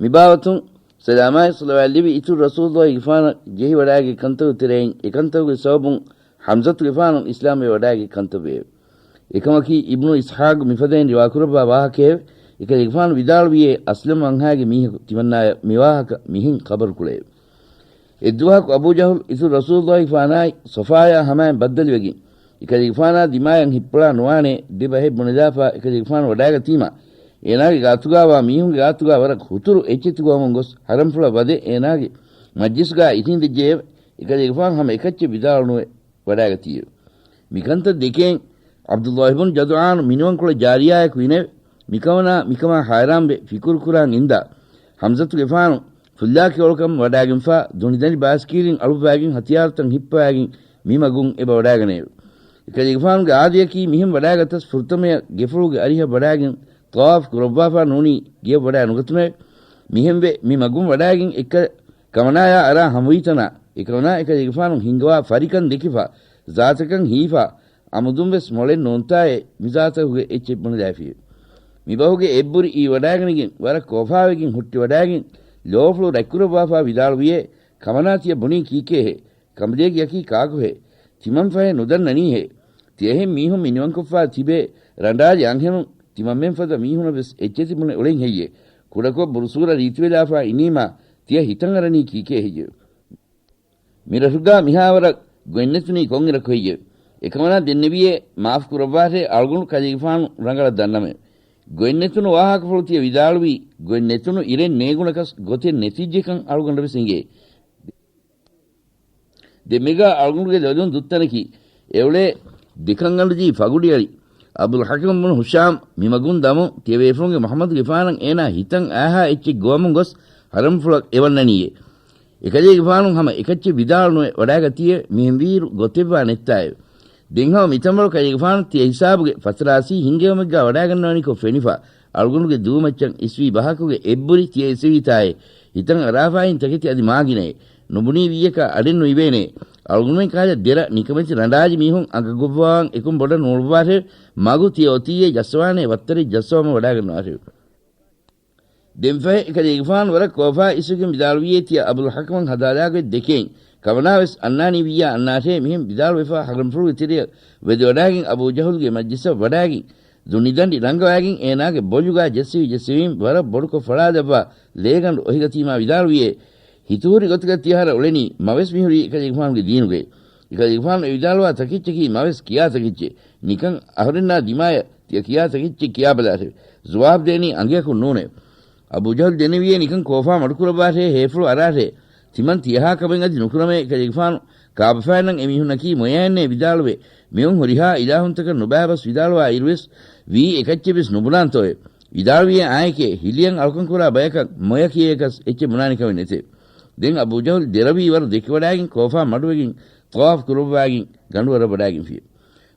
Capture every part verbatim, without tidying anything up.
މިބާވަތުން ސަލާމާއި ޞަލަވާތް ލިބި އިތުރު ރަސޫލުﷲ ގެފާނަށް ޖެހިވަޑާގެ ކަންތަކުގެ ތެރެއިން އެކަންތަކުގެ ސަބަބުން ޙަމްޒަތު ގެފާނު އިސްލާމްވެ ވަޑާގެ ކަންތައްވެއެވެ. އެކަމަކީ އިބްނު އިސްޙާޤު މިފަދައިން ރިވާކުރައްވާ ވާހަކައެވެ. އެކަލޭގެފާނު ވިދާޅުވިއޭ، އަސްލަމް ވަންހާގެ މީހަކު ތިމަންނާޔަށް މިވާހަކަ މިހެން ޚަބަރު ކުޅެއެވެ. އެއްދުވަހަކު އަބޫ ޖަހުލް އިތުރު ރަސޫލުﷲ ގެފާނާއި ޞަފާޔާ ހަމައިން ބައްދަލުވެގެން، އެކަލޭގެފާނާ ދިމާޔަށް ހިއްޕުޅާ ނުވާނޭ ދެ ބަހެއް ބުނެލާފާ އެކަލޭގެފާނު ވަޑާގަތީމާ، އޭނާގެ ގާތުގާވާ މީހުންގެ ގާތުގާ ވަރަށް ހުތުރު އެއްޗެތި ގޮވަމުން ގޮސް ޙަރަމްފުޅަށް ވަދެ އޭނާގެ މަޖްލިސްގާ އިށީނދެއްޖެއެވެ. އެކަލޭގެފާނު ހަމަ އެކައްޗެއް ވިދާޅުނުވެ ވަޑާގަތީއެވެ. މިކަންތައް ދެކެން ޢަބްދުﷲ ބުން ޖަދުޢާނު މިނިވަންކޮޅެއް ޖާރިޔާއެކު އިނެވެ. މިކަމަނާ މިކަމާ ހައިރާންވެ ފިކުރުކުރާން އިންދާ ޙަމްޒަތުގެފާނު ފުއްލާކި އޮޅުކަން ވަޑާގެންފާ ދުނިދަނޑި ބާސްކީރިން އަޅުއްވާގެން ހަތިޔާރުތައް ހިއްޕަވާގެން މި މަގުން އެބަ ވަޑާގަނެއެވެ. އެކަލޭގެފާނުގެ އާދަޔަކީ މިހެން ވަޑާގަތަސް ފުރަތަމަޔަށް ގެފުޅުގެ އަރިހަށް ވަޑާގެން ޠަވާފް ކުރައްވާފާ ނޫނީ ގެޔަށް ވަޑާ ނުގަތުމެވެ. މިހެންވެ މި މަގުން ވަޑާގެން އެއްކަލަ ކަމަނާޔާ އަރާ ހަމަވީތަނާ، އެކަމަނާ އެކަލޭގެފާނު ހިންގަވާ ފަރިކަން ދެކިފާ، ޒާތަކަން ހީފާ، އަމުދުން ވެސް މޮޅެއް ނޫންތާއޭ މި ޒާތަކުގެ އެއްޗެއް ބުނެލާފިއެވެ. މިބަހުގެ އެއްބުރި އީވަޑާގަނެގެން ވަރަށް ކޯފާވެގެން ހުއްޓިވަޑާގެން ލޯފުޅު ރަތްކުރައްވާފާ ވިދާޅުވިއޭ، ކަމަނާ ތިޔަ ބުނީ ކީކޭހޭ؟ ކަނބުލޭގެއަކީ ކާކުހޭ؟ ތިމަން ފަހެ ނުދަންނަނީހޭ؟ ތިޔަހެން މީހުން މިނިވަންކޮށްފާ ތިބޭ ރަނޑާލި އަންހެނުން ތިމަންމެން ފަދަ މީހުނަށް ވެސް އެއްޗެތި ބުނެ އުޅެން ހެއްޔޭ؟ ކުޑަކޮށް ބުރުސޫރަ ރީތިވެލާފާ އިނީމާ ތިޔަ ހިތަށް އަރަނީ ކީކޭ ހެއްޔެވެ؟ މިރަށުގާ މިހާވަރަށް ގޮތްނެތުނީ ކޮންއިރަކު ހެއްޔެވެ؟ އެކަމަނާ ދެންނެވިއޭ، މާފު ކުރައްވާށޭ، އަޅުގަނޑު ކަލޭގެފާނު ރަނގަޅަށް ދަންނަމެވެ. ގޮތްނެތުނު ވާހަކަފުޅު ތިޔަ ވިދާޅުވީ، ގޮތްނެތުނު އިރެއް ނޭގުނަކަސް ގޮތެއް ނެތިއްޖެކަން އަޅުގަނޑަށް ވެސް އެނގޭ. ދެންމެގާ އަޅުގަނޑުގެ ލޮލުން ދުއްތަނަކީ، އެއުޅޭ ދެކަންގަނޑުޖީ ފަގުޑިއަޅި އަބުލް ޙަކަމް ބުނު ހުޝާމް މިމަގުން ދަމުން ތިޔަބޭފުޅުންގެ މުޙައްމަދުގެފާނަށް އޭނާ ހިތަށް އައިހާ އެއްޗެއް ގޮވަމުން ގޮސް ޙަރަމްފުޅަށް އެވަންނަނީއޭ. އެކަލޭގެފާނު ހަމަ އެކައްޗެއް ވިދާޅުނުވެ ވަޑާގަތީއޭ، މިހެންވީއިރު ގޮތެއްވާ ނެއްތާއެވެ. ދެން ހަމަ މިތަނބަޅު ކަލޭގެފާނު ތިޔަ ހިސާބުގެ ފަތަރާސީ ހިންގެވުމެއްގާ ވަޑާގަންނަވަނިކޮށް ފެނިފަ، އަޅުގަނޑުގެ ދޫމައްޗަށް އިސްވީ ބަހަކުގެ އެއްބުރި ތިޔަ އިސެވީތާއޭ، ހިތަށް އަރާފާއިން ތަކެތި އަދި މާގިނައޭ، ނުބުނީ ވިއްޔަކާ އަޑެއް ނުއިވޭނޭ، އަޅުގަނޑުމެން ކަހަލަ ދެރަ ނިކަމެތި ރަނޑާޖި މީހުން އަނގަގޮއްވާން އެކުން ބޮޑަށް ނޫޅުއްވާށެވެ. މަގު ތިޔަ އޮތީއޭ ޖައްސަވާނޭ ވައްތަރެއް ޖައްސަވަމުން ވަޑާގަންނަވާށެވެ. ދެންފަހެ އެކަލޭގެފާނު ވަރަށް ކޯފާ އިސްވެގެން ވިދާޅުވިއޭ ތިޔަ އަބުލް ޙަކަމަށް ހަދާލާގޮތް ދެކެން، ކަމަނާވެސް އަންނާނީ ވިއްޔާ އަންނާށޭ، މިހެން ވިދާޅުވެފާ ޙަރަމްފުޅުގެ ތެރެއަށް ވެދެވަޑާގެން އަބޫ ޖަހުލްގެ މަޖްލިސަށް ވަޑާގެން ދުނިދަނޑި ރަނގަވައިގެން އޭނާގެ ބޮލުގާ ޖެއްސެވި ޖެއްސެވިން ވަރަށް ބޮޑުކޮށް ފަޅާލައްވާ ލޭގަނޑު އޮހިގަތީމާ ވިދާޅުވިއޭ، ހިތުހުރި ގޮތަކަށް ތިޔަ އަހަރަށް އުޅެނީ މަވެސް މިހުރީ އެކަލޭގެފާނުގެ ދީނުގައި. އެކަލޭގެފާނު އެ ވިދާޅުވާ ތަކެއްޗަކީ މަވެސް ކިޔާ ތަކެއްޗެއް. ނިކަން އަހުރެންނާ ދިމާޔަށް ތިޔަ ކިޔާ ތަކެއްޗެއް ކިޔާބަލާށެވެ. ޒުވާބު ދޭނީ އަނގަޔަކުން ނޫނެވެ. އަބޫ ޖަހުލް ދެންނެވިއޭ ނިކަން ކޯފާ މަޑުކުރައްވާށޭ، ހޭފުޅު އަރާށޭ. ތިމަން ތިޔަހާ ކަމެއް އަދި ނުކުރަމޭ. އެކަލޭގެފާނު ކާބަފައިންނަށް އެމީހުންނަކީ މޮޔައެއްނޭ ވިދާޅުވެ، މިއޮން ހުރިހާ އިލާހުންތަކަށް ނުބައިބަސް ވިދާޅުވާ އިރުވެސް ވީ އެކައްޗެއްވެސް ނުބުނާންތޯއޭ. ވިދާޅުވިއޭ އާނއެކޭ، ހިލިއަން އަޅުކަން ކުރާ ބަޔަކަށް މޮޔަ ކިޔޭކަސް އެއްޗެއް ބުނާނެ ކަމެއް ނެތޭ. ދެން އަބޫ ޖަހުލް ދެރަވީ ވަރު ދެކިވަޑާގެން ކޯފާ މަޑުވެގެން ޠަވާފް ކުރައްވާގެން ގަނޑުވަރަށް ވަޑާގެންފިއެވެ.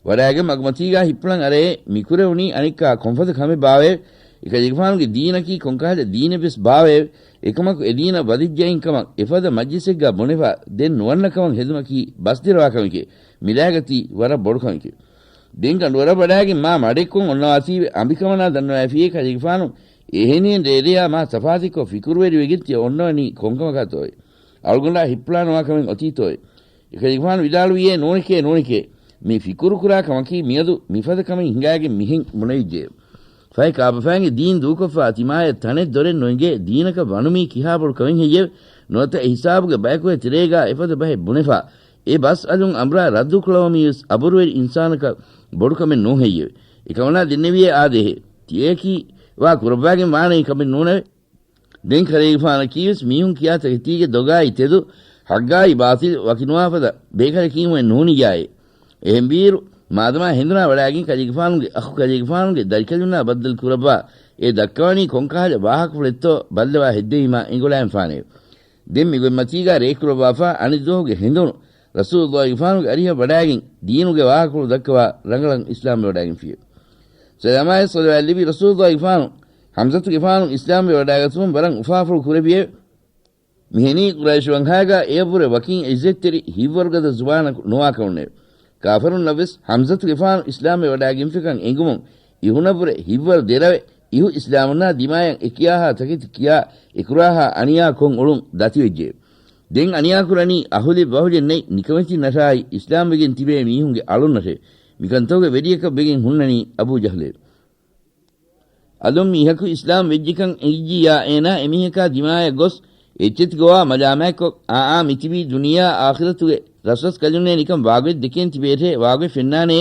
ވަޑާގެން މަގުމަތީގާ ހިއްޕުޅަން އަރައޭ، މިކުރެވުނީ އަނެއްކާ ކޮންފަދަ ކަމެއް ބާވައެވެ؟ އެކަލޭގެފާނުގެ ދީނަކީ ކޮންކަހަލަ ދީނެއްވެސް ބާވައެވެ؟ އެކަމަކު އެ ދީނަށް ވަދެއްޖައިން ކަމަށް އެފަދަ މަޖްލިސެއްގާ ބުނެފާ ދެން ނުވަންނަ ކަމަށް ހެދުމަކީ ބަސްދެރަވާ ކަމެކޭ. މިލާގަތީ ވަރަށް ބޮޑު ކަމެކޭ. ދެން ގަނޑުވަރަށް ވަޑާގެން މާ މަޑެއްކޮށް އޮންނަވާތީވެ އަނބިކަމަނާ ދަންނަވައިފިއޭ ކަލޭގެފާނު އެހެނިހެން ރޭރެޔާ މާ ތަފާތުކޮށް ފިކުރުވެރިވެގެން ތިޔަ އޮންނަވަނީ ކޮންކަމަކާތޯއޭ؟ އަޅުގަނޑާ ހިއްޕުޅާނުވާ ކަމެއް އޮތީތޯއޭ؟ އެކަލޭގެފާނު ވިދާޅުވިއޭ، ނޫނެކޭ، ނޫނެކޭ. މި ފިކުރުކުރާ ކަމަކީ މިއަދު މިފަދަ ކަމެއް ހިނގާގެން މިހެން ބުނެވިއްޖެއެވެ. ފަހެ ކާބަފައިންގެ ދީން ދޫކޮށްފާ ތިމާޔަށް ތަނެއް ދޮރެއް ނުއެނގޭ، ދީނަކަށް ވަނުމީ ކިހާ ބޮޑު ކަމެއް ހެއްޔެވެ؟ ނުވަތަ އެ ހިސާބުގެ ބަޔަކުގެ ތެރޭގާ އެފަދަ ބަހެއް ބުނެފާ، އެ ބަސް އަލުން އަނބުރާ ރައްދުކުޅަވަމީވެސް އަބުރުވެރި އިންސާނަކަށް ބޮޑު ކަމެއް ނޫން ހެއްޔެވެ؟ އެކަމަނާ ދެންނެވިއޭ އާދޭހޭ. ތިޔައަކީ ވާ ކުރައްވާގެން ވާނެ ކަމެއް ނޫނެވެ. ދެން ކަލޭގެފާނަކީވެސް މީހުން ކިޔާ ތަކެތީގެ ދޮގާއި ތެދު، ޙައްގާއި ބާޠިލް ވަކިނުވާފަދަ ބޭކަލަކީމުއެއް ނޫނިއްޔާއޭ. އެހެންވީއިރު، މާދަމާ ހެނދުނާ ވަޑާގެން ކަލޭގެފާނުގެ އަޚު ކަލޭގެފާނުގެ ދަރިކަލުންނާ ބައްދަލު ކުރައްވާ، އެ ދައްކަވަނީ ކޮންކަހަލަ ވާހަކަފުޅެއްތޯ ބައްލަވާ ހެއްދެވީމާ އެނގުލާންފާނެއެވެ. ދެން މިގޮތްމަތީގާ ރޭކުރައްވާފާ އަނެއްދުވަހުގެ ހެނދުނު ރަސޫލުﷲ ގެފާނުގެ އަރިހަށް ވަޑާގެން ދީނުގެ ވާހަކަފުޅު ދައްކަވާ ރަނގަޅަށް އިސްލާމްވެވަޑާގެންފިއެވެ. ސަލާމާއި ޞަލަވާތް ލިބި ރަސޫލުﷲ ގެފާނު ޙަމްޒަތު ގެފާނު އިސްލާމްވެވަޑާގަތުމުން ވަރަށް އުފާފުޅު ކުރެއްވިއެވެ. މިހެނީ ޤުރައިޝު ވަންހާގާ އެއަށްވުރެ ވަކިން ޢިއްޒަތްތެރި ހިތްވަރުގަދަ ޒުވާނަކު ނުވާކަމުންނެވެ. ކާފަރުންނަށްވެސް ޙަމްޒަތު ގެފާނު އިސްލާމްވެވަޑާގެންފިކަން އެނގުމުން އިހުނަށްވުރެ ހިތްވަރު ދެރަވެ އިހު އިސްލާމުންނާ ދިމާޔަށް އެކިޔާހާ ތަކެތި ކިޔާ، އެކުރާހާ އަނިޔާ ކޮށް އުޅުން ދަތިވެއްޖެ. ދެން އަނިޔާކުރަނީ އަހުލެއް ވަހުލެއް ނެތް ނިކަމެތި ނަށާއި އިސްލާމްވެގެން ތިބޭ މީހުންގެ އަޅުންނަށެވެ. މިކަންތަކުގެ ވެރިޔަކަށް ވެގެން ހުންނަނީ އަބޫ ޖަހުލެވެ. އަލުން މީހަކު އިސްލާމް ވެއްޖެކަން އެނގިއްޖިއްޔާ އޭނާ އެމީހަކާ ދިމާޔަށް ގޮސް އެއްޗެތި ގޮވާ މަލާމާތްކޮށް، އާއާ މިތިބީ ދުނިޔެއާ އާޚިރަތުގެ ރަސްރަސް ކަލުންނޭ ނިކަން ވާގޮތް ދެކޭން ތިބޭށޭ، ވާގޮތް ފެންނާނޭ،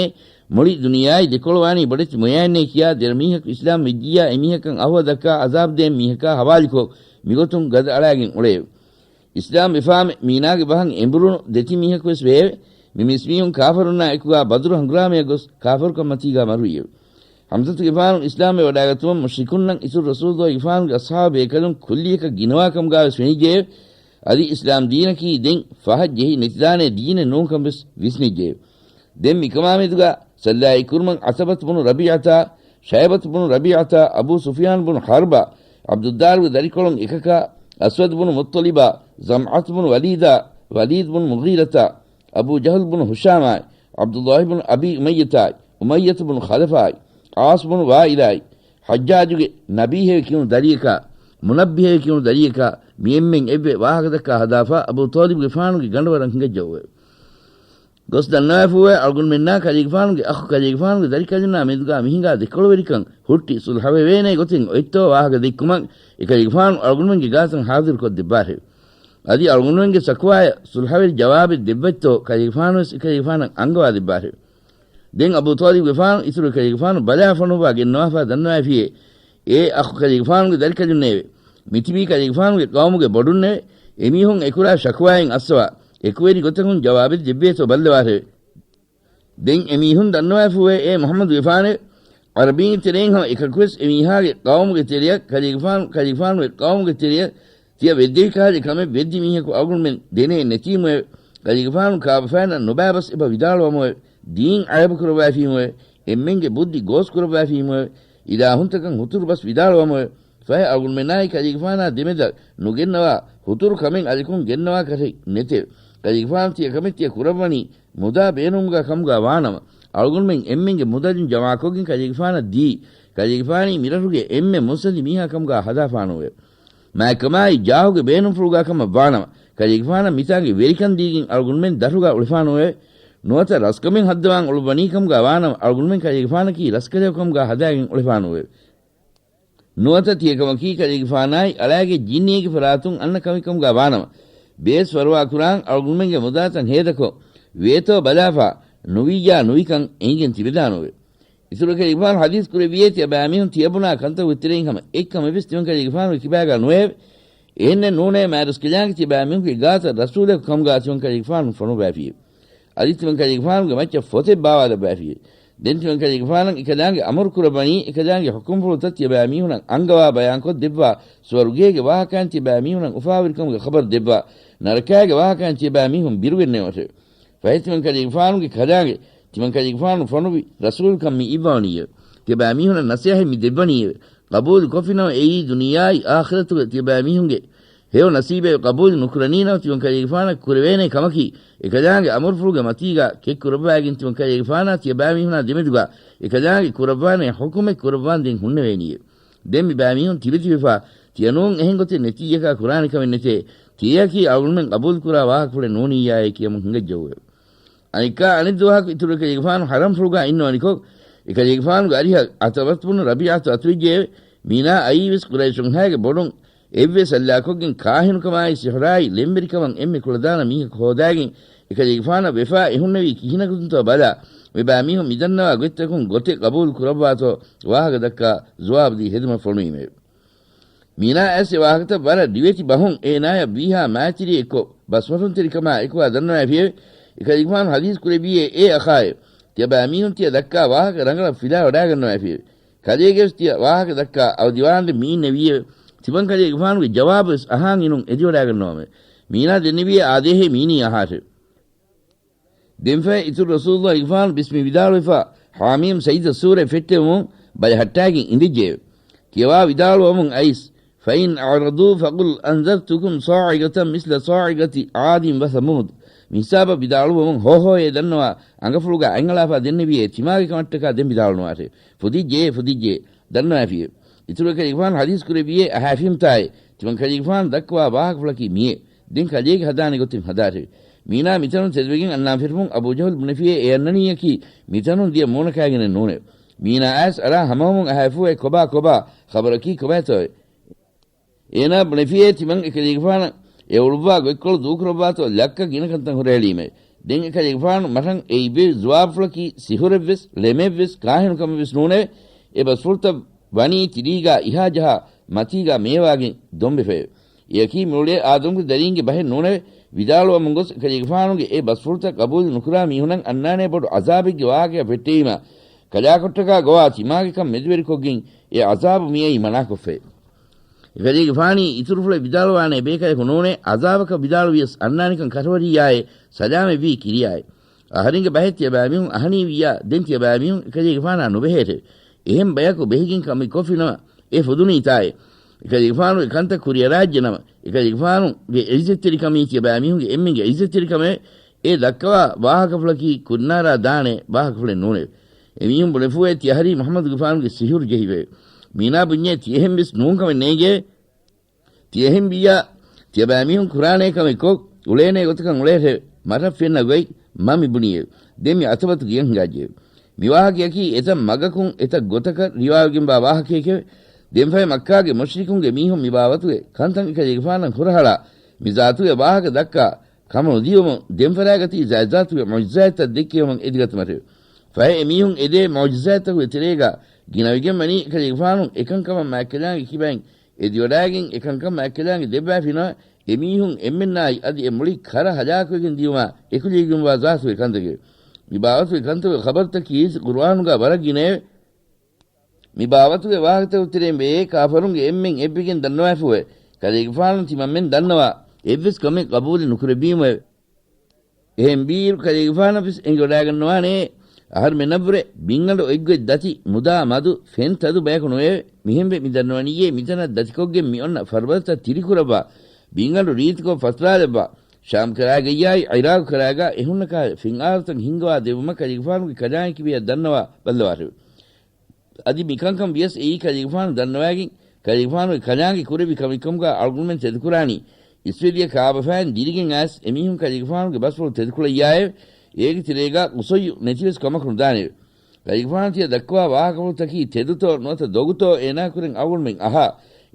މުޅި ދުނިޔެއާއި ދެކޮޅުވާނީ ބޮޑެތި މޮޔައެއްނޭ ކިޔާ ދެރަ މީހަކު އިސްލާމް ވެއްޖިއްޔާ އެމީހަކަށް އަހުވަ ދައްކާ އަޒާބް ދޭން މީހަކާ ހަވާލުކޮށް މިގޮތުން ގަދަ އަޅާގެން އުޅެއެވެ. އިސްލާމް ވެފާމެ މީނާގެ ބަހަށް އެނބުރުނު ދެތިން މީހަކުވެސް ވެއެވެ. މި މިސްމީހުން ކާފަރުންނާ އެކުގާ ބަދުރު ހަނގުރާމަޔަށް ގޮސް ކާފަރުކަންމަތީގާ މަރުވިއެވެ. ހަމްޒަތުގެފާނު އިސްލާމްވެ ވަޑާގަތުމަށް މުޝްރިކުންނަށް އިތުރު ރަސޫލުއްލާހިގެފާނުގެ އަޞްޙާބު ބޭކަލުން ކުއްލިއަކަށް ގިނަވާ ކަމުގާވެސް ފެނިއްޖެއެވެ. އަދި އިސްލާމް ދީނަކީ ދެން ފަހަށް ޖެހި ނެތިދާނެ ދީނެއް ނޫންކަން ވެސް ވިސްނިއްޖެއެވެ. ދެން މިކަމާމެދުގާ ސައްލާއި ކުރުމަށް ޢަތަބަތު ބުނު ރަބީޢަތާ، ޝައިބަތު ބުނު ރަބީޢަތާ، އަބޫ ސުފްޔާން ބުނު ޙަރްބާ، ޢަބްދުއްދާރުގެ ދަރިކޮޅުން އެކަކާ، އަސްވަދު ބުނު މުއްޠަލިބާ، ޒަމްޢަތު ބުނު ވަލީދާ، ވަލީދު ބުނު މުޣީރަތާ، އަބޫ ޖަހުލް ބުނު ހުޝާމާއި، ޢަބްދުއްލާހި ބުނު އަބީ އުމައްޔަތާއި، އުމައްޔަތު ބުނު ޚަލަފާއި، ޢާޞް ބުނު ވާއިލާއި، ޙައްޖާޖުގެ ނަބީހެވެ ކިޔުނު ދަރިޔަކާ، މުނައްބިހެވެ ކިޔުނު ދަރިޔަކާ، މި އެންމެން އެއްވެ ވާހަކަދައްކާ ހަދާފާ އަބޫ ޠާލިބުގެފާނުގެ ގަނޑުވަރަށް ހިނގައްޖައުވެ. ގޮސް ދަންނަވާފޫވެ އަޅުގަނޑުމެންނާ ކަލޭގެފާނުގެ އަޚު ކަލޭގެފާނުގެ ދަރިކަލުންނާ މެދުގާ މިހިނގާ ދެކޮޅުވެރިކަން ހުއްޓި ޞުލްޙަވެވޭނޭ ގޮތެއް އޮތްތޯ ވާހަކަ ދެއްކުމަށް އެކަލޭގެފާނު އަޅުގަނޑުމެންގެ ގާތަށް ޙާޟިރުކޮށް ދެއްވާށެވެ. އަދި އަޅުގަނޑުމެންގެ ޝަކުވާޔަށް ޞުލްޙަވެރި ޖަވާބެއް ދެއްވައްތޯ ކަލޭގެފާނުވެސް އެކަލޭގެފާނަށް އަންގަވާ ދެއްވާށެވެ. ދެން އަބޫ ޠާލިބުގެފާނު އިތުރު ކަލޭގެފާނު ބަލާ ފޮނުއްވާ ގެންނަވާފާ ދަންނަވައިފިއޭ، އޭ އަޚު ކަލޭގެފާނުގެ ދަރިކަލުންނޭވެ. މިތިބީ ކަލޭގެފާނުގެ ޤައުމުގެ ބޮޑުންނެވެ. އެމީހުން އެކުރާ ޝަކުވާއިން އައްސަވާ، އެކުވެރި ގޮތަކުން ޖަވާބެއް ދެއްވޭތޯ ބައްލަވާށެވެ. ދެން އެމީހުން ދަންނަވާފޫވޭ، އޭ މުޙައްމަދުގެފާނެވެ. ޢަރަބީންގެ ތެރެއިން ހަމަ އެކަކުވެސް އެމީހާގެ ޤައުމުގެ ތެރެއަށް ކަލޭގެފާނު، ކަލޭގެފާނުގެ ޤައުމުގެ ތެރެއަށް ތިޔަ ވެއްދެވި ކަހަލަ ކަމެއް ވެއްދި މީހަކު އަޅުގަނޑުމެން ދެނޭ ނެތީމުއެވެ. ކަލޭގެފާނު ކާބަފައިންނަށް ނުބައިބަސް އެބަ ވިދާޅުވަމުއެވެ. ދީން ޢައިބު ކުރައްވައިފީމުއެވެ. އެންމެންގެ ބުއްދި ގޯސް ކުރައްވައިފީމުއެވެ. އިލާހުންތަކަށް ހުތުރު ބަސް ވިދާޅުވަމުއެވެ. ފަހެ އަޅުގަނޑުމެންނާއި ކަލޭގެފާނާ ދެމެދަށް ނުގެންނަވާ ހުތުރު ކަމެއް އަލިކުން ގެންނަވާކަށެއް ނެތެވެ. ކަލޭގެފާނު ތިޔަ ކަމެއް ތިޔަ ކުރައްވަނީ މުދާ ބޭނުންގާ ކަމުގާ ވާނަމަ، އަޅުގަނޑުމެން އެންމެންގެ މުދަލުން ޖަމާކޮށްގެން ކަލޭގެފާނަށް ދީ، ކަލޭގެފާނީ މިރަށުގެ އެންމެ މުއްސަނދި މީހާ ކަމުގާ ހަދާފާނުއެވެ. މާތްކަމާއި ޖާހުގެ ބޭނުންފުޅުގާ ކަމަށް ވާނަމަ، ކަލޭގެފާނަށް މިތާނގެ ވެރިކަން ދީގެން އަޅުގަނޑުމެން ދަށުގާ އުޅެފާނުއެވެ. ނުވަތަ ރަސްކަމެއް ހައްދަވާން އުޅުއްވަނީ ކަމުގާ ވާނަމަ، އަޅުގަނޑުމެން ކަލޭގެފާނަކީ ރަސްކަލެއް ކަމުގާ ހަދާގެން އުޅެފާނުއެވެ. ނުވަތަ ތިޔަކަމަކީ ކަލޭގެފާނާއި އަޅާގެ ޖިންނީގެ ފަރާތުން އަންނަ ކަމެއް ކަމުގާ ވާނަމަ، ބޭސް ފަރުވާ ކުރާން އަޅުގަނޑުމެންގެ މުދާތައް ހޭދަކޮށް ވޭތޯ ބަލާފާ، ނުވިއްޔާ ނުވިކަން އެނގިގެން ތިބެދާނުއެވެ. އިތުރު ކަލޭގެފާނު ޙަދީޘް ކުރެއްވިއޭ، ތިޔަބައިމީހުން ތިޔަބުނާ ކަންތައް ވިތިރެއިން ހަމަ އެއްކަމެއްވެސް ތިމަން ކަލޭގެފާނުގެ ކިބާގާ ނުވެއެވެ. އެހެންނެއް ނޫނޭ، މާތްރަސްކަލާނގެ ތިޔަބައިމީހުންގެ ގާތަށް ރަސޫލަކު ކަމުގާ ތިމަން ކަލޭގެފާނު ފޮނުއްވައިފިއެވެ. އަދި ތިމަން ކަލޭގެފާނުގެ މައްޗަށް ފޮތެއް ބާވާލައްވައިފިއެވެ. ދެން ތިމަން ކަލޭގެފާނަށް އެކަލާނގެ އަމުރު ކުރައްވަނީ، އެކަލާނގެ ޙުކުމްފުޅުތައް ތިޔަބައިމީހުނަށް އަންގަވާ ބަޔާންކޮށް ދެއްވާ، ސުވަރުގޭގެ ވާހަކައިން ތިޔަބައިމީހުނަށް އުފާވެރިކަމުގެ ޚަބަރު ދެއްވާ، ނަރަކާގެ ވާހަކައިން ތިޔަބައިމީހުން ބިރުގެންނެވުމަށެވެ. ފަހެ ތިމަން ކަލޭގެފާނުގެ ކަލާނގެ، ތިމަން ކަލޭގެފާނު ފޮނުވި ރަސޫލުކަން މި އިއްވަވަނީއެވެ. ތިޔަބައިމީހުނަށް ނަސޭހަތް މި ދެއްވަނީއެވެ. ޤަބޫލު ކޮށްފިނަމަ އެއީ ދުނިޔެއާއި އާޚިރަތުގެ ތިޔަބައިމީހުންގެ ހެޔޮ ނަސީބެވެ. ޤަބޫލު ނުކުރަނީނަމަ ތިމަން ކަލޭގެފާނަށް ކުރެވޭނޭ ކަމަކީ، އެކަލާނގެ އަމުރުފުޅުގެ މަތީގާ ކެތްކުރައްވައިގެން ތިމަން ކަލޭގެފާނާ ތިޔަބައިމީހުނާ ދެމެދުގާ އެކަލާނގެ ކުރައްވާނޭ ޙުކުމެއް ކުރައްވާންދެން ހުންނެވޭނީއެވެ. ދެން މި ބައިމީހުން ތިބެތިބެފާ، ތިޔަނޫން އެހެން ގޮތެއް ނެތިއްޔަކާ ކުރާނެ ކަމެއް ނެތޭ. ތިޔައަކީ އަޅުގަނޑުމެން ޤަބޫލުކުރާ ވާހަކަފުޅެއް ނޫނިއްޔާއޭ ކިޔަމުން ހިނގައްޖެއެވެ. އަނެއްކާ އަނެއް ދުވަހަކު އިތުރު ކަލޭގެފާނު ޙަރަމްފުޅުގާ އިންނަވަނިކޮށް، އެކަލޭގެފާނުގެ އަރިހަށް ޢަތަބަތު ބުނު ރަބީޢަތު އަތުވެއްޖެއެވެ. މީނާ އައީވެސް ޤުރައިޝުންހާގެ ބޮޑުން އެއްވެ ސައްލާކޮށްގެން ކާހިނުކަމާއި ސިޙުރާއި ލެންވެރިކަމަށް އެންމެ ކުޅަދާނަ މީހަކު ހޯދާގެން، އެކަލޭގެފާނަށް ވެފާ އެހުންނެވީ ކިހިނަކުންތޯ ބަލާ، މިބައިމީހުން މިދަންނަވާ ގޮތްތަކުން ގޮތެއް ޤަބޫލު ކުރައްވާތޯ ވާހަކަ ދައްކާ ޖަވާބުދީ ހެދުމަށް ފޮނުވީމެވެ. މީނާ އައިސް އެ ވާހަކަތައް ވަރަށް ރިވެތި ބަހުން އޭނާޔަށް ވީހާ މާތިރި އެއްކޮށް، ބަސްމަށުންތެރިކަމާ އެކުވާ ދަންނަވައިފިއެވެ. އެކަލޭގެފާނު ޙަދީޘް ކުރެއްވިއޭ، އޭ އަޚާއެވެ. ތިޔަބައިމީހުން ތިޔަ ދައްކާ ވާހަކަ ރަނގަޅަށް ފިލާވަޑާގަންނަވައިފިއެވެ. ކަލޭގެވެސް ތިޔަ ވާހަކަ ދައްކާ އަވަދިވާންދެން މި އިންނެވީއެވެ. ތިމަން ކަލޭގެފާނުގެ ޖަވާބުވެސް އަހާން އިނުން އެދިވަޑާގަންނަވަމެވެ. މީނާ ދެންނެވިއޭ އާދޭހޭ މީނީ އަހާށެވެ. ދެންފަހެ އިތުރު ރަސޫލުއްލާހިގެފާނު ބިސްމި ވިދާޅުވެފާ، ޙާމީމް ސައްޖަދަ ސޫރަތް ފެއްޓެވުމުން ބަލަހައްޓާގެން އިނދެއްޖެއެވެ. ކިޔަވާ ވިދާޅުވަމުން އައިސް، فإن أعرضوا فقل أنذرتكم صاعقة مثل صاعقة عاد وثمود. މިހިސާބަށް ވިދާޅުވަމުން ހޯހޯއޭ ދަންނަވާ، އަނގަފުޅުގާ އަތްއަޅާފާ ދެންނެވިއޭ ތިމާގެ ކަމަށްޓަކާ ދެން ވިދާޅުނުވާށެވެ. ފުދިއްޖެއޭ، ފުދިއްޖެއޭ، ދަންނަވާފިއެވެ. އިތުރު އެކަލޭގެފާނު ޙަދީޘް ކުރެއްވިއޭ އަހާފިހެންތާއޭ، ތިމަން ކަލޭގެފާނު ދައްކަވާ ވާހަކަފުޅަކީ މިއޭ. ދެން ކަލޭގެ ހަދާނެ ގޮތެއް ހަދާށެވެ. މީނާ މިތަނުން ތެދުވެގެން އަންނާން ފިރިފުން އަބޫ ޖަހުލް ބުނެފިއޭ އެ އަންނަނީއަކީ މިތަނުން ދިޔަ މޫނަކާގެނެއް ނޫނެވެ. މީނާ އައިސް އަރާ ހަމަހަމުން އަހާފުއޭ ކޮބާ ކޮބާ ޚަބަރަކީ ކޮބާތޯއެވެ؟ އޭނާ ބުނެފިއޭ ތިމަން އެކަލޭގެފާނަށް އެ އުޅުއްވާ ގޮތްކޮޅު ދޫކުރައްވާތޯ ލައްކަ ގިނަ ކަންތައް ހުރެހެޅީމެވެ. ދެން އެކަލޭގެފާނު މަށަށް އެ އިއްވެވި ޒުވާބުފުޅަކީ ސިހުރެއްވެސް، ޅެމެއްވެސް، ކާހިނު ކަމެއްވެސް ނޫނެވެ. އެ ބަސްފުޅުތައް ވަނީ ތިރީގާ އިހާ ޖަހާ މަތީގާ މޭވާގެން ދޮންބެފައެވެ. އެއަކީ މިއުޅޭ އާދަމްގެ ދަރީންގެ ބަހެއް ނޫނެވެ. ވިދާޅުވަމުން ގޮސް އެކަލޭގެފާނުގެ އެ ބަސްފުޅުތައް ޤަބޫލު ނުކުރާ މީހުނަށް އަންނާނޭ ބޮޑު ޢަޒާބެއްގެ ވާހަކައަށް ފެއްޓެވީމާ، ކަލާކޮޓަކާ ގޮވާ ތިމާގެ ކަން މެދުވެރިކޮށްގެން އެ ޢަޒާބު މިއައީ މަނާކޮށްފައެވެ. އެކަލޭގެފާނީ އިތުރުފުޅެއް ވިދާޅުވާނޭ ބޭކަލަކު ނޫނޭ، ޢަޒާބަކަށް ވިދާޅުވިޔަސް އަންނާނެކަން ކަށަވަރިއްޔާއޭ، ސަލާމަތްވީ ކިރިޔާއޭ. އަހަރެންގެ ބަހެއް ތިޔަބައިމީހުން އަހަނީވިއްޔާ، ދެން ތިޔަބައިމީހުން އެކަލޭގެފާނާ ނުބެހޭށެވެ. އެހެން ބަޔަކު ބެހިގެން ކަން މި ކޮށްފިނަމަ، އެ ފުދުނީތާއޭ. އެކަލޭގެފާނުގެ ކަންތައް ކުރިއަރާއްޖެނަމަ، އެކަލޭގެފާނުގެ އިއްޒަތްތެރިކަމީ ތިޔަބައިމީހުންގެ އެންމެންގެ އިއްޒަތްތެރިކަމެވެ. އެ ދައްކަވާ ވާހަކަފުޅަކީ ކުންނާރާ ދާނެ ވާހަކަފުޅެއް ނޫނެވެ. އެމީހުން ބުނެފޫއޭ ތިއަހަރީ މުޙައްމަދުގެފާނުގެ ސިހުރު ޖެހިފައެވެ. މީނާ ބުންޏޭ ތިއެހެން ވެސް ނޫން ކަމެއް ނޭނގެ. ތިއެހެން ވިއްޔާ، ތިޔަބައިމީހުން ކުރާނޭ ކަމެއްކޮށް، އުޅޭނޭ ގޮތަކަށް އުޅޭށެވެ. މަށަށް ފެންނަ ގޮތް މަ މި ބުނިއެވެ. ދެން މި އަތަބަތު ގެޔަށް ހިނގާއްޖެއެވެ. މި ވާހަކަޔަކީ އެތައް މަގަކުން އެތައް ގޮތަކަށް ރިވާވެގެންވާ ވާހަކައެކެވެ. ދެންފަހެ މައްކާގެ މުޝްރިކުންގެ މީހުން މި ބާވަތުގެ ކަންތައް އެކަލޭގެފާނަށް ހުރަހަޅާ، މި ޒާތުގެ ވާހަކަ ދައްކާ، ކަމަށް ނުދިޔުމުން ދެންފަރާގަތީ ޒާތްޒާތުގެ މުޢުޖިޒާތްތައް ދެއްކެވުމަށް އެދިގަތުމަށެވެ. ފަހެ އެމީހުން އެދޭ މުޢުޖިޒާތްތަކުގެ ތެރޭގަ ގިނަވެގެން ވަނީ އެކަލޭގެފާނު އެކަންކަމަށް މާތްކަލާނގެ ކިބައިން އެދިވަޑާގެން އެކަންކަން މާތްކަލާނގެ ދެއްވާފިނަމަ، އެމީހުން އެންމެންނާއި އަދި އެ މުޅި ކަރަ ހަލާކުވެގެން ދިޔުމާ އެކުލެވިގެންވާ ޒާތުގެ ކަންތަކެވެ. މި ބާވަތުގެ ކަންތަކުގެ ޚަބަރުތަކީ ޤުރުއާނުގަ ވަރަށް ގިނައެވެ. މި ބާވަތުގެ ވާހަކަތަކުގެ ތެރެއިން ވެއޭ ކާފަރުންގެ އެންމެން އެއްވެގެން ދަންނަވާފޫއެވެ. ކަލޭގެފާނު ތިމަންމެން ދަންނަވާ އެއްވެސް ކަމެއް ޤަބޫލެއް ނުކުރެއްވީމުއެވެ. އެހެންވީއިރު ކަލޭގެފާނަށް ވެސް އެނގިވަޑައިގަންނަވާނެ، އަހަރުމެންނަށްވުރެ ބިންގަނޑު އޮތްގޮތް ދަތި މުދާ މަދު ފެން ތަދު ބަޔަކު ނުވެއެވެ. މިހެންވެ މި ދަންނަވަނީއޭ މިތަނަށް ދަތިކޮށްގެން މި އޮންނަ ފަރުބަދަތައް ތިރިކުރައްވާ، ބިންގަނޑު ރީތިކޮށް ފަސްލާލައްވާ، ޝާމް ކަރާގައްޔާއި ޢިރާޤު ކަރާގާ އެހުންނަ ކަހަލަ ފިންއާރުތައް ހިންގަވާ ދެއްވުމަށް ކަލޭގެފާނުގެ ކަލާނގެ ކިބަޔަށް ދަންނަވާ ބައްލަވާށެވެ. އަދި މިކަންކަން ވިޔަސް އެއީ ކަލޭގެފާނު ދަންނަވައިގެން، ކަލޭގެފާނުގެ ކަލާނގެ ކުރެއްވި ކަމެއްކަމުގާ އަޅުގަނޑުމެން ތެދުކުރާނީ. އިސްވެދިޔަ ކާބަފައިން ދިރިގެން އައިސް އެމީހުން ކަލޭގެފާނުގެ ބަސްފުޅު ތެދުކުޅައްޔާއެވެ. އޭގެ ތެރޭގާ ޤުޞައްޔު ނެތިވެސް ކަމަކު ނުދާނެއެވެ. ކަލޭގެފާނު ތިޔަ ދައްކަވާ ވާހަކަފުޅުތަކީ ތެދުތޯ ނުވަތަ ދޮގުތޯ އޭނާ ކުރެން އަޅުގަނޑުމެން އަހާ،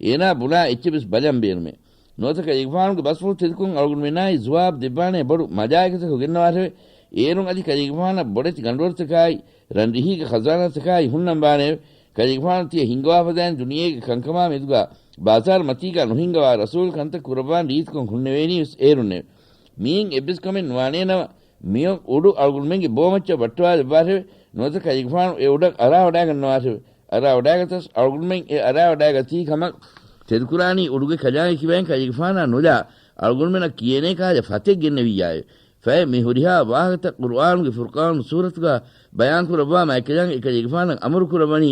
އޭނާ ބުނާ އެއްޗެއް ވެސް ބަލަން ބޭނުމޭ. ނުވަތަ ކަލޭގެފާނުގެ ބަސްފުޅު ތެދުކޮށް އަޅުގަނޑުމެންނާއި ޒުވާބު ދެއްވާނޭ ބޮޑު މަލާއިކަތަކު ގެންނަވާށެވެ. އޭރުން އަދި ކަލޭގެފާނަށް ބޮޑެތި ގަނޑުވަރުތަކާއި، ރަންރިހީގެ ޚަޒާނާތަކާއި ހުންނަންވާނެއެވެ. ކަލޭގެފާނު ތިޔަ ހިންގަވާފަދައިން ދުނިޔޭގެ ކަންކަމާ މެދުގާ ބާޒާރު މަތީގާ ނުހިންގަވާ ރަސޫލު ކަންތައް ކުރައްވާން ރީތިކޮށް ހުންނެވޭނީ ވެސް އޭރުންނެވެ. މިއިން އެއްވެސް ކަމެއް ނުވާނޭނަމަ، މިއޮތް އުޑު އަޅުގަނޑުމެންގެ ބޯމައްޗަށް ވައްޓަވާލެއްވާށެވެ. ނުވަތަ ކަލޭގެފާނު އެ އުޑަށް އަރާވަޑާގަންނަވާށެވެ. އަރާވަޑާގަތަސް އަޅުގަނޑުމެން އެ އަރާވަޑާގަތީ ކަމަށް ތެދުކުރާނީ އުޑުގެ ކަލާނގެ ކިބައިން ކަލޭގެފާނާ ނުލާ، އަޅުގަނޑުމެންނަށް ކިޔޭނޭ ކަހަލަ ފަތެއް ގެންނެވިއްޔާއެވެ. ފަހެ މި ހުރިހާ ވާހަކަތައް ޤުރުއާނުގެ ފުރުޤާން ސޫރަތުގާ ބަޔާންކުރައްވާ މާތްކަލާނގެ އެކަލޭގެފާނަށް އަމުރުކުރައްވަނީ،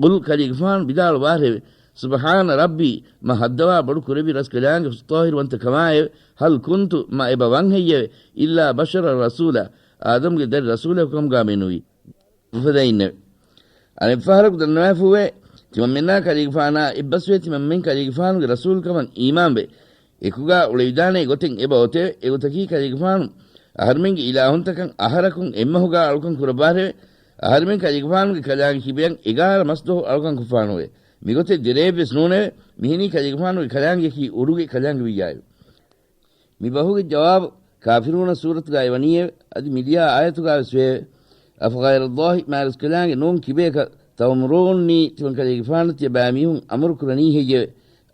ޤުލް ކަލޭގެފާނު ވިދާޅުވާށެވެ. ސުބްޙާނަ ރައްބީ، މަ ހައްދަވާ ބޮޑު ކުރެއްވި ރަސްކަލާނގެ ފުސްޠާހިރުވަންތަކަމާއެވެ. ހަލް ކުންތު، މަ އެބަ ވަންހެއްޔެވެ؟ އިއްލާ ބަޝަރަ ރަސޫލާ، އާދަމްގެ ދަރި ރަސޫލަކުކަމުގާ މެނުވީ. އުފަދައިންނެވެ. އަނެއްފަހަރަކު ދަންނަވާފޫވޭ، ތިމަންމެންނާ ކަލޭގެފާނާ އެއްބަސްވޭ ތިމަންމެން ކަލޭގެފާނުގެ ރަސޫލުކަމަށް އީމާންވެ، އެކުގާ އުޅެވިދާނޭ ގޮތެއް އެބަ އޮތެވެ. އެގޮތަކީ ކަލޭގެފާނު އަހަރުމެންގެ އިލާހުންތަކަށް އަހަރަކުން އެއްމަހުގާ އަޅުކަން ކުރައްވާށެވެ. އަހަރުމެން ކަލޭގެފާނުގެ ކަލާނގެ ކިބަޔަށް އެގާރަ މަސްދުވަހު އަޅުކަން ކޮށްފާނުވެ. މިގޮތެއް ދެރައެއްވެސް ނޫނެވެ. މިހެނީ ކަލޭގެފާނުގެ ކަލާނގެއަކީ އުޑުގެ ކަލާނގެ ވިއްޔާއެވެ. މި ބަހުގެ ޖަވާބު ކާފިރޫނަ ސޫރަތުގައި ވަނީއެވެ. އަދި މިލިޔާ އާޔަތުގައިވެސް ވެއެވެ. އަފަޣައިރައްލާހި މާތްރަސްކަލާނގެ ނޫން ކިބަޔަކަށް ތައުމުރޫނީ ތިމަން ކަލޭގެފާނަށް ތިޔަބައިމީހުން އަމުރުކުރަނީ ހެއްޔެވެ؟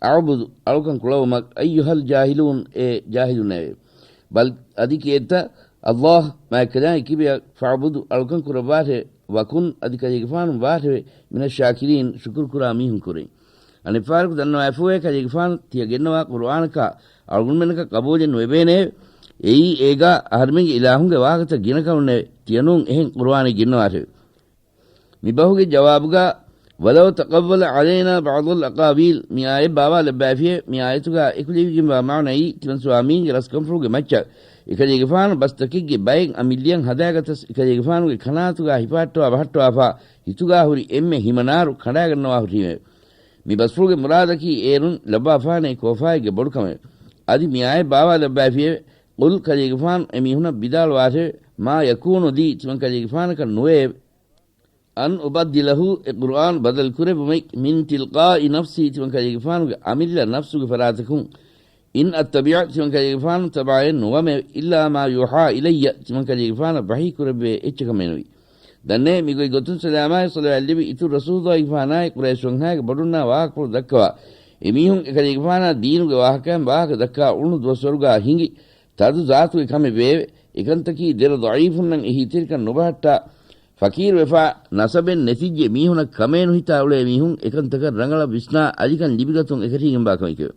އަޢުބުދު އަޅުކަން ކުޅަވުމަށް އައްޔުހަލް ޖާހިލޫން އޭ ޖާހިލުންނޭވެ. ބަލް އަދި ކިއެއްތަ؟ އައްލާހް މާތްކަލާނގެ ކިބަޔަށް ފަޢުބުދު އަޅުކަން ކުރައްވާށެވެ. ވަކުން އަދި ކަލޭގެފާނު ވާށެވެ މިނައްޝާކިރީން ޝުކުރުކުރާ މީހުން ކުރެން. އަނެއްފަހަރަކު ދަންނަވާފޫއޭ ކަލޭގެފާނު ތިޔަ ގެންނަވާ ޤުރުއާނަކާ އަޅުގަނޑުމެންނަކަށް ޤަބޫލެއް ނުވެވޭނެއެވެ. އެއީ އޭގާ އަހަރުމެންގެ އިލާހުންގެ ވާހަކަތައް ގިނަކަމުންނެވެ. ތިޔަނޫން އެހެން ޤުރުއާނެއް ގެންނަވާށެވެ. މި ބަހުގެ ޖަވާބުގާ، ވަލައު ތަޤައްވަލަ ޢަލައިނާ ބަޢްޟަލް އަޤާވީލް މި އާޔަތް ބާވާލައްވައިފިއެވެ. މި އާޔަތުގާ އެކުލެވިގެންވާ މާނައީ ތިމަން ސުވާމީންގެ ރަސްކަންފުޅުގެ މައްޗަށް އެކަލޭގެފާނު ބަސްތަކެއްގެ ބައެއް އަމިއްލިއަން ހަދާގަތަސް އެކަލޭގެފާނުގެ ކަނާތުގާ ހިފާއްޓަވާ ބަހައްޓަވާފާ ހިތުގާ ހުރި އެންމެ ހިމަނާރު ކަނޑާގަންނަވާ ހުށީމެވެ. މި ބަސްފުޅުގެ މުރާދަކީ އޭރުން ލައްވާފާނެ ކޯފާއެއްގެ ބޮޑުކަމެވެ. އަދި މިއާއެއް ބާވާލައްވައިފިއެވެ. ޤުލް ކަލޭގެފާނު އެމީހުނަށް ވިދާޅުވާށެވެ. މާ ޔަކޫނު ލީ، ތިމަން ކަލޭގެފާނަކަށް ނުވެއެވެ. އަން އުބައްދިލަހޫ، އެ ޤުރްއާން ބަދަލު ކުރެއްވުމެއް، މިން ތިލްޤާއި ނަފްސީ، ތިމަން ކަލޭގެފާނުގެ އަމިއްލަ ނަފްސުގެ ފަރާތަކުން. އިން އައްތަބިޢު، ތިމަން ކަލޭގެފާނު ތަބަޢައެއް ނުވަމެވެ. އިއްލާ މާ ޔޫޙާ އިލައްޔަ، ތިމަން ކަލޭގެފާނަށް ވަޙީ ކުރެއްވޭ އެއްޗަކަށް މެނުވީ. ދަންނޭ މިގޮތް ގޮތުން ސަލާމާއި ޞަލަވާތް ލިބި އިތުރު ރަސޫލުއްލާހިގެފާނާއި ޤުރައިޝް ވަންހާގެ ބޮޑުންނާ ވާހަކަފުޅު ދައްކަވާ، އެމީހުން އެކަލޭގެފާނާ ދީނުގެ ވާހަކައިން ވާހަކަ ދައްކާ އުޅުނު ދުވަސްވަރުގާ ހިނގި، ތަދު ޒާތުގެ ކަމެއް ވެއެވެ. އެކަންތަކީ ދެރަ ޟަޢީފުންނަށް އެހީތެރިކަން ނުބަހައްޓާ، ފަޤީރުވެފާ، ނަސަބެއް ނެތިއްޖެ މީހުނަށް ކަމޭ ނުހިތާ އުޅޭ މީހުން އެކަންތަކަށް ރަނގަޅަށް ވިސްނާ އަލިކަން ލިބިގަތުން އެކަށީގެންވާ ކަމެކެވެ.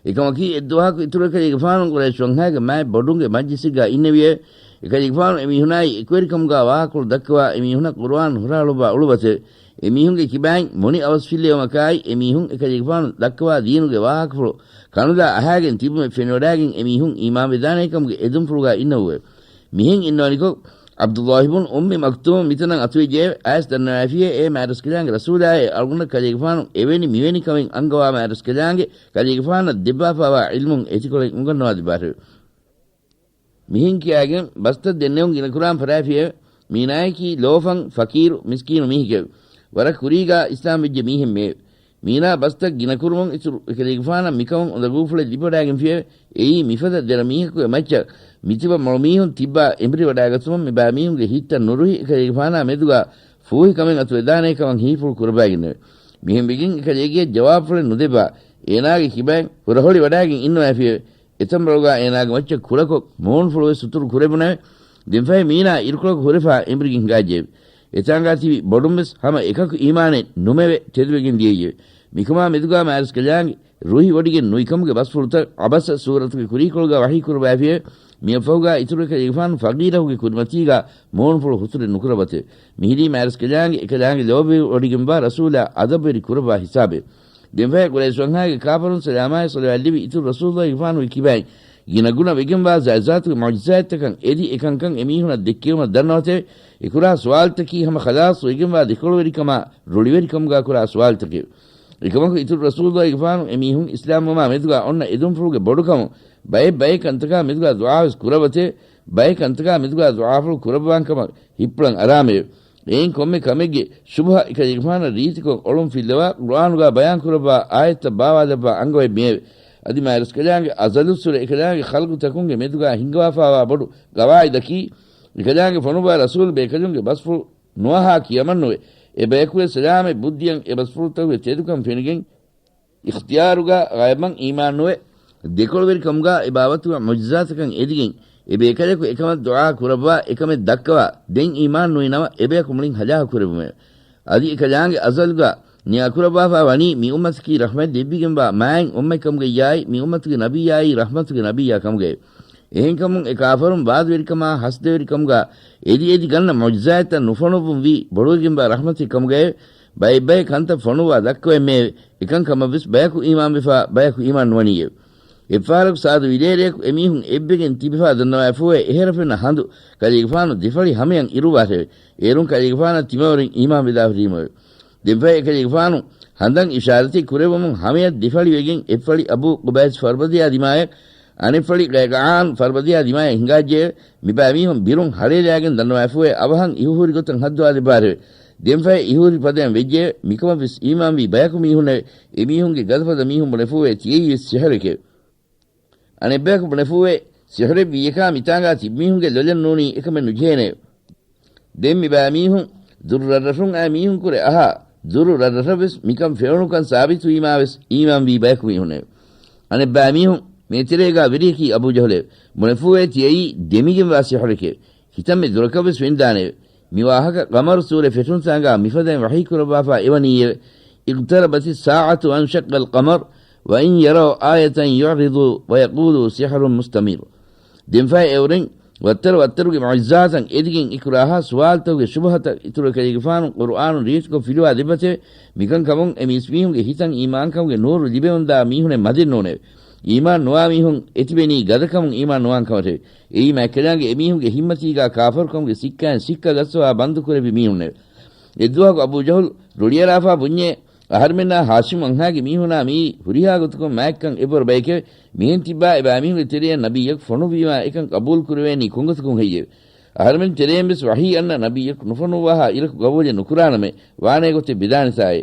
އެކަމަކީ، އެއްދުވަހަކު އިތުރު އެކަލޭގެފާނު ޤުރައިޝް ވަންހާގެ މާތް ބޮޑުންގެ މަޖްލިސެއްގާ އިންނެވިއެވެ. އެކަލޭގެފާނު އެމީހުނާއި އެކުވެރިކަމުގާ ވާހަކަފުޅު ދައްކަވާ، އެމީހުނަށް ޤުރުއާން ހުށަހަޅުއްވާ އުޅުއްވަތެވެ. އެމީހުންގެ ކިބައިން މުނި އަވަސްފިއްލެވުމަކާއި، އެމީހުން އެކަލޭގެފާނު ދައްކަވާ ދީނުގެ ވާހަކަފުޅު ކަނުލާ އަހާގެން ތިބުމެއް ފެނިވަޑާގެން އެމީހުން އީމާންވެދާނޭކަމުގެ އެދުންފުޅުގާ އިންނަވުއެވެ. މިހެން އިންނަވަނިކޮށް، ޢަބްދުﷲ ބުން އުއްމި މަކްތޫމް މިތަނަށް އަތުވެއްޖެއެވެ. އައިސް ދަންނަވައިފިއެވެ. އޭ މާތްރަސްކަލާނގެ ރަސޫލާއޭ، އަޅުގަނޑަށް ކަލޭގެފާނު އެވެނި މިވެނި ކަމެއް އަންގަވާ މާތްރަސްކަލާނގެ ކަލޭގެފާނަށް ދެއްވާފާވާ ޢިލްމުން އެތިކޮޅެއް އުނގަންނަވާލައްވާށެވެ. މިހެން ކިޔާގެން ބަސްތައް ދެންނެވުން ގިނަކުރާން ފަށާފިއެވެ. މީނާޔަކީ ލޯފަން، ފަޤީރު، މިސްކީނު މީހެކެވެ. ވަރަށް ކުރީގާ އިސްލާމް ވެއްޖެ މީހެއްމެއެވެ. މީނާ ބަސްތައް ގިނަކުރުމުން އިތުރު އެކަލޭގެފާނަށް މިކަމުން އުނދަގޫފުޅެއް ލިބިވަޑާގެންފިއެވެ. އެއީ މިފަދަ ދެރަ މީހަކުގެ މައްޗަށް މިތިބަ މޮޅު މީހުން ތިއްބާ އެނބުރިވަޑާގަތުމުން މިބާ މީހުންގެ ހިތްތައް ނުރުހި އެކަލޭގެފާނާ މެދުގާ ފޫހި ކަމެއް އަތުވެދާނޭ ކަމަށް ހީފުޅު ކުރައްވާގެންނެވެ. މިހެން ވެގެން އެކަލޭގެއަށް ޖަވާބުފުޅެއް ނުދެއްވާ، އޭނާގެ ކިބައިން ހުރަހޮޅި ވަޑާގެން އިންނަވައިފިއެވެ. އެތަނބަޅުގާ އޭނާގެ މައްޗަށް ކުޅަކޮށް މޫނުފުޅުވެސް ހުތުރު ކުރެވުނެވެ. ދެންފަހެ މީނާ އިރުކޮޅަކު ހުރެފާ އެނބުރިގެން ހިނގާއްޖެއެވެ. އެތާނގާ ތިބި ބޮޑުންވެސް ހަމަ އެކަކު އީމާނެއް ނުމެވެ ތެދުވެގެން ދިޔައީއެވެ. މިކަމާ މެދުގާ މާތްރަސްކަލާނގެ ރުހިވޮޑިގެން ނުއިކަމުގެ ބަސްފުޅުތައް ޢަބަސަ ސޫރަތުގެ ކުރީކޮޅުގާ ވަޙީކުރައްވައިފިއެވެ. މިއަށްފަހުގާ އިތުރު އެކަލޭގެފާނު ފަޤީރަކުގެ ކުރިމަތީގާ މޫނުފުޅު ހުތުރެއް ނުކުރައްވަތެވެ. މިހިރީ މާތްރަސްކަލާނގެ އެކަލާނގެ ލޯބިވެވޮޑިގެންވާ ރަސޫލާ އަދަބުވެރި ކުރައްވާ ހިސާބެވެ. ދެންފަހެ ޤުރައިޝް ވަންހާގެ ކާފަރުން ސަލާމާއި ޞަލަވާތް ލިބި އިތުރު ރަސޫލުއްލާހިގެފާނުގެ ކިބައިން ގިނަގުނަ ވެގެންވާ ޒާތްޒާތުގެ މުޢުޖިޒާތްތަކަށް އެދި އެކަންކަން އެމީހުނަށް ދެއްކެވުމަށް ދަންނަވަތެވެ. އެކުރާ ސުވާލުތަކީ ހަމަ ޚަލާޞް ވެގެންވާ ދެކޮޅުވެރިކަމާ ރުޅިވެރިކަމުގާ ކުރާ ސުވާލުތަކެވެ. އެކަމަކު އިތުރު ރަސޫލުއްލާހިގެފާނު އެމީހުން އިސްލާމްވުމާ މެދުގާ އޮންނަ އެދުންފުޅުގެ ބޮޑުކަމުން ބައެއް ބައެއް ކަންތަކާ މެދުގާ ދުޢާވެސް ކުރައްވަތެވެ. ބައެއް ކަންތަކާ މެދުގާ ދުޢާފުޅު ކުރައްވާން ކަމަށް ހިތްޕުޅަން އަރާމެވެ. އެއިން ކޮންމެ ކަމެއްގެ ޝުބުހަ އެކަލޭގެފާނަށް ރީތިކޮށް އޮޅުން ފިއްލަވާ، ޤުރުއާނުގާ ބަޔާން ކުރައްވާ އާޔަތްތައް ބާވާލައްވާ އަންގަވައި މިއެވެ. އަދި މާތްރަސްކަލާނގެ އަޒަލުއްސުރެ އެކަލާނގެ ޚަލްޤުތަކުންގެ މެދުގާ ހިންގަވާފާވާ ބޮޑު ގަވާއިދަކީ، އެކަލާނގެ ފޮނުއްވާ ރަސޫލު ބޭކަލުންގެ ބަސްފުޅު ނުއަހާ ކިޔަމަންނުވެ، އެބަޔަކުވެސް ސަލާމަތް ބުއްދިއަށް އެ ބަސްފުޅުތަކުގެ ތެދުކަން ފެނިގެން، އިޚްތިޔާރުގާ ޣައިބަށް އީމާންނުވެ، ދެކޮޅުވެރިކަމުގާ އެ ބާވަތުގެ މުޢުޖިޒާތަކަށް އެދިގެން، އެ ބޭކަލަކު އެކަމަށް ދުޢާ ކުރައްވާ، އެކަމެއް ދައްކަވާ، ދެން އީމާން ނުވި ނަމަ، އެ ބަޔަކު މުޅިން ހަލާކު ކުރެވުމެވެ. އަދި އެކަލާނގެ އަޒަލުގާ ނިޔާކުރައްވާފާ ވަނީ މި އުއްމަތަކީ ރަޙްމަތް ދެއްވިގެންވާ މާތް އުއްމަތްކަމުގައްޔާއި، މި އުއްމަތުގެ ނަބިއްޔާއީ ރަޙްމަތުގެ ނަބިއްޔާ ކަމުގައެވެ. އެހެންކަމުން އެ ކާފަރުން ވާދަވެރިކަމާ ހަސަދަވެރިކަމުގާ އެދި އެދި ގަންނަ މުޢުޖިޒާތްތައް ނުފޮނުއްވުން ވީ ބޮޑުވެގެންވާ ރަޙްމަތެއް ކަމުގައެވެ. ބައެއް ބައެއް ކަންތައް ފޮނުއްވާ ދައްކަވައެއްމެއެވެ. އެކަންކަމަށްވެސް ބަޔަކު އީމާންވެފާ، ބަޔަކު އީމާން ނުވަނީއެވެ. އެއްފަހަރަކު ސާދު ވިލޭރެއަކު އެމީހުން އެއްވެގެން ތިބެފާ ދަންނަވާފޫއެވެ. އެހެރަ ފެންނަ ހަނދު ކަލޭގެފާނު ދެފަޅި ހަމަޔަށް އިރުއްވާށެވެ. އޭރުން ކަލޭގެފާނަށް ތިމަވަރުން އީމާންވެދާހުރީމެވެ. ދެންފަހެ އެކަލޭގެފާނު ހަނދަން އިޝާރަތެއް ކުރެއްވުމުން ހަމަޔަށް ދެފަޅިވެގެން އެއްފަޅި އަބޫ ޤުބައިސް ފަރުބަދިޔާ ދިމާޔަށް، އަނެއްފަޅި ޤައިޤަޢާން ފަރުބަދިޔާ ދިމާޔަށް ހިނގާއްޖެއެވެ. މިބައިމީހުން ބިރުން ހަޅޭލާގެން ދަންނަވާފޫއެވެ. އަވަހަށް އިހުހުރި ގޮތަށް ހައްދަވާލެއްވާށެވެ. ދެންފަހެ އިހުހުރި ފަދައިން ވެއްޖެއެވެ. މިކަމަށްވެސް އީމާންވީ ބަޔަކު މީހުންނެވެ. އެމީހުންގެ ގަދަފަދަ މީހުން ބުނެފޫއެވެ. ތިޔައީވެސް ސިހުރެކެވެ. އަނެއްބަޔަކު ބުނެފޫއެވެ. ސިހުރެއްވިއްޔަކާ މިތާނގާ ތިބިމީހުންގެ ލޮލަށް ނޫނީ އެކަމެއް ނުޖެހޭނެއެވެ. ދެން މިބައިމީހުން ދުރު ރަށްރަށުން އައި މީހުންކުރެ އަހާ، ދުރު ރަށްރަށަށްވެސް މިކަން ފެނުނުކަން ސާބިތުވީމާވެސް އީމާންވީ ބަޔަކު މީހުންނެވެ. އަނެއްބައިމީހުން މޭތެރޭގާ ވެރިޔަކީ އަބޫ ޖަހުލެވެ. ބުނެފޫއެވެ. ތިޔައީ ދެމިގެންވާ ސިހުރެކެވެ. ކިތަންމެ ދުރަކަށްވެސް ފެނިދާނެއެވެ. މި ވާހަކަ ޤަމަރު ސޫރަތް ފެށުންތާނގާ މިފަދައިން ވަޙީކުރައްވާފާ އެވަނީއެވެ. اقتربت الساعة وانشق القمر وإن يروا آية يعرضوا ويقولوا سحر مستمر. ދެންފަހެ އެއުރެން ވައްތަރު ވައްތަރުގެ މުޢުޖިޒާތައް އެދިގެން އެކުރާހާ ސުވާލުތަކުގެ ޝުބުހަތައް އިތުރު ކަލޭގެފާނު ޤުރުއާނުން ރީތިކޮށް ފިލުވާ ދެއްވަތެވެ. މިކަންކަމުން އެ މީސްމީހުންގެ ހިތަށް އީމާންކަމުގެ ނޫރު ލިބެވަންދާ މީހުނެއް މަދެއް ނޫނެވެ. އީމާން ނުވާ މީހުން އެތިބެނީ ގަދަކަމުން އީމާން ނުވާން ކަމަށެވެ. އެއީ މާތްކަލާނގެ އެމީހުންގެ ހިއްމަތީގާ ކާފަރުކަމުގެ ސިއްކައިން ސިއްކަ ގައްސަވާ ބަންދު ކުރެއްވި މީހުންނެވެ. އެއްދުވަހަކު އަބޫ ޖަހުލް ރުޅިއަރާފާ ބުންޏޭ، އަހަރުމެންނާ ހާޝިމް ވަންހާގެ މީހުނާ މިއީ ހުރިހާ ގޮތަކުން މާތްކަން އެއްވަރު ބައެކެވެ. މިހެން ތިއްބާ އެބައިމީހުންގެ ތެރެއަށް ނަބިއްޔަކު ފޮނުއްވީމާ އެކަން ޤަބޫލު ކުރެވޭނީ ކޮންގޮތަކުން ހެއްޔެވެ؟ އަހަރުމެން ތެރެއިން ވެސް ވަޙީ އަންނަ ނަބިއްޔަކު ނުފޮނުއްވާހާ އިރަކު ޤަބޫލެއް ނުކުރާނަމޭ، ވާނޭ ގޮތެއް ވިދާނެތާއޭ.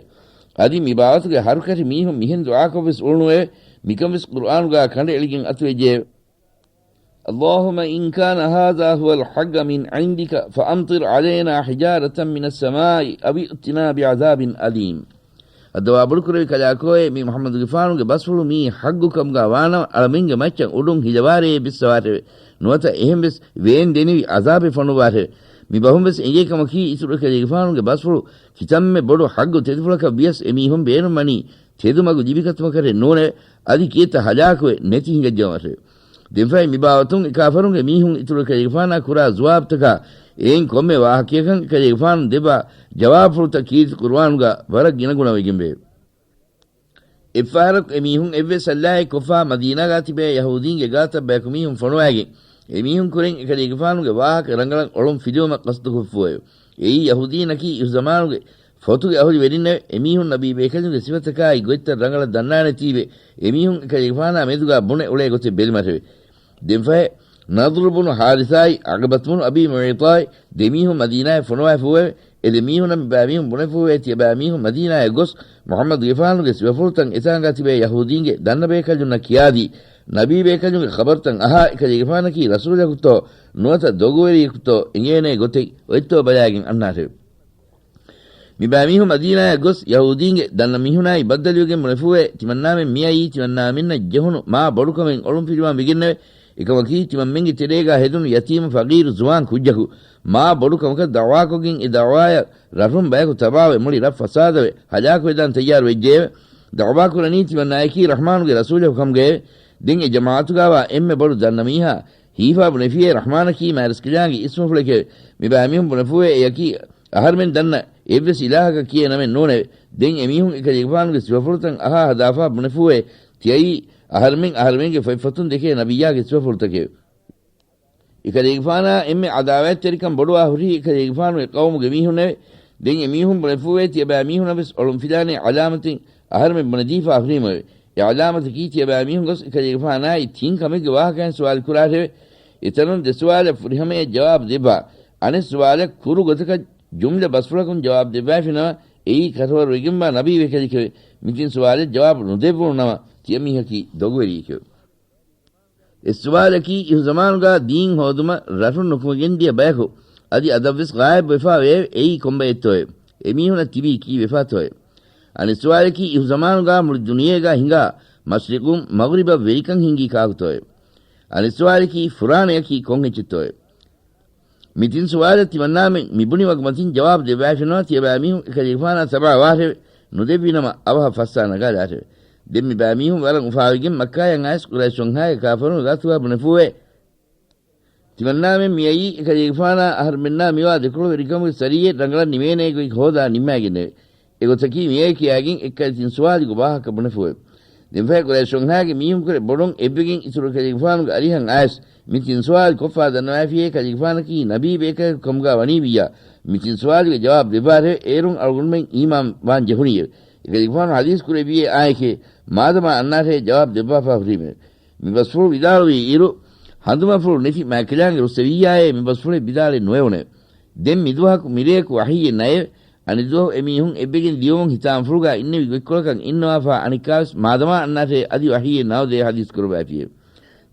އަދި މި ބާވަތުގެ ހަރުކަށި މީހުން މިހެން ދުޢާކޮށް ވެސް އުޅުނުއެވެ. މިކަން ވެސް ޤުރްއާނުގާ ކަނޑައެޅިގެން އަތުވެއްޖެއެވެ. اللهم إن كان هذا هو الحق من عندك فأمطر علينا حجارة من السماء أو ائتنا بعذاب أليم. އައްދަވާ ބޮޑުކުރެވި ކަލާކޯއޭ، މި މުޙައްމަދުގެފާނުގެ ބަސްފުޅު މިއީ ޙައްޤު ކަމުގާ ވާނަމަ، އަޅަމެންގެ މައްޗަށް އުޑުން ހިލަވާރޭ ބިއްސަވާށެވެ. ނުވަތަ އެހެން ވެސް ވޭން ދެނިވި ޢަޒާބެއް ފޮނުއްވާށެވެ. މި ބަހުން ވެސް އެނގޭ ކަމަކީ، އިތުރު އެކަލޭގެފާނުގެ ބަސްފުޅު ކިތަންމެ ބޮޑު ޙައްޤު ތެދުފުޅަކަށް ވިޔަސް އެމީހުން ބޭނުންވަނީ ތެދު މަގު ލިބިގަތުމަކަށެއް ނޫނެވެ. އަދި ކިއެއްތަ ހަލާކުވެ ނެތި ހިނގައްޖައުމަށެވެ. ދެންފަހެ މި ބާވަތުން އެ ކާފަރުންގެ މީހުން އިތުރު އެކަލޭގެފާނާ ކުރާ ޒުވާބުތަކާ އެއިން ކޮންމެ ވާހަކަޔަކަށް އެކަލޭގެފާނު ދެއްވާ ޖަވާބުފުޅުތައް ކީރިތި ޤުރުއާނުގަ ވަރަށް ގިނަގުނަވެގެންވެއެވެ. އެއްފަހަރަކު އެމީހުން އެއްވެސް ސައްލާއެއް ކޮށްފާ މަދީނާގާ ތިބޭ ޔަހޫދީންގެ ގާތަށް ބަޔަކު މީހުން ފޮނުވައިގެން، އެމީހުން ކުރެން އެކަލޭގެފާނުގެ ވާހަކަ ރަނގަޅަށް އޮޅުން ފިލުވުމަށް ޤަޞްދުކޮށްފޫއެވެ. އެއީ ޔަހޫދީންނަކީ އިހުޒަމާނުގެ ފޮތުގެ އަހުލުވެރިންނެވެ. އެމީހުން ނަބީ ބޭކަލުންގެ ސިފަތަކާއި ގޮތްތައް ރަނގަޅަށް ދަންނާނެތީވެ. އެމީހުން އެކަލޭގެފާނާ މެދުގާ ބުނެ އުޅޭ ގޮތެއް ބެލުމަށެވެ. ދެންފަހެ ނަޟްރު ބުނު ޙާރިޘާއި ޢަޤްބަތު ބުނު އަބީ މުޢައިޠާއި ދެމީހުން މަދީނާއަށް ފޮނުވާފޫއެވެ. އެ ދެމީހުންނަށް މިބައިމީހުން ބުނެފޫއެވެ. ތިޔަބައިމީހުން މަދީނާއަށް ގޮސް މުޙައްމަދުގެފާނުގެ ސިފަފުޅުތައް އެތާނގާ ތިބޭ ޔަހޫދީންގެ ދަންނަބޭކަލުންނަށް ކިޔާދީ، ނަބީ ބޭކަލުންގެ ޚަބަރުތައް އަހާ، އެކަލޭގެފާނަކީ ރަސޫލަކުތޯ ނުވަތަ ދޮގުވެރިޔަކުތޯ އެނގޭނޭ ގޮތެއް އޮތްތޯ ބަލާގެން އަންނާށެވެ. މިބައިމީހުން މަދީނާއަށް ގޮސް ޔަހޫދީންގެ ދަންނަ މީހުނާއި ބައްދަލުވެގެން ބުނެފޫއެވެ. ތިމަންނާމެން މިއައީ ތިމަންނާމެންނަށް ޖެހުނު މާ ބޮޑުކަމެއް އޮޅުންފިލުވަން ވެގެންނެވެ. އެކަމަކީ، ތިމަންމެންގެ ތެރޭގާ ހެދުނު ޔަތީމު ފަގީރު ޒުވާން ކުއްޖަކު މާ ބޮޑު ކަމަކަށް ދަޢުވާކޮށްގެން، އެ ދަޢުވާޔަށް ރަށުން ބަޔަކު ތަބާވެ މުޅި ރަށް ފަސާދަވެ ހަލާކުވެދާން ތައްޔާރު ވެއްޖެއެވެ. ދަޢުވާ ކުރަނީ ތިމަންނާޔަކީ ރަޙްމާނުގެ ރަސޫލަކު ކަމުގައެވެ. ދެން އެ ޖަމާޢަތުގާވާ އެންމެ ބޮޑު ދަންނަ މީހާ ހީފާ ބުނެފިއޭ، ރަޙްމާނަކީ މާތްރަސްކަލާނގެ އިސްމުފުޅެކެވެ. މިބައިމީހުން ބުނެފޫއެވެ. އެއަކީ އަހަރުމެން ދަންނަ އެއްވެސް އިލާހަކަށް ކިޔޭ ނަމެއް ނޫނެވެ. ދެން އެމީހުން އެކަލޭގެފާނުގެ ސިފަފުޅުތައް އަހާ ހަދާފާ ބުނެފޫއެވެ. ތިއައީ އަހަރުމެން އަހަރުމެންގެ ފޮތްފޮތުން ދެކޭ ނަބިއްޔާގެ ސިފަފުޅުތަކެވެ. އެކަލޭގެފާނާ އެންމެ ޢަދާވާތްތެރިކަން ބޮޑުވާ ހުރީ އެކަލޭގެފާނުގެ ޤައުމުގެ މީހުންނެވެ. ދެން އެމީހުން ބުނެފޫއެވެ. ތިޔަބައިމީހުނަށް ވެސް އޮޅުންފިލާނެ ޢަލާމަތެއް އަހަރުމެން ބުނެދީފާ ހުރީމެވެ. އެ ޢަލާމަތަކީ ތިޔަބައިމީހުން ގޮސް އެކަލޭގެފާނާއި ތިން ކަމެއްގެ ވާހަކައިން ސުވާލު ކުރާށެވެ. އެތަނުން ދެ ސުވާލަށް ފުރިހަމަޔަށް ޖަވާބު ދެއްވާ، އަނެއް ސުވާލަށް ކުރު ގޮތަކަށް ޖުމްލަ ބަސްފުޅަކުން ޖަވާބު ދެއްވާފިނަމަ، އެއީ ކަށަވަރުވެގެންވާ ނަބީ ބޭކަލެކެވެ. މި ތިން ސުވާލަށް ޖަވާބު ނުދެއްވުނު ނަމަ، ތިޔަ މީހަކީ ދޮގުވެރިއެކެވެ. އެއް ސުވާލަކީ، އިހުޒަމާނުގާ ދީން ހޯދުމަށް ރަށުން ނުކުމެގެން ދިޔަ ބަޔަކު އަދި އަދަށްވެސް ޣާއިބްވެފާ ވެއެވެ. އެއީ ކޮންބައެއްތޯއެވެ؟ އެމީހުނަށް ތިބީ ކީއްވެފާތޯއެވެ؟ އަނެއް ސުވާލަކީ، އިހުޒަމާނުގާ މުޅި ދުނިޔޭގާ ހިނގާ މަޝްރިޤުން މަޣްރިބަށް ވެރިކަން ހިންގީ ކާކުތޯއެވެ؟ އަނެއް ސުވާލަކީ، ފުރާނަޔަކީ ކޮން އެއްޗެއްތޯއެވެ؟ މި ތިން ސުވާލަށް ތިމަންނާމެން މި ބުނި ވަގުމަތިން ޖަވާބު ދެއްވާފިނަމަ، ތިޔަބައިމީހުން އެކަލޭގެފާނާ ތަބަޢަށް ވާށެވެ. ނުދެއްވިނަމަ، އަވަހަށް ފައްސާ ނަގާލާށެވެ. ދެން މި ބައިމީހުން ވަރަށް އުފާވެގެން މައްކާޔަށް އައިސް ޤުރައިޝުންހާއި ކާފަރުންގެ ގާތުގާ ބުނެފޫއެވެ. ތިމަންނާމެން މިއައީ އެކަލޭގެފާނާ އަހަރުމެންނާ މިވާ ދެކޮޅުވެރިކަމުގެ ސަރީއެއް ރަނގަޅަށް ނިމޭނޭ ގޮތް ހޯދާ ނިންމާގެންނެވެ. އެގޮތަކީ މިއޭ ކިޔާގެން އެއްކަލަ ތިން ސުވާލުގެ ވާހަކަ ބުނެފޫއެވެ. ދެންފަހެ ޤުރައިޝުންހާގެ މީހުންކުރެ ބޮޑުން އެއްވެގެން އިތުރު އެކަލޭގެފާނުގެ އަރިހަށް އައިސް މި ތިން ސުވާލު ކޮށްފާ ދަންނަވާފިޔޭ ކަލޭގެފާނަކީ ނަބީ ބޭކަލަކު ކަމުގާ ވަނީވިއްޔާ، މި ތިން ސުވާލުގެ ޖަވާބު ދެއްވާށެވެ. އޭރުން އަޅުގަނޑުމެން އީމާން ވާން ޖެހުނީއެވެ. އެކަލޭގެފާނު ޙަދީޘް ކުރެއްވިޔޭ އާއެކޭ، މާދަމާ އަންނާށޭ ޖަވާބު ދެއްވާފާ ހުރީމެވެ. މި ބަސްފުޅު ވިދާޅުވި އިރު، ހަނދުމަފުޅު ނެތި މާތްކަލާނގެ ރުއްސެވިއްޔާއޭ މި ބަސްފުޅެއް ވިދާޅެއް ނުވެވުނެވެ. ދެން މިދުވަހަކު މިރެޔަކު ވަޙީއެއް ނައެވެ. އަނެއްދުވަހު އެމީހުން އެއްވެގެން ލިޔުމުން ހިތާމަފުޅުގާ އިންނެވި ގޮތްކޮޅަކަށް އިންނަވާފާ އަނެއްކާވެސް މާދަމާ އަންނާށޭ އަދި ވަޙީއެއް ނައުދޭ ޙަދީޘް ކުރައްވާފިއެވެ.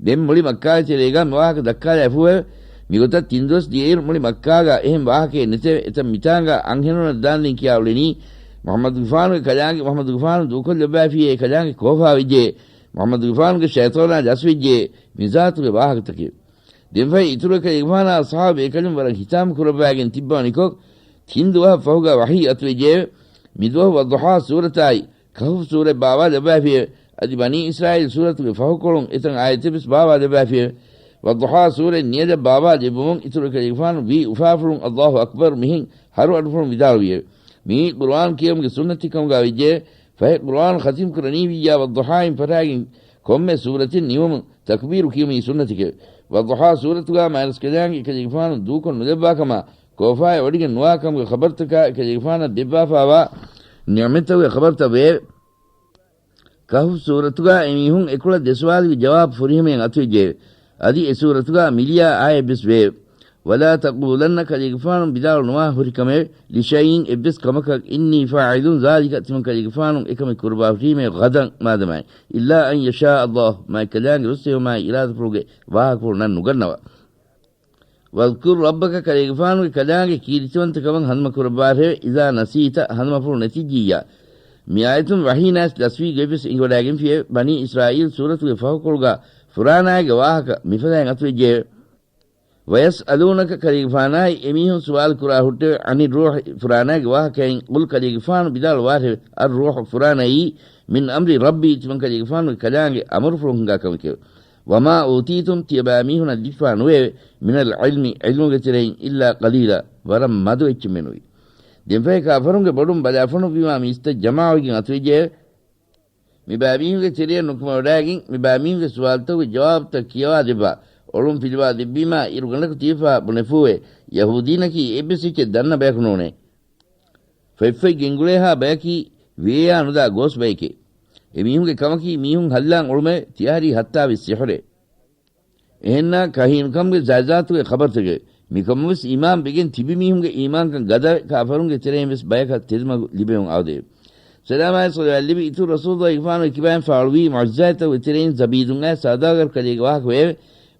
ދެން މުޅި މައްކާގެ ތެރޭގާ މިވާހަކަ ދައްކާލާފޫއެވެ. މިގޮތަށް ތިން ދުވަސް ދިޔައިރު މުޅި މައްކާގާ އެހެން ވާހަކައެއް ނެތެވެ. އެތަން މިތާނގާ އަންހެނުނަށް ދާންދެން ކިޔާ އުޅެނީ، މުޙައްމަދުގެފާނުގެ ކަލާނގެ މުޙައްމަދުގެފާނު ދޫކޮށްލައްވާފިޔޭ ކަލާނގެ ކޯފާވެއްޖެ، މުޙައްމަދުގެފާނުގެ ޝައިޠާނާ ލަސްވެއްޖެ، މިޒާތުގެ ވާހަކަތަކެވެ. ދެންފަހެ އިތުރު އެކަލޭގެފާނާ އަޞްޙާބު ބޭކަލުން ވަރަށް ހިތާމަ ކުރައްވާގެން ތިއްބަވަނިކޮށް، ތިން ދުވަހަށް ފަހުގާ ވަޙީ އަތުވެއްޖެއެވެ. މިދުވަހު ވައްޟުޙާ ސޫރަތާއި، ކަހުފު ސޫރަތް ބާވާލައްވާފިއެވެ. އަދި ބަނީ އިސްރާއީލް ސޫރަތުގެ ފަހުކޮޅުން އެތަން އާޔަތެއްވެސް ބާވާލައްވާފިއެވެ. ވައްޟުޙާ ސޫރަތް ނިޔަލަށް ބާވާލެއްވުމުން އިތުރު އެކަލޭގެފާނު ވީ އުފާފުޅުން ﷲ އަކްބަރު މިހެން ހަރު އަޑުފުޅުން ވިދާޅުވިއެވެ. މިއީ ޤުރުއާން ކިޔެވުމުގެ ސުންނަތެއް ކަމުގާ ވެއްޖެއެވެ. ފަހެ ޤުރުއާން ޚަތިމް ކުރަނީވިއްޔާ ވައްޟުޙާއިން ފަށާގެން ކޮންމެ ސޫރަތެއް ނިމުމުން ތަކްބީރު ކިޔުމީ ސުންނަތެކެވެ. ވައްޟުޙާ ސޫރަތުގާ މާތްރަސްކަލާނގެ އެކަލޭގެފާނު ދޫކޮށް ނުލައްވާ ކަމާ، ކޯފާއެއް ވޮޑިގެން ނުވާ ކަމުގެ ޚަބަރުތަކާ އެކަލޭގެފާނަށް ދެއްވާފާވާ ނިޢުމަތްތަކުގެ ޚަބަރުތައް ވެއެވެ. ކަހުފް ސޫރަތުގާ އެމީހުން އެކުޅަ ދެ ސުވާލުގެ ޖަވާބު ފުރިހަމައިން އަތުވެއްޖެއެވެ. އަދި އެ ސޫރަތުގާ މިލިޔާ އާޔަތްވެސް ވެއެވެ. ولا تقولن، ކަލޭގެފާނު ވިދާޅު ނުވާ ހުރި ކަމެވެ. لشيء، އެއްވެސް ކަމަކަށް، إني فاعل ذلك، ތިމަން ކަލޭގެފާނު އެކަމެއް ކުރައްވާ ހުރީމޭ، غدا، މާދަމާއި، إلا أن يشاء الله، މާތް ކަލާނގެ ރުއްސެވުމާއި އިރާދަފުޅުގެ ވާހަކަފުޅު ނަން ނުގަންނަވާ. واذكر ربك، ކަލޭގެފާނުގެ ކަލާނގެ ކީރިތިވަންތަކަމަށް ހަނދުމަ ކުރައްވާށެވެ. إذا نسيت، ހަނދުމަފުޅު ނެތިއްޖިއްޔާ. މި އާޔަތުން ވަޙީ ނައިސް ލަސްވީ ގޮތްވެސް އެނގިވަޑައިގެންފިއެވެ. ބަނީ އިސްރާއީލް ސޫރަތުގެ ފަހުކޮޅުގާ ފުރާނާގެ ވާހަކަ މިފަދައިން އަތުވެއްޖެއެވެ. ويسألونك، ކަލޭގެފާނާއި އެމީހުން ސުވާލު ކުރާ ހުއްޓެވެ. عن الروح، ފުރާނާގެ ވާހަކައިން. قل، ކަލޭގެފާނު ވިދާޅުވާށެވެ. الروح، ފުރާނައީ، من أمر ربي، ތިމަން ކަލޭގެފާނުގެ ކަލާނގެ އަމުރުފުޅުން ހިނގާ ކަމެކެވެ. وما أوتيتم، ތިޔަބައިމީހުންނަށް ދީފާ ނުވެއެވެ. من العلم، ޢިލްމުގެ ތެރެއިން، إلا قليلا، ވަރަށް މަދު އެއްޗެއްމެ ނުވި. ދެންފަހެ ކާފަރުންގެ ބޮޑުން ބަލާފަނުވީމާ މީސްތައް ޖަމާވެގެން އަތުވެއްޖެއެވެ. މިބައިމީހުންގެ ތެރެއަށް ނުކުމެވަޑައިގެން، މިބައިމީހުންގެ ސުވާލުތަކުގެ ޖަވާބުތައް ކިޔަވާ ދެއްވާ. އޮޅުން ފިލުވާ ދެއްވީމާ އިރުގަނޑަކު ތިޔަފާ ބުނެފޫވޭ. ޔަހޫދީންނަކީ އެއްވެސް އެއްޗެއް ދަންނަ ބަޔަކު ނޫނޭ. ފޮތްފޮތް ގެންގުޅޭހާ ބަޔަކީ ވިޔަޔާ ނުދާ ގޯސް ބައެކޭ. އެމީހުންގެ ކަމަކީ މީހުން ހައްލާން އުޅުމެވެ. ތިޔަ ހަރީ ހައްތާވީސް ސިޙުރޭ. އެހެންނާ ކަހީނުކަމުގެ ޒާތްޒާތުގެ ޚަބަރުތަކެވެ. މިކަމަށްވެސް އީމާން ވެގެން ތިބި މީހުންގެ އީމާންކަން ގަދަވެ، ކާފަރުންގެ ތެރެއިންވެސް ބަޔަކަށް ތެދުމަގު ލިބެވުން އާދެވެ. ސަލާމާއި ޞަލަވާތް ލިބި އިތުރު ރަސޫލުއްލާހިގެފާނުގެ ކިބައިން ފާޅުވީ މުޢުޖިޒާތްތަކުގެ ތެރެއިން ޒަބީދުން އައި ސާދާގަރު ކަލޭގެ ވާހަކަ ވެއެވެ.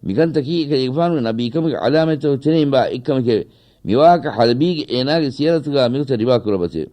މިކަންތަކީ އެކަލޭގެފާނުގެ ނަބީކަމުގެ ޢަލާމަތްތަކުގެ ތެރެއިން ވާ އެއްކަމެކެވެ. މިވާހަކަ ޙަލަބީގެ އޭނާގެ ސިޔަރަތުގާ މިގޮތަށް ރިވާ ކުރައްވަތެވެ.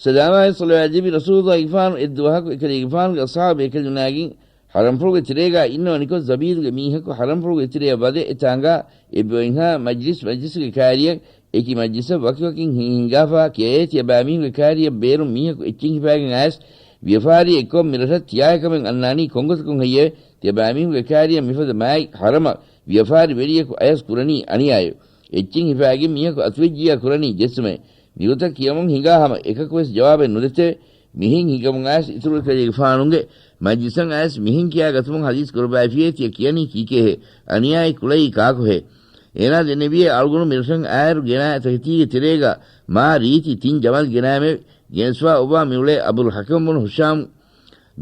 ސަލާމާއި ޞަލަވާތް ލިބި ރަސޫލުއްލާހިގެފާނު އެއްދުވަހަކު އެކަލޭގެފާނުގެ އަޞްޙާބު ބޭކަލުންނާގެން ޙަރަމްފުޅުގެ ތެރޭގާ އިންނަވަނިކޮށް، ޒަބީދުގެ މީހަކު ޙަރަމްފުޅުގެ ތެރެއަށް ވަދެ އެތާނގާ އެއްބައިންހާ މަޖްލިސް މަޖްލިސްގެ ކާރިޔަށް އެކި މަޖްލިސަށް ވަކިވަކިން ހި-، ހިނގާފާ ކިޔައޭ ތިޔަބައިމީހުންގެ ކާރިޔަށް ބޭރުން މީހަކު އެއްޗެއް ހިފާގެން އައިސް ވިޔަފާރި އެއްކޮށް މިރަށަށް ތިޔާއެކަމެއް އަންނާނީ ކޮންގޮތަކުން ހެއްޔެވެ؟ ތިޔަބައިމީހުންގެ ކާރިޔަށް މިފަދަ މާތް ޙަރަމަށް ވިޔަފާރި ވެރިޔަކު އަޔަސް ކުރަނީ އަނިޔާއެވެ. އެއްޗެއް ހިފާގެން މީހަކު އަތުވެއްޖިއްޔާ ކުރަނީ ޖެއްސުމެވެ. މިގޮތަށް ކިޔަމުން ހިނގާ ހަމަ އެކަކުވެސް ޖަވާބެއް ނުދެތެވެ. މިހެން ހިނގަމުން އައިސް އިތުރު އެކަލޭގެފާނުގެ މަޖްލިސަށް އައިސް މިހެން ކިޔާ ގަތުމުން ޙަދީޘް ކުރައްވައިފިއޭ ތިޔަ ކިޔަނީ ކީކޭހޭ؟ އަނިޔާއެއް ކުޅައީ ކާކުހޭ؟ އޭނާ ދެންނެވިއޭ އަޅުގަނޑު މިރަށަށް އާއިރު ގެނާ އެތަކެތީގެ ތެރޭގަ މާ ރީތި ތިން ޖަމަލް ގެނާމެވެ. ގެނެސްފާ އޮއްވާ މިއުޅޭ އަބުލް ޙަކަމް ބުނު ހިޝާމް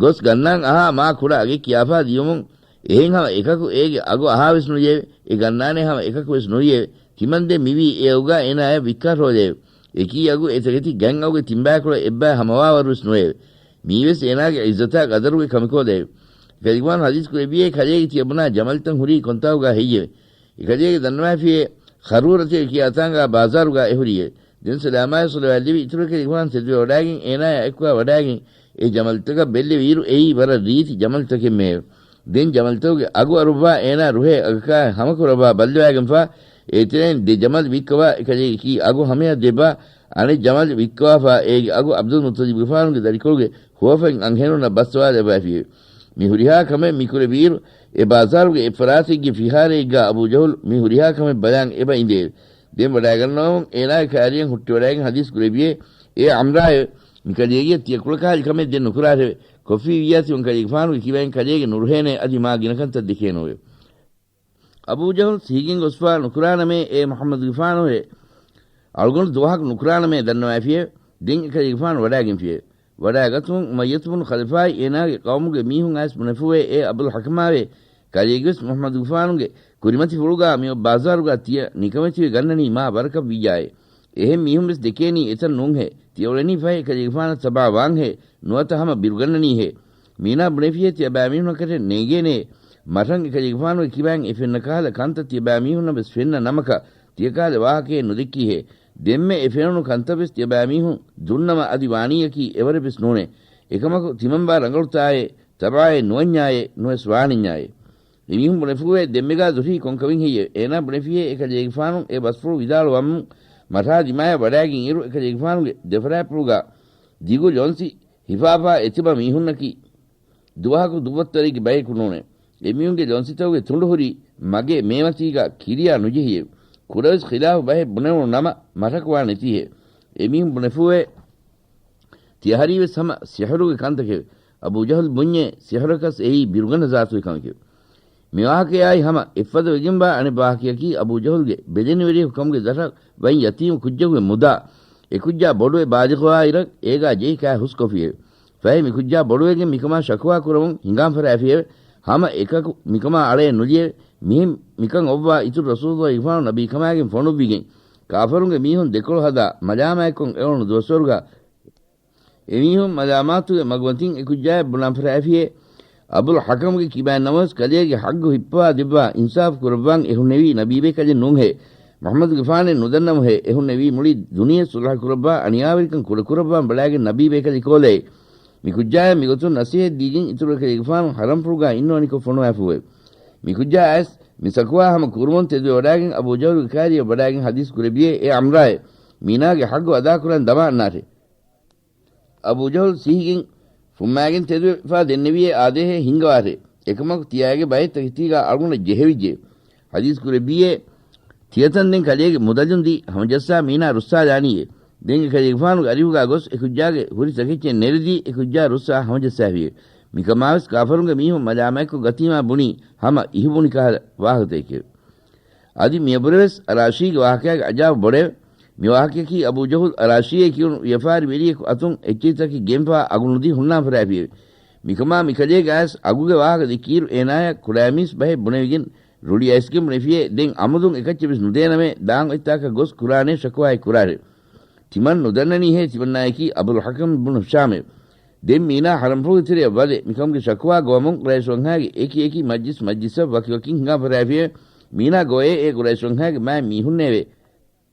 ގޮސް ގަންނާން އަހާ މާ ކުޑަ އަގެއް ކިޔާފާ ދިޔުމުން އެހެން ހަމަ އެކަކު އޭގެ އަގު އަހާވެސް ނުޔެވެ. އެ ގަންނާނޭ ހަމަ އެކަކުވެސް ނުޔެވެ. ތިމަންދެން މިވީ އެ އަގުގާ އޭނާޔަށް ވިއްކާށޯދެއެވެ. އެކީ އަގު އެތަކެތި ގަތް އަގުގެ ތިންބަޔަކުޅަ އެއްބަޔަށް ހަމަވާވަރުވެސް ނުވެއެވެ. މީވެސް އޭނާގެ ޢިއްޒަތާ ގަދަރުގެ ކަމެކޯދެއެވެ. އެކަލޭގެފާނު ޙަދީޘް ކުރެއްވިއޭ ކަލޭގެ ތިޔަބުނާ ޖަމަލްތައް ހުރީ ކޮންތާކުގާ ހެއްޔެވެ؟ އެކަލޭގެ ދަންނަވައިފިއޭ ޚަރޫރަތޭ ކިޔާ ތާނގާ ބާޒާރުގާ އެހުރީއެވެ. ދެން ސަލާމާއި ޞަލަވާތް ލިބި އިތުރު އެކަލޭގެފާނު ތެދުވެވަޑައިގެން އޭނާޔާ އެކުގާ ވަޑައިގެން އެ ޖަމަލްތަކަށް ބެއްލެވިއިރު އެއީ ވަރަށް ރީތި ޖަމަލްތަކެއްމެއެވެ. ދެން ޖަމަލްތަކުގެ އަގު އަރުއްވާ އޭނާ ރުހޭ އަގަކާ ހަމަކުރައްވާ ބައްލަވައިގެންފާ އޭތެރެއިން ދެ ޖަމަލް ވިއްކަވާ އެކަލޭގެ ކީ އަގު ހަމަޔަށް ދެއްވާ އަނެއް ޖަމަލް ވިއްކަވާފާ އޭގެ އަގު ޢަބްދުލް މުއްޠަލިބުގެފާނުގެ ދަރިކޮޅުގެ ހުވަފަތް އަންހެނުންނަށް ބައްސަވާލައްވައިފިއެވެ. މި ހުރިހާ ކަމެއް މިކުރެވިއިރު، އެ ބާޒާރުގެ އެއްފަރާތެއްގެ ފިހާރައެއްގާ އަބޫ ޖަހުލް މި ހުރިހާ ކަމެއް ބަލާން އެބަ އިނދެއެވެ. ދެން ވަޑައިގަންނަވަމުން އޭނާގެ ކާރިޔަށް ހުއްޓިވަޑައިގެން ޙަދީޘް ކުރެއްވިއޭ، އޭ ޢަމްރާއެވެ. މި ކަލޭގެޔަށް ތިޔަ ކުޅަކަހަލި ކަމެއް ދެން ނުކުރާށެވެ. ކޮށްފިއްޔާ ތިމަން ކަލޭގެފާނުގެ ކިބައިން ކަލޭގެ ނުރުހޭނޭ އަދި މާ ގިނަކަންތައް ދެކޭނުވެ. އަބޫ ޖަހުލް ސިހިގެން ގޮސްފާ ނުކުރާނަމޭ އޭ މުޙައްމަދުގެފާނުހޭ. އަޅުގަނޑު ދުވަހަކު ނުކުރާނަމޭ ދަންނަވައިފިއެވެ. ދެން އެކަލޭގެފާނު ވަޑައިގެންފިއެވެ. ވަޑައިގަތުމުން އުމައްޔަތު ބުނު ޚަލަފާއި އޭނާގެ ޤައުމުގެ މީހުން އައިސް ބުނެފޫވޭ އޭ އަބުލް ޙަކަމާވޭ. ކަލޭގެވެސް މުޙައްމަދުގެފާނުގެ ކުރިމަތިފުޅުގާ މިއޮތް ބާޒާރުގާ ތިޔަ ނިކަމެތިވެ ގަންނަނީ މާ ވަރަކަށް ވިއްޔާއޭ. އެހެން މީހުންވެސް ދެކޭނީ އެތަން ނޫންހޭ. ތިޔަ އުޅެނީ ފަހެ ކަލޭގެފާނަށް ތަބާވާންހޭ. ނުވަތަ ހަމަ ބިރުގަންނަނީހޭ. މީނާ ބުނެފިއޭ ތިޔަބައިމީހުންނަކަށެއް ނޭނގޭނޭ. މަށަށް އެކަލޭގެފާނުގެ ކިބައިން އެ ފެންނަ ކަހަލަ ކަންތައް ތިޔަބައިމީހުންނަށްވެސް ފެންނަ ނަމަކަށް ތިޔަކަހަލަ ވާހަކައެއް ނުދެއްކީހޭ. ދެންމެ އެ ފެނުނު ކަންތައްވެސް ތިޔަބައިމީހުން ދުންނަމަ އަދި ވާނީއަކީ އެވަރެއްވެސް ނޫނޭ. އެކަމަކު ތިމަންބާ ރަނގަޅުތާއޭ، ތަބާއޭ ނުވަންޏާއޭ، ނުވެސް ވާނިންޏާއޭ. އެމީހުން ބުނެފޫވޭ ދެންމެގާ ދުރީ ކޮންކަމެއް ހެއްޔެވެ؟ އޭނާ ބުނެފިއޭ އެކަލޭގެފާނު އެ ބަސްފުޅު ވިދާޅުވަމުން މަށާ ދިމާޔަށް ވަޑައިގެން އިރު އެކަލޭގެފާނުގެ ދެފަރާތްޕުޅުގާ ދިގު ލޮންސި ހިފާފާ އެތިބަ މީހުންނަކީ ދުވަހަކު ދުއްވައްތަރެއްގެ ބަޔަކު ނޫނޭ. އެމީހުންގެ ލޮންސިތަކުގެ ތުނޑު ހުރީ މަގޭ މޭމަތީގާ ކިރިޔާ ނުޖެހިއެވެ. ކުޑަވެސް ޚިލާފު ބަހެއް ބުނެވުނު ނަމަ މަށަކުވާ ނެތީހޭ. އެމީހުން ބުނެފޫވޭ ތިޔަހަރީވެސް ހަމަ ސިޙުރުގެ ކަންތަކެވެ. އަބޫ ޖަހުލް ބުންޏޭ ސިޙުރަކަސް އެއީ ބިރުގަންނަ ޒާތުގެ ކަމެކެވެ. މި ވާހަކަޔާއި ހަމަ އެއްފަދަ ވެގެންވާ އަނެއް ވާހަކަޔަކީ އަބޫ ޖަހުލްގެ ބެލެނިވެރިޔަކު ކަމުގެ ދަށަށް ވަން ޔަތީމު ކުއްޖަކުގެ މުދާ އެކުއްޖާ ބޮޑުވެ ބާލިޣުވާއިރަށް އޭގާ ޖެހި ކާ ހުސްކޮށްފިއެވެ. ފަހެ މިކުއްޖާ ބޮޑުވެގެން މިކަމާ ޝަކުވާ ކުރަމުން ހިނގާން ފަށާފިއެވެ. ހަމަ އެކަކު މިކަމާ އަޅައެއް ނުލިއެވެ. މިހެން މިކަން އޮއްވާ އިތުރު ރަސޫލުއްލާހިގެފާނު ނަބީކަމާގެން ފޮނުއްވިގެން ކާފަރުންގެ މީހުން ދެކޮޅު ހަދާ މަލާމާތްކޮށް އެޅުނު ދުވަސްވަރުގާ އެމީހުން މަލާމާތުގެ މަގުމަތިން އެކުއްޖާއަށް ބުނާން ފަށާފިއޭ. އަބުލް ޙަކަމްގެ ކިބައިން ނަމަވެސް ކަލޭގެ ޙައްގު ހިއްޕަވާ ދެއްވާ އިންސާފު ކުރައްވާން އެހުންނެވީ ނަބީބޭކަލެއް ނޫންހޭ. މުޙައްމަދުގެފާނެއް ނުދަންނަމުހޭ އެހުންނެވީ މުޅި ދުނިޔެ ޞުލްޙަ ކުރައްވާ އަނިޔާވެރިކަން ކުޑަކުރައްވާން ބަލާގެން ނަބީބޭކަލެއް ކޯލޭ. މިކުއްޖާއަށް މިގޮތުން ނަސޭހަތް ދީގެން އިތުރު އެކަލޭގެފާނު ޙަރަމްފުޅުގާ އިންނަވަނިކޮށް ފޮނުވާފިއެވެ. މިކުއްޖާ އައިސް މި ޝަކުވާ ހަމަ ކުރުމުން ތެދުވެވަޑާގެން އަބޫ ޖަހުލުގެ ކާރިއަށް ވަޑާގެން ޙަދީޘް ކުރެއްވިއޭ އޭ ޢަމްރާއޭ، މީނާގެ ޙައްގު އަދާކުރަން ދަމާ އަންނާށޭ. އަބޫ ޖަހުލް ސިހިގެން ފުއްމާގެން ތެދުވެފާ ދެންނެވިއޭ އާދޭހޭ ހިންގަވާށޭ. އެކަމަކު ތިޔާގެ ބައެއް ތަކެތީގާ އަޅުގަނޑަށް ޖެހެވިއްޖެ. ޙަދީޘް ކުރެއްވިއޭ ތިޔަތަން ދެން ކަލޭގެ މުދަލުން ދީ ހަމަޖައްސާ މީނާ ރުއްސާލާނީއޭ. ދެން އެކަލޭގެފާނުގެ އަރިހުގާ ގޮސް އެކުއްޖާގެ ހުރި ތަކެއްޗެއް ނެރެދީ އެކުއްޖާ ރުއްސާ ހަމަޖައްސާފިއެވެ. މިކަމާވެސް ކާފަރުންގެ މީހުން މަލާމާތްކޮށް ގަތީމާ ބުނީ ހަމަ އިހުބުނި ކަހަލަ ވާހަކަތަކެކެވެ. އަދި މިއަބުރެވެސް އަރާޝީގެ ވާހަކައިގެ އަޖާބު ބޮޑެވެ. މި ވާހަކަޔަކީ އަބޫ ޖަހުލް އަރާޝީއޭ ކިޔުނު ވިޔަފާރިވެރިޔަކު އަތުން އެއްޗެތިތަކެއް ގެންފާ އަގު ނުދީ ހުންނާން ފަށާފިއެވެ. މިކަމާ މިކަލޭގެ އައިސް އަގުގެ ވާހަކަ ދެއްކިއިރު އޭނާޔަށް ކުޑައިމީސް ބަހެއް ބުނެވިގެން ރުޅި އައިސްގެން ބުނެފިއޭ ދެން އަމުދުން އެކައްޗެއް ވެސް ނުދޭނަމޭ ދާން އޮތްތާކަށް ގޮސް ކުރާނޭ ޝަކުވާއެއް ކުރާށޭ. ތިމަން ނުދަންނަނީހޭ ތިމަންނާޔަކީ އަބުލް ޙަކަމް ބުނު ހިޝާމޭ. ދެން މީނާ ޙަރަމްފުޅުގެ ތެރެއަށް ވަދެ މިކަމުގެ ޝަކުވާ ގޮވަމުން ޤުރައިޝް ވަންހާގެ އެކި އެކި މަޖްލިސް މަޖްލިސަށް ވަކި ވަކިން ހިނގާ ފަށާފިއެވެ. މީނާ ގޮވައޭ އޭ ޤުރައިޝް ވަންހާގެ މާތް މީހުންނޭވެ.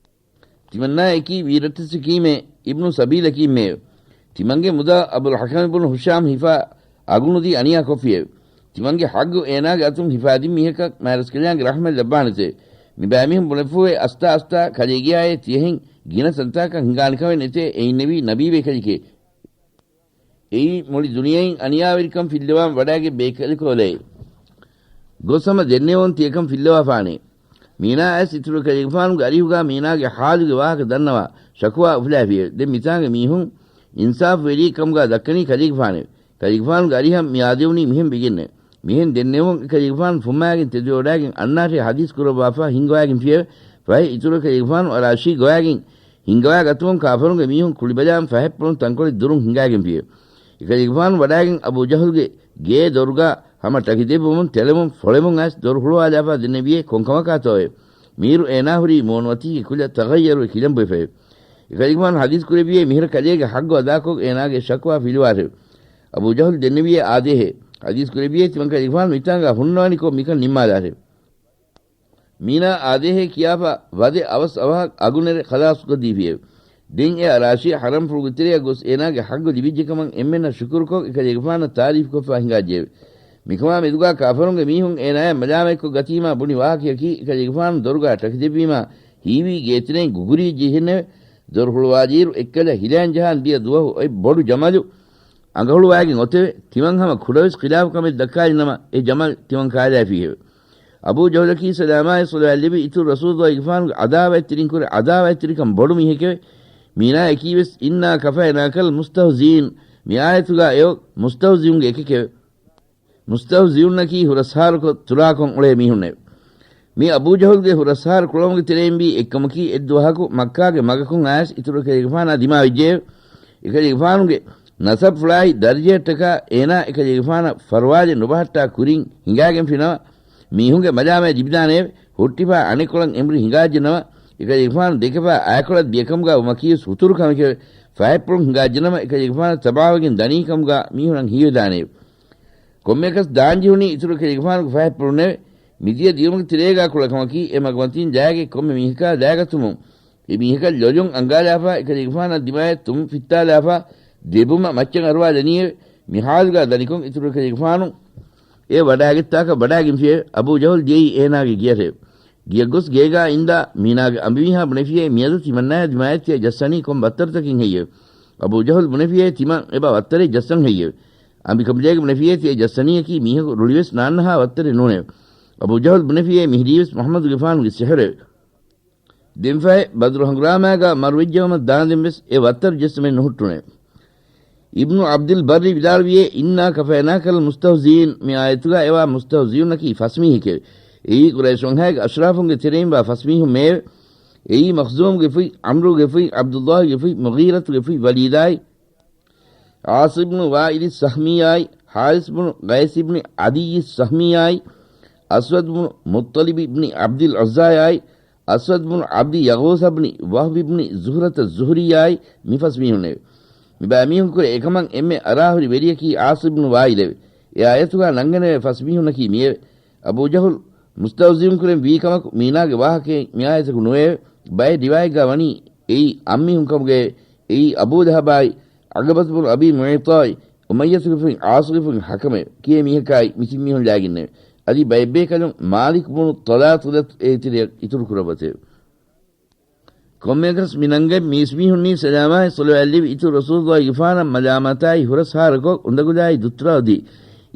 ތިމަންނާޔަކީ ވީރަތައްސަކީމޭ އިބްނު ސަބީލަކީމޭ. ތިމަންގެ މުދާ އަބުލް ޙަކަމް ބުނު ހިޝާމް ހިފާ އަގުނުދީ އަނިޔާ ކޮށްފިއެވެ. ތިމަންގެ ޙައްގު އޭނާގެ އަތުން ހިފާދިން މީހަކަށް މާތްރަސްކަލާނގެ ރަޙްމަތް ލައްވާނެތެވެ. މިބައިމީހުން ބުނެފޫއެ އަސްތާ އަސްތާ ކަލޭގެޔާއޭ ތިޔަހެން ގިނަ ތަންތާކަށް ހިނގާނެ ކަމެއް ނެތޭ އެއިންނެވީ ނަބީބޭކަލެކޭ. އެއީ މުޅި ދުނިޔެއިން އަނިޔާވެރިކަން ފިއްލަވާން ވަޑާގެ ބޭކަލެކޯލޭ. ގޮސް ހަމަ ދެންނެވުން ތިޔަކަން ފިއްލަވާފާނެ. މީނާ އައިސް އިތުރު ކަލޭގެފާނުގެ އަރިހުގާ މީނާގެ ޙާލުގެ ވާހަކަ ދަންނަވާ ޝަކުވާ އުފުލާފިއެވެ. ދެން މިތާނގެ މީހުން އިންސާފުވެރި ކަމުގާ ދައްކަނީ ކަލޭގެފާނެވެ. ކަލޭގެފާނުގެ އަރިހަށް މި އާދެވުނީ މިހެން ވެގެންނެވެ. މިހެން ދެންނެވުން އެކަލޭގެފާނު ފުއްމާގެން ތެދުވެވަޑާގެން އަންނާށޭ ޙަދީޘް ކުރައްވާފާ ހިންގަވާގެންފިއެވެ. ފަހެ އިތުރު ކަލޭގެފާނު އަރާޝީ ގޮވާގެން ހިންގަވާގަތުމުން ކާފަރުންގެ މީހުން ކުޅިބަލާން ފަހަތްޕުޅުން ތަންކޮޅެއް ދުރުން ހިނގާގެންފިއެވެ. އެކަލޭގެފާނު ވަޑާގެން އަބޫ ޖަހުލްގެ ގޭ ދޮރުގާ ހަމަ ޓަކި ދެއްވުމުން ތެޅެމުން ފޮޅެމުން އައިސް ދޮރު ހުޅުވާލާފާ ދެންނެވިއޭ ކޮންކަމަކާތޯއޭ. މީރު އޭނާ ހުރީ މޫނުމަތީގެ ކުލަ ތަޣައްޔަރުވެ ކިލަނބުވެފައެވެ. އެކަލޭގެފާނު ޙަދީޘް ކުރެއްވިއޭ މިހިރަ ކަލޭގެ ޙައްގު އަދާކޮށް އޭނާގެ ޝަކުވާ ފިލުވާށެވެ. އަބޫ ޖަހުލް ދެންނެވިއޭ އާދޭހޭ. ޙަދީޘް ކުރެއްވިއޭ ތިމަން ކަލޭގެފާނު މިތާނގާ ހުންނަވަނިކޮށް މިކަން ނިންމާލާށެވެ. މީނާ އާދޭހޭ ކިޔާފަ ވަދެ އަވަސް އަވަހަށް އަގުނެރެ ޚަލާޞުކޮށްދީފިއެވެ. ދެން އެ އަރާޝީ ޙަރަމްފުޅުގެ ތެރެއަށް ގޮސް އޭނާގެ ޙައްގު ލިބިއްޖެކަމަށް އެންމެންނަށް ޝުކުރުކޮށް އެކަލޭގެފާނަށް ތާރީފުކޮށްފާ ހިނގާއްޖެއެވެ. މިކަމާ މެދުގާ ކާފަރުންގެ މީހުން އޭނާޔާ މަލާމާތްކޮށް ގަތީމާ ބުނި ވާހަކަޔަކީ އެކަލޭގެފާނު ދޮރުގާ ޓަކިދެއްވީމާ ހީވީ ގޭތެރެއިން ގުގުރިވެއްޖެ ހެންނެވެ. ދޮރު ހުޅުވާލިއިރު އެއްކަލަ ހިލައިން ޖަހާން ދިޔަ ދުވަހު އޮތް ބޮޑު ޖަމަލު އަނގަހުޅުވާގެން އޮތެވެ. ތިމަން ހަމަ ކުޑަވެސް ޚިލާފު ކަމެއް ދައްކާލިނަމަ އެ ޖަމަލް ތިމަން ކާލާފީހެވެ. އަބޫ ޖަހުލަކީ ސަލާމާއި ޞަލަވާތް ލިބި އިތުރު ރަސޫލުއްލާހިގެފާނުގެ އަދާވަތްތެރިންކުރެ އަދާވަތްތެރިކަން ބޮޑު މީހެކެވެ. މީނާ އެކީވެސް އިންނާ ކަފައިނާކަލް މުސްތަހުޒީން މި އާޔަތުގާ އެޔޮ މުސްތަހުޒިއުންގެ އެކެކެވެ. މުސްތަހުޒިއުންނަކީ ހުރަސްހާރުކޮށް ތުރާކޮށް އުޅޭ މީހުންނެވެ. މި އަބޫ ޖަހުލްގެ ހުރަސްހާރު ކުޅަމުގެ ތެރެއިން ވީ އެއްކަމަކީ އެއްދުވަހަކު މައްކާގެ މަގަކުން އައިސް އިތުރު އެކަލޭގެފާނާ ދިމާވެއްޖެއެވެ. އެކަލޭގެފާނުގެ ނަސަބްފުޅާއި ދަރަޖަޔަށްޓަކާ އޭނާ އެކަލޭގެފާނަށް ފަރުވާލެއް ނުބަހައްޓާ ކުރިން ހިނގާގެންފިނަމަ، މީހުންގެ މަލާމާތް ލިބިދާނެއެވެ. ހުއްޓިފާ އަނެއްކޮޅަށް އެނބުރި ހިނގާއްޖެނަމަ، އެކަލޭގެފާނު ދެކެފާ އައިކޮޅަށް ދިޔަކަމުގާ ވުމަކީވެސް ހުތުރު ކަމެކެވެ. ފަހަތްޕުޅުން ހިނގާއްޖެނަމަ އެކަލޭގެފާނަށް ތަބާވެގެން ދަނީ ކަމުގާ މީހުންނަށް ހީވެދާނެއެވެ. ކޮންމެއަކަސް ދާންޖެހުނީ އިތުރު އެކަލޭގެފާނުގެ ފަހަތްޕުޅުންނެވެ. މިދިޔަ ދިޔުމުގެ ތެރޭގާ ކުޅަކަމަކީ އެ މަގުމަތީން ލާގެ ކޮންމެ މީހަކާ ލާގަތުމުން އެ މީހަކަށް ލޮލުން އަންގާލާފާ އެކަލޭގެފާނަށް ދިމާޔަށް ތުން ފިއްތާލާފާ ދެބުމަށް މައްޗަށް އަރުވާލަނީއެވެ. މި ޙާލުގާ ދަނިކޮށް އިތުރު އެކަލޭގެފާނު އެ ވަޑާގެއްތާކަށް ވަޑާގެންފިއެވެ. އަބޫ ޖަހުލް ދިޔައީ އޭނާގެ ގެޔަށެވެ. ގެޔަށް ގޮސް ގޭގާ އިންދާ މީނާގެ އަނބިމީހާ ބުނެފިއޭ މިއަދު ތިމަންނާޔާ ދިމާޔަށް ތިޔަ ޖައްސަނީ ކޮން ވައްތަރުތަކެއް ހެއްޔެވެ؟ އަބޫ ޖަހުލް ބުނެފިއޭ ތިމަން އެބަ ވައްތަރެއް ޖައްސަން ހެއްޔެވެ؟ އަނބިކަނބަލޭގެ ބުނެފިއޭ ތިޔަ ޖައްސަނީއަކީ މީހަކު ރުޅިވެސް ނާންނަހާ ވައްތަރެއް ނޫނެވެ. އަބޫ ޖަހުލް ބުނެފިއޭ މިހިރީވެސް މުޙައްމަދުގެފާނުގެ ސިޙުރެވެ. ދެންފަހެ ބަދުރު ހަނގުރާމާގާ މަރުވެއްޖެއުމަށް ދާންދެންވެސް އެ ވައްތަރު ޖެއްސުމެއް ނުހުއްޓުނެވެ. އިބްނު ޢަބްދުލް ބައްރި ވިދާޅުވިއޭ، إنا كفيناك المستهزئين، މި އާޔަތުގާ އެވާ މުސްތަހުޒިއުންނަކީ ފަސްމީހެކެވެ. އެއީ ޤުރައިޝް ވަންހާގެ އަޝްރާފުންގެ ތެރެއިން ވާ ފަސްމީހުން މެއެވެ. އެއީ މަޚްޒޫމްގެ ފުތް، ޢަމްރުގެ ފުތް، ޢަބްދުﷲގެ ފުތް، މުޣީރަތުގެ ފުތް ވަލީދާއި، ޢާޞި ބުނު ވާއިލި ސަހްމީއާއި، ޙާރިޘް ބުނު ޤައިސް ބިން ޢަދިއްޔި ސަހްމީއާއި، އަސްވަދު ބުނު މުއްޠަލިބި ބިން ޢަބްދިލް ޢުއްޒާއާއި، އަސްވަދު ބުނު ޢަބްދި ޔަޣޫޘ ބިން ވަހްބި ބިން ޒުހްރަތަ ޒުހުރީއާއި، މި ފަސް މީހުންނެވެ. މިބައިމީހުންކުރެ އެކަމަށް އެންމެ އަރާހުރި ވެރިޔަކީ ޢާޞި ބުނު ވާއިލެވެ. އެ އާޔަތުގާ ނަންގަނެވޭ ފަސް މީހުންނަކީ މިއެވެ. އަބޫ ޖަހުލް މުސްތަހުޒިއުންކުރެން ވީ ކަމަކު މީނާގެ ވާހަކައެއް މި އާޔަތަކު ނުވެއެވެ. ބައެއް ރިވާޔަތްގާ ވަނީ އެއީ އަށް މީހުން ކަމުގައެވެ. އެއީ އަބޫ ލަހަބާއި، ޢުޤުބަތު ބުނު އަބީ މުޢައިޠާއި، އުމައްޔަތުގެ ފުތް ޢާޞުގެ ފުތް ޙަކަމެވެ. ކިޔޭ މީހަކާއި މި ތިން މީހުން ލާގެންނެވެ. އަދި ބައެއް ބޭކަލުން މާލިކު ބުނު ޠަލާތުލަތު އޭތެރެއަށް އިތުރު ކުރައްވަތެވެ. ކޮންމެއަކަސް މި ނަންގަތް މީސްމީހުންނީ ސަލާމާއި ޞަލަވާތް ލިބި އިތުރު ރަސޫލުއްލާހިގެފާނަށް މަލާމާތާއި ހުރަސްހާރަކޮށް، އުނދަގުލާއި ދުއްތުރާ އޮތީ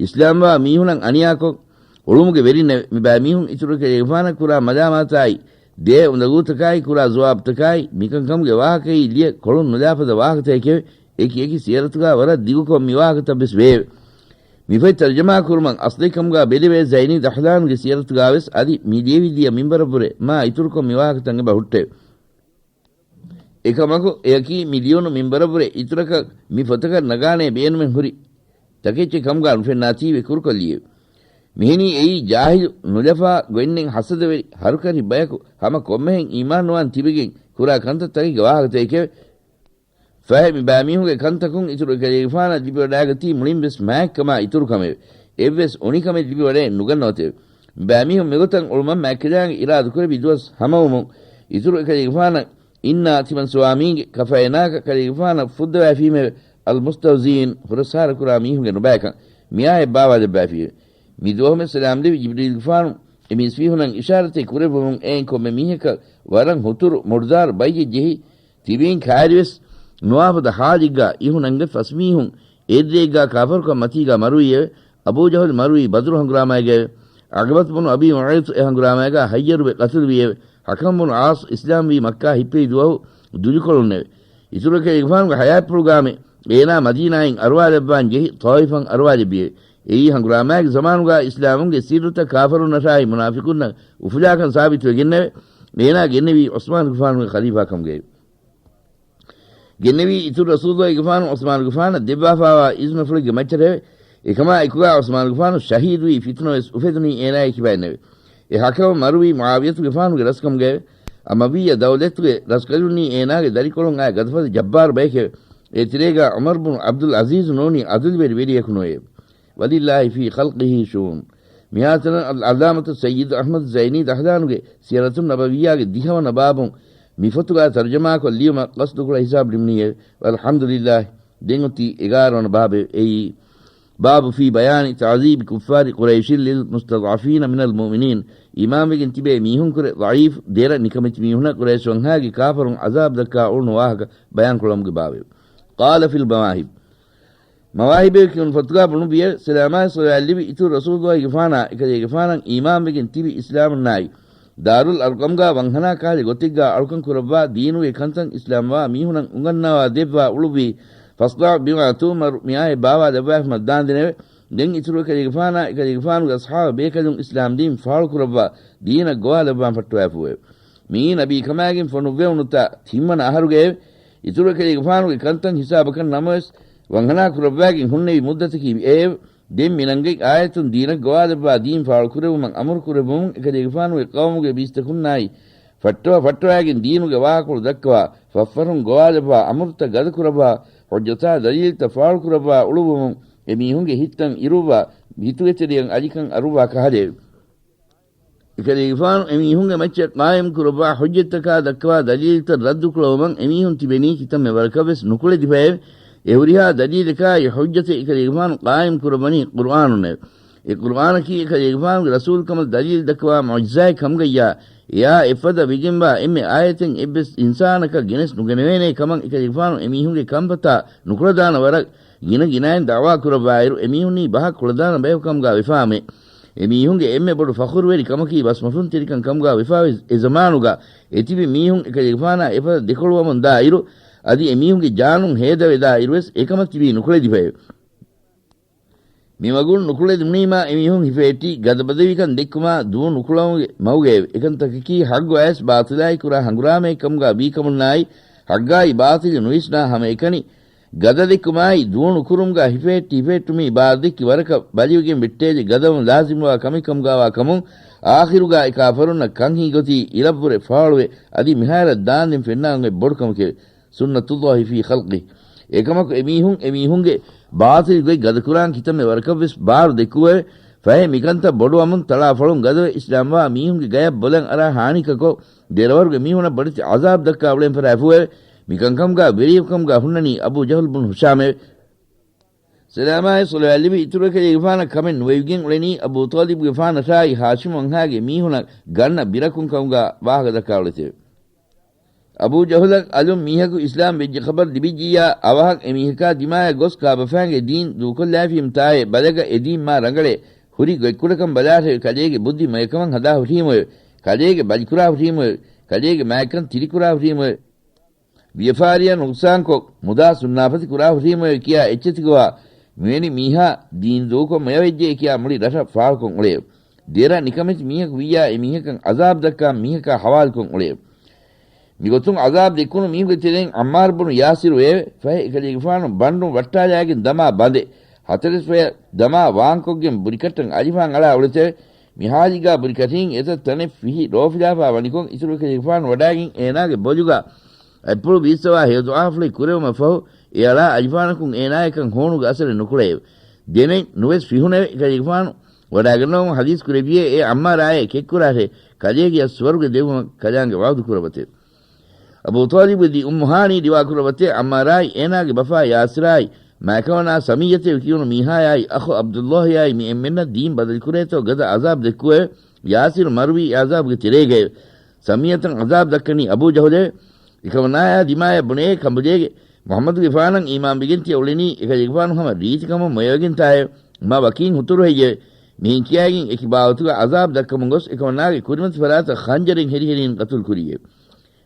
އިސްލާމްވާ މީހުނަށް އަނިޔާކޮށް، އުޅުމުގެ ވެރިންނެވެ. މިބައިމީހުން އިތުރު އެކަލޭގެފާނަށް ކުރާ މަލާމާތާއި، ދޭ އުނދަގޫތަކާއި، ކުރާ ޒުވާބުތަކާއި، މިކަންކަމުގެ ވާހަކައީ ލިޔެ ކޮޅުން ނުލާފަދަ ވާހަކަތަކެކެވެ. އެކި އެކި ސިޔަރަތުގާ ވަރަށް ދިގުކޮށް މި ވާހަކަތައް ވެސް ވެއެވެ. މިފޮތް ތަރުޖަމާ ކުރުމަށް އަސްލީ ކަމުގާ ބެލެވޭ ޒައިނީ ދަޙްލާނުގެ ސިޔަރަތުގާވެސް އަދި މި ލިޔެވި ލިޔެ މިންވަރަށްވުރެ މާ އިތުރުކޮށް މި ވާހަކަތައް އެބަ ހުއްޓެވެ. އެކަމަކު، އެއަކީ މި ލިޔުނު މިންވަރަށްވުރެ އިތުރަކަށް މި ފޮތަކަށް ނަގާނޭ ބޭނުމެއް ހުރި ތަކެއްޗެއް ކަމުގާ ނުފެންނާތީވެ ކުރުކޮށްލިއެވެ. މިހެނީ އެއީ ޖާހިލު، ނުލަފާ، ގޮތްނެތް ހަސަދަވެރި، ހަރުކަށި ބަޔަކު ހަމަ ކޮންމެހެން އީމާންނުވާން ތިބެގެން ކުރާ ކަންތައްތަކެއްގެ ވާހަކަތަކެކެވެ. ފަހެ މި ބައިމީހުންގެ ކަންތަކުން އިތުރު އެކަލޭގެފާނަށް ލިބިވަޑާގަތީ މުޅިން ވެސް މާތްކަމާ އިތުރުކަމެވެ. އެއްވެސް އުނިކަމެއް ލިބިވަޑައެއް ނުގަންނަވަތެވެ. މި ބައިމީހުން މިގޮތަށް އުޅުމަށް މާތްކަލާނގެ އިރާދަކުރެއްވި ދުވަސް ހަމަވުމުން، އިތުރު އެކަލޭގެފާނަށް އިންނާ ތިމަން ސުވާމީގެ ކަފައިނާކަށް ކަލޭގެފާނަށް ފުއްދަވައިފީމެވެ. އަލްމުސްތަހުޒީން، ހުރަސްހާރަކުރާ މީހުންގެ ނުބައިކަން މިއާޔަތް ބާވާލައްވައިފީއެވެ. މި ދުވަހުމެ ސަލާމް ލިބި ޖިބްރީލްގެފާނު އެ މީސްމީހުނަށް އިޝާރަތެއް ކުރެއްވުމުން އެއިން ކޮންމެ މީހަކަށް ވަރަށް ހުތުރު މުޑުދާރު ބައްޔެއް ޖެހި، ތިބީން ކައިރިވެސް ނުވާފަދަ ހާލެއްގާ އިހުނަންގެ ފަސް މީހުން އޭރުދޭއްގާ ކާފަރުކަން މަތީގާ މަރުވީއެވެ. އަބޫ ޖަހުލް މަރުވީ ބަދުރު ހަނގުރާމައިގައެވެ. ޢުޤުބަތު ބުނު އަބީ މުޢައިޠު އެ ހަނގުރާމައިގާ ހައްޔަރުވެ ޤަތުލުވީއެވެ. ޙަކަމް ބުނު ޢާޞް އިސްލާމްވީ މައްކާ ހިއްޕެވި ދުވަހު ދުލިކޮޅުންނެވެ. އިތުރު އެކަލޭގެފާނުގެ ޙަޔާތްޕުޅުގާމެ އޭނާ މަދީނާއިން އަރުވާލައްވާން ޖެހި ޠާއިފަށް އަރުވާލެއްވިއެވެ. އެއީ ހަނގުރާމައިގެ ޒަމާނުގާ އިސްލާމުންގެ ސިއްރުތައް ކާފަރުންނަށާއި މުނާފިޤުންނަށް އުފުލާކަން ސާބިތުވެގެންނެވެ. އޭނާ ގެންނެވީ ޢުސްމާނުގެފާނުގެ ޚަލީފާކަމުގައެވެ. ގެންނެވީ އިތުރު ރަސޫލުގެފާނު ޢުސްމާނުގެފާނަށް ދެއްވާފާވާ އިޒުނަފުޅެއްގެ މައްޗަށެވެ. އެކަމާ އެކުގާ ޢުސްމާނުގެފާނު ޝަހީދުވީ ފިތުނަވެސް އުފެދުނީ އޭނާގެ ކިބައިންނެވެ. އެ ޙަކަމަށް މަރުވީ މުޢާވިޔަތުގެފާނުގެ ރަސްކަމުގައެވެ. އަމަވިއްޔަ ދައުލަތުގެ ރަސްކަލުންނީ އޭނާގެ ދަރިކޮޅުން އައި ގަދަފަދަ ޖައްބާރު ބަޔެކެވެ. އޭތެރޭގާ ޢުމަރު ބުނު ޢަބްދުލް ޢަޒީޒު ނޫނީ ޢަދުލުވެރި ވެރިޔަކު ނުވެއެވެ. ވަލިއްލާހި ފީ ޚަލްޤިހީ ޝުއޫން. މިހާތަނަށް އަލްޢައްލާމަތު ސައްޔިދު އަޙްމަދު ޒައިނީ ދަހްލާނުގެ ސިޔަރަތުން ނަބަވިއްޔާގެ ދިހަވަނަ ބާބުން މި ފޮތުގާ ތަރުޖަމާކޮށް ލިޔުމަށް ޤަޞްދުކުޅަ ހިސާބު ނިމުނީއެވެ. ވަލްޙަމްދުލިއްލާހި. ދެން އޮތީ އެގާރަ ވަނަ ބާބެވެ. އެއީ، باب في بيان تعذيب كفار قريش للمستضعفين من المؤمنين. އީމާންވެގެން ތިބޭ މީހުންކުރެ ޟަޢީފު، ދެރަ، ނިކަމެތި މީހުންނަށް ޤުރައިޝް ވަންހާގެ ކާފަރުން ޢަޒާބު ދައްކާ އުޅުނު ވާހަކަ ބަޔާންކުރަމުގެ ބާބެވެ. قال في المواهب. މަވާހިބޭ ކިޔުނު ފޮތުގާ ބުނުއްވިއެވެ. ސަލާމާއި ޞަލަވާތް ލިބި އިތުރު ރަސޫލުއްލާހިގެފާނާ އެކަލޭގެފާނަށް އީމާންވެގެން ތިބި އިސްލާމުންނާއި، ދާރުލް އަރްޤަމްގާ ވަންހަނާ ކަހަލަ ގޮތެއްގާ އަޅުކަން ކުރައްވާ، ދީނުގެ ކަންތައް އިސްލާމްވާ މީހުނަށް އުނގަންނަވާ ދެއްވާ އުޅުއްވީ، فاصدع بما تؤمر މިއާޔަތް ބާވާލައްވާފަ މައްދާންދެނެވެ. ދެން އިތުރު އެކަލޭގެފާނާ އެކަލޭގެފާނުގެ އަޞްޙާބު ބޭކަލުން އިސްލާމް ދީން ފާޅުކުރައްވާ، ދީނަށް ގޮވާލައްވާން ފައްޓަވާފައެވެ. މިއީ ނަބީ ކަމާގެން ފޮނުއްވެވުނުތާ ތިންވަނަ އަހަރުގައެވެ. އިތުރު އެކަލޭގެފާނުގެ ކަންތައް ހިސާބަކަށް ނަމަވެސް، ވަންހަނާ ކުރައްވާގެން ހުންނެވި މުއްދަތަކީ އެއެވެ. ދެން މިނަންގަތް އާޔަތުން ދީނަށް ގޮވާލައްވާ ދީން ފާޅުކުރެއްވުމަށް އަމުރު ކުރެއްވުމުން އެކަލޭގެފާނުގެ ޤައުމުގެ ބީސްތަކުންނާއި ފައްޓަވަ ފައްޓަވައިގެން ދީނުގެ ވާހަކަފުޅު ދައްކަވާ، ފަށްފަށުން ގޮވާލައްވާ، އަމުރުތައް ގަދަކުރައްވާ، ޙުއްޖަތާ ދަލީލްތައް ފާޅުކުރައްވާ އުޅުއްވުމުން އެމީހުންގެ ހިތްތައް އިރުއްވާ، ހިތުގެތެރެއަށް އަލިކަން އަރުއްވާ ކަހަލައެވެ. އެކަލޭގެފާނު އެމީހުންގެ މައްޗަށް ޤާއިމް ކުރައްވާ ޙުއްޖަތްތަކާ ދައްކަވާ ދަލީލްތައް ރައްދުކުޅަވުމަށް އެމީހުން ތިބެނީ ކިތަންމެ ވަރަކަށްވެސް ނުކުޅެދިފައެވެ. އެ ހުރިހާ ދަލީލަކާއި ޙުއްޖަތެއް އެކަލޭގެފާނު ޤާއިމް ކުރައްވަނީ ޤުރުއާނުންނެވެ. އެ ޤުރުއާނަކީ އެކަލޭގެފާނުގެ ރަސޫލުކަމަށް ދަލީލް ދައްކަވާ މުޢުޖިޒާއެއް ކަމުގައްޔާ، އެއާ އެފަދަ ވެގެންވާ އެންމެ އާޔަތެއް އެއްވެސް އިންސާނަކަށް ގެނެސް ނުގެނެވޭނޭ ކަމަށް އެކަލޭގެފާނު އެމީހުންގެ ކަންފަތާ ނުކުޅަދާނަ ވަރަށް ގިނަ ގިނައިން ދަޢުވާ ކުރައްވާއިރު، އެމީހުންނީ ބަހަށް ކުޅަދާނަ ބަޔަކު ކަމުގާ ވެފާމެ. އެމީހުންގެ އެންމެ ބޮޑު ފަޚުރުވެރި ކަމަކީ ބަސްމަފުންތެރިކަން ކަމުގާ ވެފާވެ އެ ޒަމާނުގާ އެތިބި މީހުން އެކަލޭގެފާނާ އެފަދަ ދެކޮޅުވަމުން ދާއިރު، އަދި އެމީހުންގެ ޖާނުން ހޭދަވެދާއިރުވެސް އެކަމަށް ތިބީ ނުކުޅެދިފައެވެ. މި މަގުން ނުކުޅެދުނީމާ އެމީހުން ހިފެހެއްޓީ ގަދަބަދަވިކަން ދެއްކުމާ ދޫ ނުކުޅަމުގެ މަގުގައެވެ. އެކަންތަކަކީ ޙައްގު އައިސް ބާޠިލާއި ކުރާ ހަނގުރާމައެއްކަމުގާ ވީކަމުންނާއި، ޙައްގާއި ބާޠިލު ނުވިސްނާ ހަމައެކަނި ގަދަ ދެއްކުމާއި ދޫނު ކުރުމުގާ ހިފެހެއްޓި ހިފެހެއްޓުމީ ބާރުދެއްކި ވަރަކަށް ބަލިވެގެން ވެއްޓޭލި ގަދަވަން ލާޒިމުވާ ކަމެއްކަމުގާވާ ކަމުން، އާޚިރުގާ އެކާފަރުންނަށް ކަންހިނގޮތީ އިރަށްވުރެ ފާޅުވެ، އަދި މިހާރަށް ދާންދެން ފެންނާން އޮތް ބޮޑު ކަމެކެވެ. سنة الله في خلقه. އެކަމަކު އެމީހުން އެމީހުންގެ ބާޠިލް ގޮތް ގަދަކުރާން ކިތަންމެ ވަރަކަށްވެސް ބާރު ދެއްކުވެވެ. ފަހެ މިކަންތައް ބޮޑުވަމުން ތަޅާ ފޮޅުން ގަދަވެ އިސްލާމްވާ މީހުންގެ ގަޔަށް ބޮލަށް އަރާ ހާނީކަކޮށް، ދެރަވަރުގެ މީހުނަށް ބޮޑެތި ޢަޒާބް ދައްކާ އުޅެން ފަރާތްފުވެވެ. މިކަންކަމުގާ ވެރިޔަކުކަމުގާ ހުންނަނީ އަބޫ ޖަހުލް ބުނު ހިޝާމެވެ. ސަލާމާއި ޞަލަވާތް ލިބި އިތުރު އެކަލޭގެފާނަށް ކަމެއް ނުވެވިގެން އުޅެނީ އަބޫ ޠާލިބުގެފާނަށާއި ހާޝިމު ވަންހާގެ މީހުނަށް ގަންނަ ބިރަކުން ކަމުގާ ވާހަކަ ދައްކާ އުޅެތެވެ. އަބޫ ޖަހުލަށް އަލުން މީހަކު އިސްލާމް ވެއްޖެ ޚަބަރު ލިބިއްޖިއްޔާ، އަވަހަށް އެމީހަކާ ދިމާޔަށް ގޮސް ކާބަފާންގެ ދީން ދޫކޮށްލާފީމު ތާއޭ ބަލަގަ އެ ދީން މާ ރަނގަޅޭ. ހުރި ގޮތްކުޑަކަން ބަލާށެވެ. ކަލޭގެ ބުއްދި މޮޔަކަމަށް ހަދާ ހުށީމުއެވެ. ކަލޭގެ ބަލިކުރާ ހުށީމުއެވެ. ކަލޭގެ މާތްކަން ތިރިކުރާ ހުށީމުއެވެ. ވިޔަފާރިއަށް ނުޤްޞާންކޮށް، މުދާ ސުންނާފަތި ކުރާ ހުށީމުއެވެ ކިޔާ އެއްޗެތިގޮވާ، މިވެނި މީހާ ދީން ދޫކޮށް މޮޔަވެއްޖެ ކިޔާ މުޅި ރަށަށް ފާޅުކޮށް އުޅެއެވެ. ދެރަ ނިކަމެތި މީހަކު ވިއްޔާ އެ މީހަކަށް ޢަޒާބް ދައްކާ މީހަކާ ޙަވާލުކޮށް އުޅެއެވެ. މިގޮތުން ޢަޒާބް ދެއްކުނު މީހުންގެ ތެރެއިން ޢައްމާރު ބުނު ޔާސިރު ވެއެވެ. ފަހެ އެކަލޭގެފާނު ބަނޑުން ވައްޓާލާގެން ދަމާ ބަނދެ، ހަތަރެސް ފޮޔަށް ދަމާ ވާންކޮށްގެން ބުރިކަށްޓަށް އަލިފާން އަޅާ އުޅެތެވެ. މި ޙާލީގާ ބުރިކަށީން އެތައް ތަނެއް ފިހި ރޯފިލާފާ ވަނިކޮށް، އިތުރު އެކަލޭގެފާނު ވަޑާގެން އޭނާގެ ބޮލުގާ އަތްޕުޅު ބީއްސަވާ ހެޔޮ ދުޢާފުޅެއް ކުރެވުމަށް ފަހު، އެ އަޅާ އަލިފާނަކުން އޭނާޔަކަށް ހޫނުގެ އަސަރެއް ނުކުޅެއެވެ. ދެމެން ނުވެސް ފިހުނެވެ. އެކަލޭގެފާނު ވަޑާގަންނަވަމުން ޙަދީޘް ކުރެއްވިއޭ، އޭ ޢައްމާރާއޭ، ކެތްކުރާށޭ، ކަލޭގެޔަށް ސުވަރުގެ ދެއްވުމަށް ކަލާނގެ ވަޢުދު ކުރައްވަތެވެ. އަބޫ ޠާލިބުގެ ދި އުއްމު ހާނީ ރިވާ ކުރައްވަތޭ، ޢައްމާރާއި އޭނާގެ ބަފާ ޔާސިރާއި މާކަމަނާ ސަމިއްޔަތޭ ކިޔުނު މީހާޔާއި އަޚު ޢަބްދުﷲ ޔާއި މި އެންމެންނަށް ދީން ބަދަލުކުރޭތޯ ގަދަ ޢަޒާބް ދެއްކުވެވެ. ޔާސިރު މަރުވީ އެ ޢަޒާބުގެ ތެރޭގައެވެ. ސަމިއްޔަތަށް ޢަޒާބް ދައްކަނީ އަބޫ ޖަހުލެވެ. އެކަމަނާޔާ ދިމާޔަށް ބުނޭ ކަނބުލޭގެ މުޙައްމަދުގެފާނަށް އީމާންވެގެން ތިޔަ އުޅެނީ އެކަލޭގެފާނު ހަމަ ރީތިކަމަށް މޮޔަވެގެންތާއެވެ. މާ ވަކީން ހުތުރު ހެއްޔެވެ؟ މިހެން ކިޔައިގެން އެކި ބާވަތުގަ ޢަޒާބް ދައްކަމުން ގޮސް އެކަމަނާގެ ކުރިމަތި ފަރާތަށް ޚަންޖަރެއް ހެރިހެރީން ޤަތުލު ކުރީއެވެ.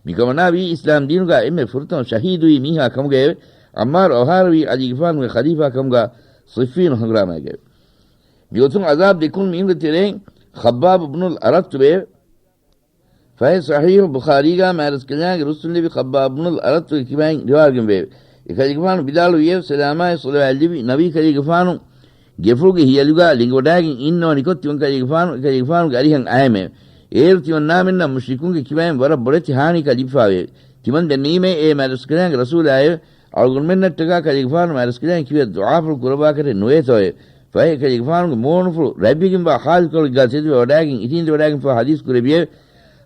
މިކަމަނާ ވީ އިސްލާމް ދީނުގަ އެންމެ ފުރަތަމަ ޝަހީދުވީ މީހާ ކަމުގައެވެ. ޢައްމާރު އަވަހާރަވީ ޢަލީގެފާނުގެ ޚަލީފާ ކަމުގަ ޞިއްފީނު ހަނގުރާމައިގައެވެ. މިގޮތުން ޢަޒާބް ދެއްކުނު މީހުންގެ ތެރެއިން ޚައްބާބު ބުނުލް އަރައްތުވެއެވެ. ފަހެ ޞަޙީޙު ބުޚާރީގަ މާތްރަސްކަލާނގެ ރުއްސުންލެވި ޚައްބާބު ބުނުލް އަރައްތުގެ ކިބައިން ރިވާވެގެން ވެއެވެ. އެކަލޭގެފާނު ވިދާޅުވިއެވެ. ސަލާމާއި ޞަލަވާތް ލިބި ނަބީ ކަލޭގެފާނު ގެފުޅުގެ ހިޔަލުގަ ލިނގިވަޑާގެން އިންނަވަނިކޮށް ތިމަން ކަލޭގެފާނު އެކަލޭގެފާނުގެ އަރިހަށް އައެމެވެ. އޭރު ތިމަންނާމެންނަށް މުޝްރިކުންގެ ކިބައިން ވަރަށް ބޮޑެތި ހާނީކަށް ލިބިފާވެއެވެ. ތިމަން ދެންނެވީމޭ އޭ މާތްރަސްކަލާނގެ ރަސޫލާއެވެ. އަޅުގަނޑުމެންނަށްޓަކާ ކަލޭގެފާނު މާތްރަސްކަލާނގެ ކިބަޔަށް ދުޢާފުޅު ކުރައްވާކަށެއް ނުވޭތޯއެވެ. ފަހެ އެކަލޭގެފާނުގެ މޫނުފުޅު ރަތްވެގެންވާ ޚާލިކޮޅެއްގާ ތެދުވެ ވަޑާގެން އިށީނދެވަޑާގެންފާ ޙަދީޘް ކުރެއްވިއެވެ.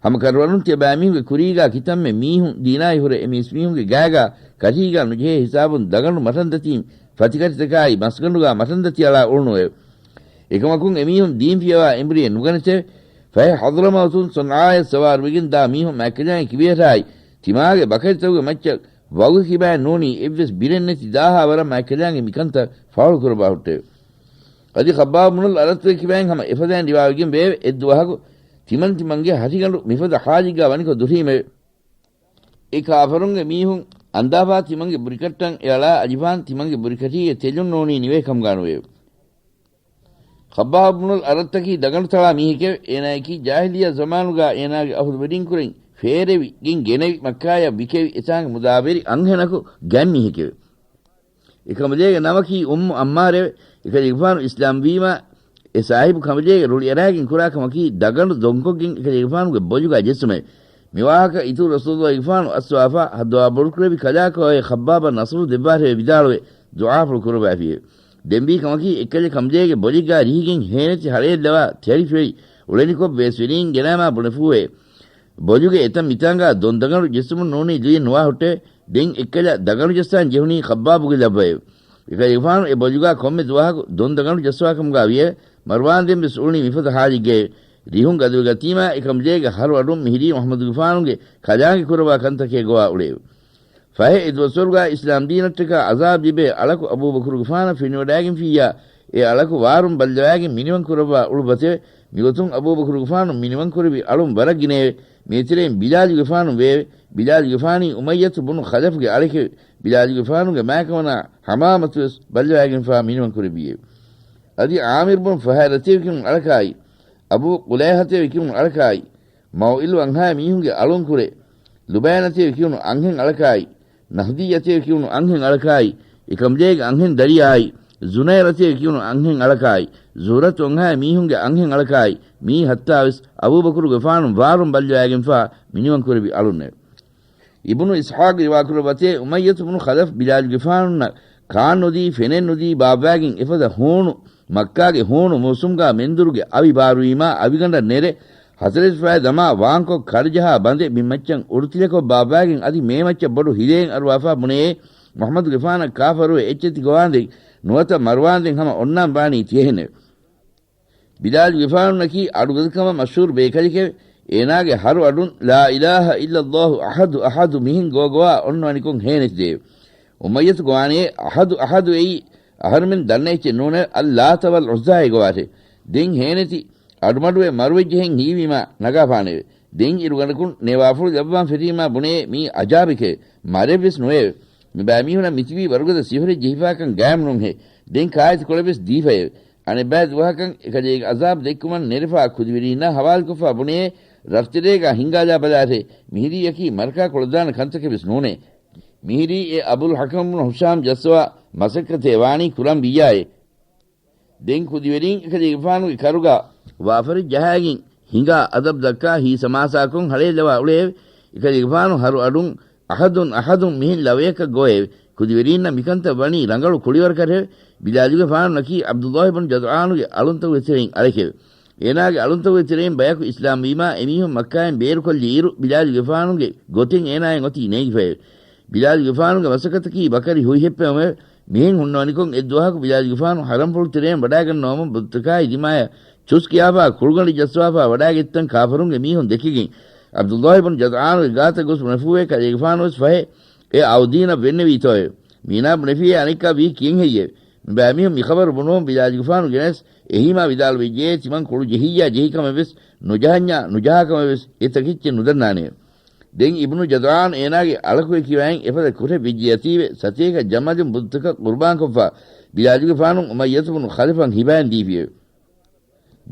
ހަމަ ކަށަވަރުން ތިޔަބައިމީހުންގެ ކުރީގާ ކިތަންމެ މީހުން ދީނާއި ހުރެ އެ މީސްމީހުންގެ ގާގާ ކަށީގާ ނުޖެހޭ ހިސާބުން ދަގަނޑު މަޓަންދަތީން ފަތިކަށިތަކާއި މަސްގަނޑުގާ މަޓަންދަތި އަޅާ އުޅުނުއެވެ. އެކަމަކުން އެމީހުން ދީން ފިޔަވާ އެނބުރިއެއް ނުގަނެތެވެ. ފަހެ ޙަޟްރަމައުތުން ޞަންޢާޔަށް ސަވާރުވެގެން ދާ މީހުން މާތްކަލާނގެ ކިބަޔަށާއި ތިމާގެ ބަކަށިތަކުގެ މައްޗަށް ވަގު ކިބައިން ނޫނީ އެއްވެސް ބިރެއް ނެތި ދާހާ ވަރަށް މާތްކަލާނގެ މިކަންތައް ފާޅުކުރައްވާ ހުއްޓެވެ. އަދި ޚައްބާބު ބުނުލް އަރައްތުގެ ކިބައިން ހަމަ އެފަދައިން ރިވާވެގެން ވެއެވެ. އެއްދުވަހަކު ތިމަން ތިމަންގެ ހަށިގަނޑު މިފަދަ ޙާލެއްގާ ވަނިކޮށް ދުށީމެވެ. އެ ކާފަރުންގެ މީހުން އަންދާފާ ތިމަންގެ ބުރިކަށްޓަށް އެ އަޅާ އަލިފާން ތިމަންގެ ބުރިކަށީގެ ތެލުން ނޫނީ ނިވޭ ކަމުގާ ނުވެއެވެ. ޚައްބާބު ބުނުލް އަރައްތަކީ ދަގަނޑުތަޅާ މީހެކެވެ. އޭނާޔަކީ ޖާހިލިއްޔާ ޒަމާނުގާ އޭނާގެ އަހުލުވެރިންކުރެން ފޭރެވިގެން ގެނެވި މައްކާޔަށް ވިކެވި އެތާނގެ މުދާވެރި އަންހެނަކު ގަތްމީހެކެވެ. އެކަމަލޭގެ ނަމަކީ އުއްމު އައްމާރެވެ. އެކަލޭގެފާނު އިސްލާމްވީމާ، އެ ސާހިބު ކަމަލޭގެ ރުޅިއަރާގެން ކުރާ ކަމަކީ ދަގަނޑު ދޮންކޮށްގެން އެކަލޭގެފާނުގެ ބޮލުގާ ޖެއްސުމެވެ. މިވާހަކަ އިތުރު ރަސޫލުއްލާހިގެފާނު އައްސަވާފާ ހައްދަވާ ބޮޑުކުރެއްވި ކަލާކޮ އޮތް ޚައްބާބަށް ނަޞްރު ދެއްވާށެވެ ވިދާޅުވެ ދުޢާފުޅު ކުރައްވާފިއެވެ. ދެންވީ ކަމަކީ އެއްކަލަ ކަމަލޭގެ ބޮލެއްގާ ރިހިގެން ހޭނެތި ހަޅޭއްލަވާ ތެރިފެޅި އުޅެނިކޮށް ބޭސްވެރީން ގެނައިމާ ބުނެފޫއެވެ. ބޮލުގެ އެތަން މިތާނގާ ދޮންދަގަނޑު ޖެއްސުމުން ނޫނީ ލުޔެއް ނުވާ ހުއްޓެވެ. ދެން އެއްކަލަ ދަގަނޑު ޖައްސާން ޖެހުނީ ޚައްބާބުގެ ލައްވައެވެ. އެކަލޭގެފާނު އެ ބޮލުގާ ކޮންމެ ދުވަހަކު ދޮންދަގަނޑު ޖައްސަވާ ކަމުގާ ވިއެވެ. މަރުވާންދެން ވެސް އުޅުނީ މިފަދަ ޙާލެއްގައެވެ. ރިހުން ގަދަވެގަތީމާ އެކަމަލޭގެ ހަރު އަޑުން މިހިރީ މުޙައްމަދުގެފާނުގެ ކަލާނގެ ކުރައްވާ ކަންތަކޭ ގޮވާ އުޅެއެވެ. ފަހެ އެ ދުވަސްވަރުގާ އިސްލާމްދީނަށްޓަކާ ޢަޒާބް ލިބޭ އަޅަކު އަބޫބަކުރުގެފާނަށް ފެނިވަޑާގެންފިއްޔާ، އެ އަޅަކު ވާރުން ބައްލަވާގެން މިނިވަން ކުރައްވާ އުޅުއްވަތެވެ. މިގޮތުން އަބޫބަކުރުގެފާނު މިނިވަން ކުރެއްވި އަޅުން ވަރަށް ގިނައެވެ. މީތެރެއިން ބިލާލުގެފާނު ވެއެވެ. ބިލާލުގެފާނީ އުމައްޔަތު ބުނު ޚަލަފްގެ އަޅެކެވެ. ބިލާލުގެފާނުގެ މާކަމަނާ ޙަމާމަތުވެސް ބައްލަވާގެންފާ މިނިވަން ކުރެއްވިއެވެ. އަދި ޢާމިރު ބުން ފުހައިރަތޭ ކިޔުނު އަޅަކާއި، އަބޫ ޤުލައިޙަތޭ ކިޔުނު އަޅަކާއި، މައުއިލު އަންހާ މީހުންގެ އަޅުންކުރެ، ލުބައިނަތޭ ކިޔުނު އަންހެން އަޅަކާއި، ނަހްދިއްޔަތޭ ކިޔުނު އަންހެން އަޅަކާއި، އެކަމުދޭގެ އަންހެން ދަރިޔާއި، ޒުނައިރަތޭ ކިޔުނު އަންހެން އަޅަކާއި، ޒުހްރަތު އަންހާ މީހުންގެ އަންހެން އަޅަކާއި، މިއީ ހައްތާވެސް އަބޫބަކުރުގެފާނު ވާރުން ބައްލަވައިގެންފާ މިނިވަންކުރެއްވި އަޅުންނެވެ. އިބްނު އިސްޙާޤް ރިވާކުރައްވަތޭ، އުމައްޔަތު ބުނު ޚަލަފް ބިލާލުގެފާނުންނަށް ކާންނުދީ، ފެނެއްނުދީ ބާއްވައިގެން އެފަދަ ހޫނު، މައްކާގެ ހޫނު މޫސުމްގާ މެންދުރުގެ އަވި ބާރުވީމާ، އަވިގަނޑަށް ނެރެ، ހަތަރެއްފައި ދަމާ ވާންކޮށް ކަރަޖަހާ ބަނދެ ބިންމައްޗަށް އުރުތިލަކޮށް ބާއްވައިގެން އަދި މޭމައްޗަށް ބޮޑު ހިލައެއް އަރުވާފާ ބުނެޔޭ، މުޙައްމަދުގެފާނަށް ކާފަރުވެ އެއްޗެތި ގޮވާނދެން ނުވަތަ މަރުވާނދެން ހަމަ އޮންނާން ވާނީ ތިޔަހެނެވެ. ބިލާލުގެފާނުންނަކީ އަޑުގަދަކަމަށް މަޝްހޫރު ބޭކަލެކެވެ. އޭނާގެ ހަރު އަޑުން ލާ އިލާހަ އިއްލައްލާހު އަޙަދު އަޙަދު މިހެން ގޯ ގޮވާ އޮންނަވަނިކޮށް ހޭނެތިދެއެވެ. އުމައްޔަތު ގޮވާނެޔޭ، އަޙަދު އަޙަދު އެއީ އަހަރުމެން ދަންނަ އެއްޗެއް ނޫނެވެ. އައްލާތަ ވަލް ޢުއްޒާއޭ ގޮވާށޭ. ދެން ހޭނެތި އަޑުމަޑުވެ މަރުވެއްޖެހެން ހީވީމާ ނަގާފާނެއެވެ. ދެން އިރުގަނޑަކުން ނޭވާފުޅު ލައްވާން ފެށީމާ ބުނެޔޭ، މީ އަޖާބެކެވެ. މަރެއްވެސް ނުވެއެވެ. މިބައިމީހުނަށް މިތިބީ ވަރުގަދަ ސިހުރެއް ޖެހިފާކަން ގާއިމްނޫންހޭ. ދެން ކާއެތިކޮޅެއްވެސް ދީފައެވެ. އަނެއްބައި ދުވަހަކަށް އެކަލޭގެ އަޒާބު ދެއްކުމަށް ނެރެފާ ކުދިވެރީންނާ ހަވާލުކޮށްފާ ބުނެޔޭ، ރަށްތެރޭގާ ހިންގާލާ ބަލާށޭ. މިހިރީއަކީ މަރަކާ ކުޅަދާނަ ކަންތަކެއްވެސް ނޫނޭ. މިހިރީ އެ އަބުލް ޙަކަމް ބުނު ހިޝާމް ޖައްސަވާ މަސައްކަތޭ ވާނީ ކުރަން ވިއްޔާއޭ. ދެން ކުދިވެރީން އެކަލޭގެފާނުގެ ކަރުގާ ވާފަރެއް ޖަހައިގެން ހިނގާ އަދަބު ދައްކާ ހީސަމާސާކޮށް ހަޅޭއްލަވާ އުޅެއެވެ. އެކަލޭގެފާނު ހަރު އަޑުން އަޙަދުން އަޙަދުން މިހެން ލަވަޔަކަށް ގޮވެއެވެ. ކުދިވެރީންނަށް މިކަންތައް ވަނީ ރަނގަޅު ކުޅިވަރަކަށެވެ. ބިލާލުގެފާނު ނަކީ ޢަބްދުﷲ ބުން ޖަދުޢާނުގެ އަޅުންތަކުގެ ތެރެއިން އަޅެކެވެ. އޭނާގެ އަޅުންތަކުގެ ތެރެއިން ބަޔަކު އިސްލާމްވީމާ، އެމީހުން މައްކާއިން ބޭރުކޮށްލިއިރު، ބިލާލުގެފާނުގެ ގޮތެއް އޭނާއަށް އޮތީ ނޭނގިފައެވެ. ބިލާލުގެފާނުގެ މަސައްކަތަކީ ބަކަރި ހުއިހެއްޕެވުމެވެ. މިހެން ހުންނަވަނިކޮށް އެއްދުވަހަކު ބިލާލުގެފާނު ޙަރަމްފުޅު ތެރެއިން ވަޑާގަންނަވަމުން ބުއްތަކާއި ދިމާޔަށް ޗުސް ކިޔާފާ ކުޅުގަނޑެއް ޖައްސަވާފާ ވަޑާގަތްތަން ކާފަރުންގެ މީހުން ދެކިގެން، ޢަބްދުﷲ ބުން ޖަދުޢާނުގެ ގާތަށް ގޮސް ބުނެފޫވޭ، ކަލޭގެފާނުވެސް ފަހެ އެ އައުދީނަށް ވެންނެވީތޯއެވެ؟ މީނާ ބުނެފިއޭ އަނެއްކާ ވީ ކިޔެން ހެއްޔެވެ؟ މިބައިމީހުން މިޚަބަރު ބުނުވަމުން ބިލާލުގެފާނު ގެނެސް އެހީމާ ވިދާޅުވެއްޖެއޭ، ތިމަން ކުޅު ޖެހިއްޔާ ޖެހިކަމެއްވެސް ނުޖަހަންޏާ ނުޖަހާކަމެއްވެސް އެ ތަކެއްޗެއް ނުދަންނާނެއެވެ. ދެން އިބްނު ޖަދުޢާން އޭނާގެ އަޅަކުގެ ކިބައިން އެފަދަ ކުށެއް ވެއްޖެއަތީވެ، ސަތޭކަ ޖަމަލުން ބުއްތަކަށް ޤުރުބާންކޮށްފާ، ބިލާލުގެފާނު އުމައްޔަތު ބުނު ޚަލަފަށް ހިބައިން ދީފިއެވެ.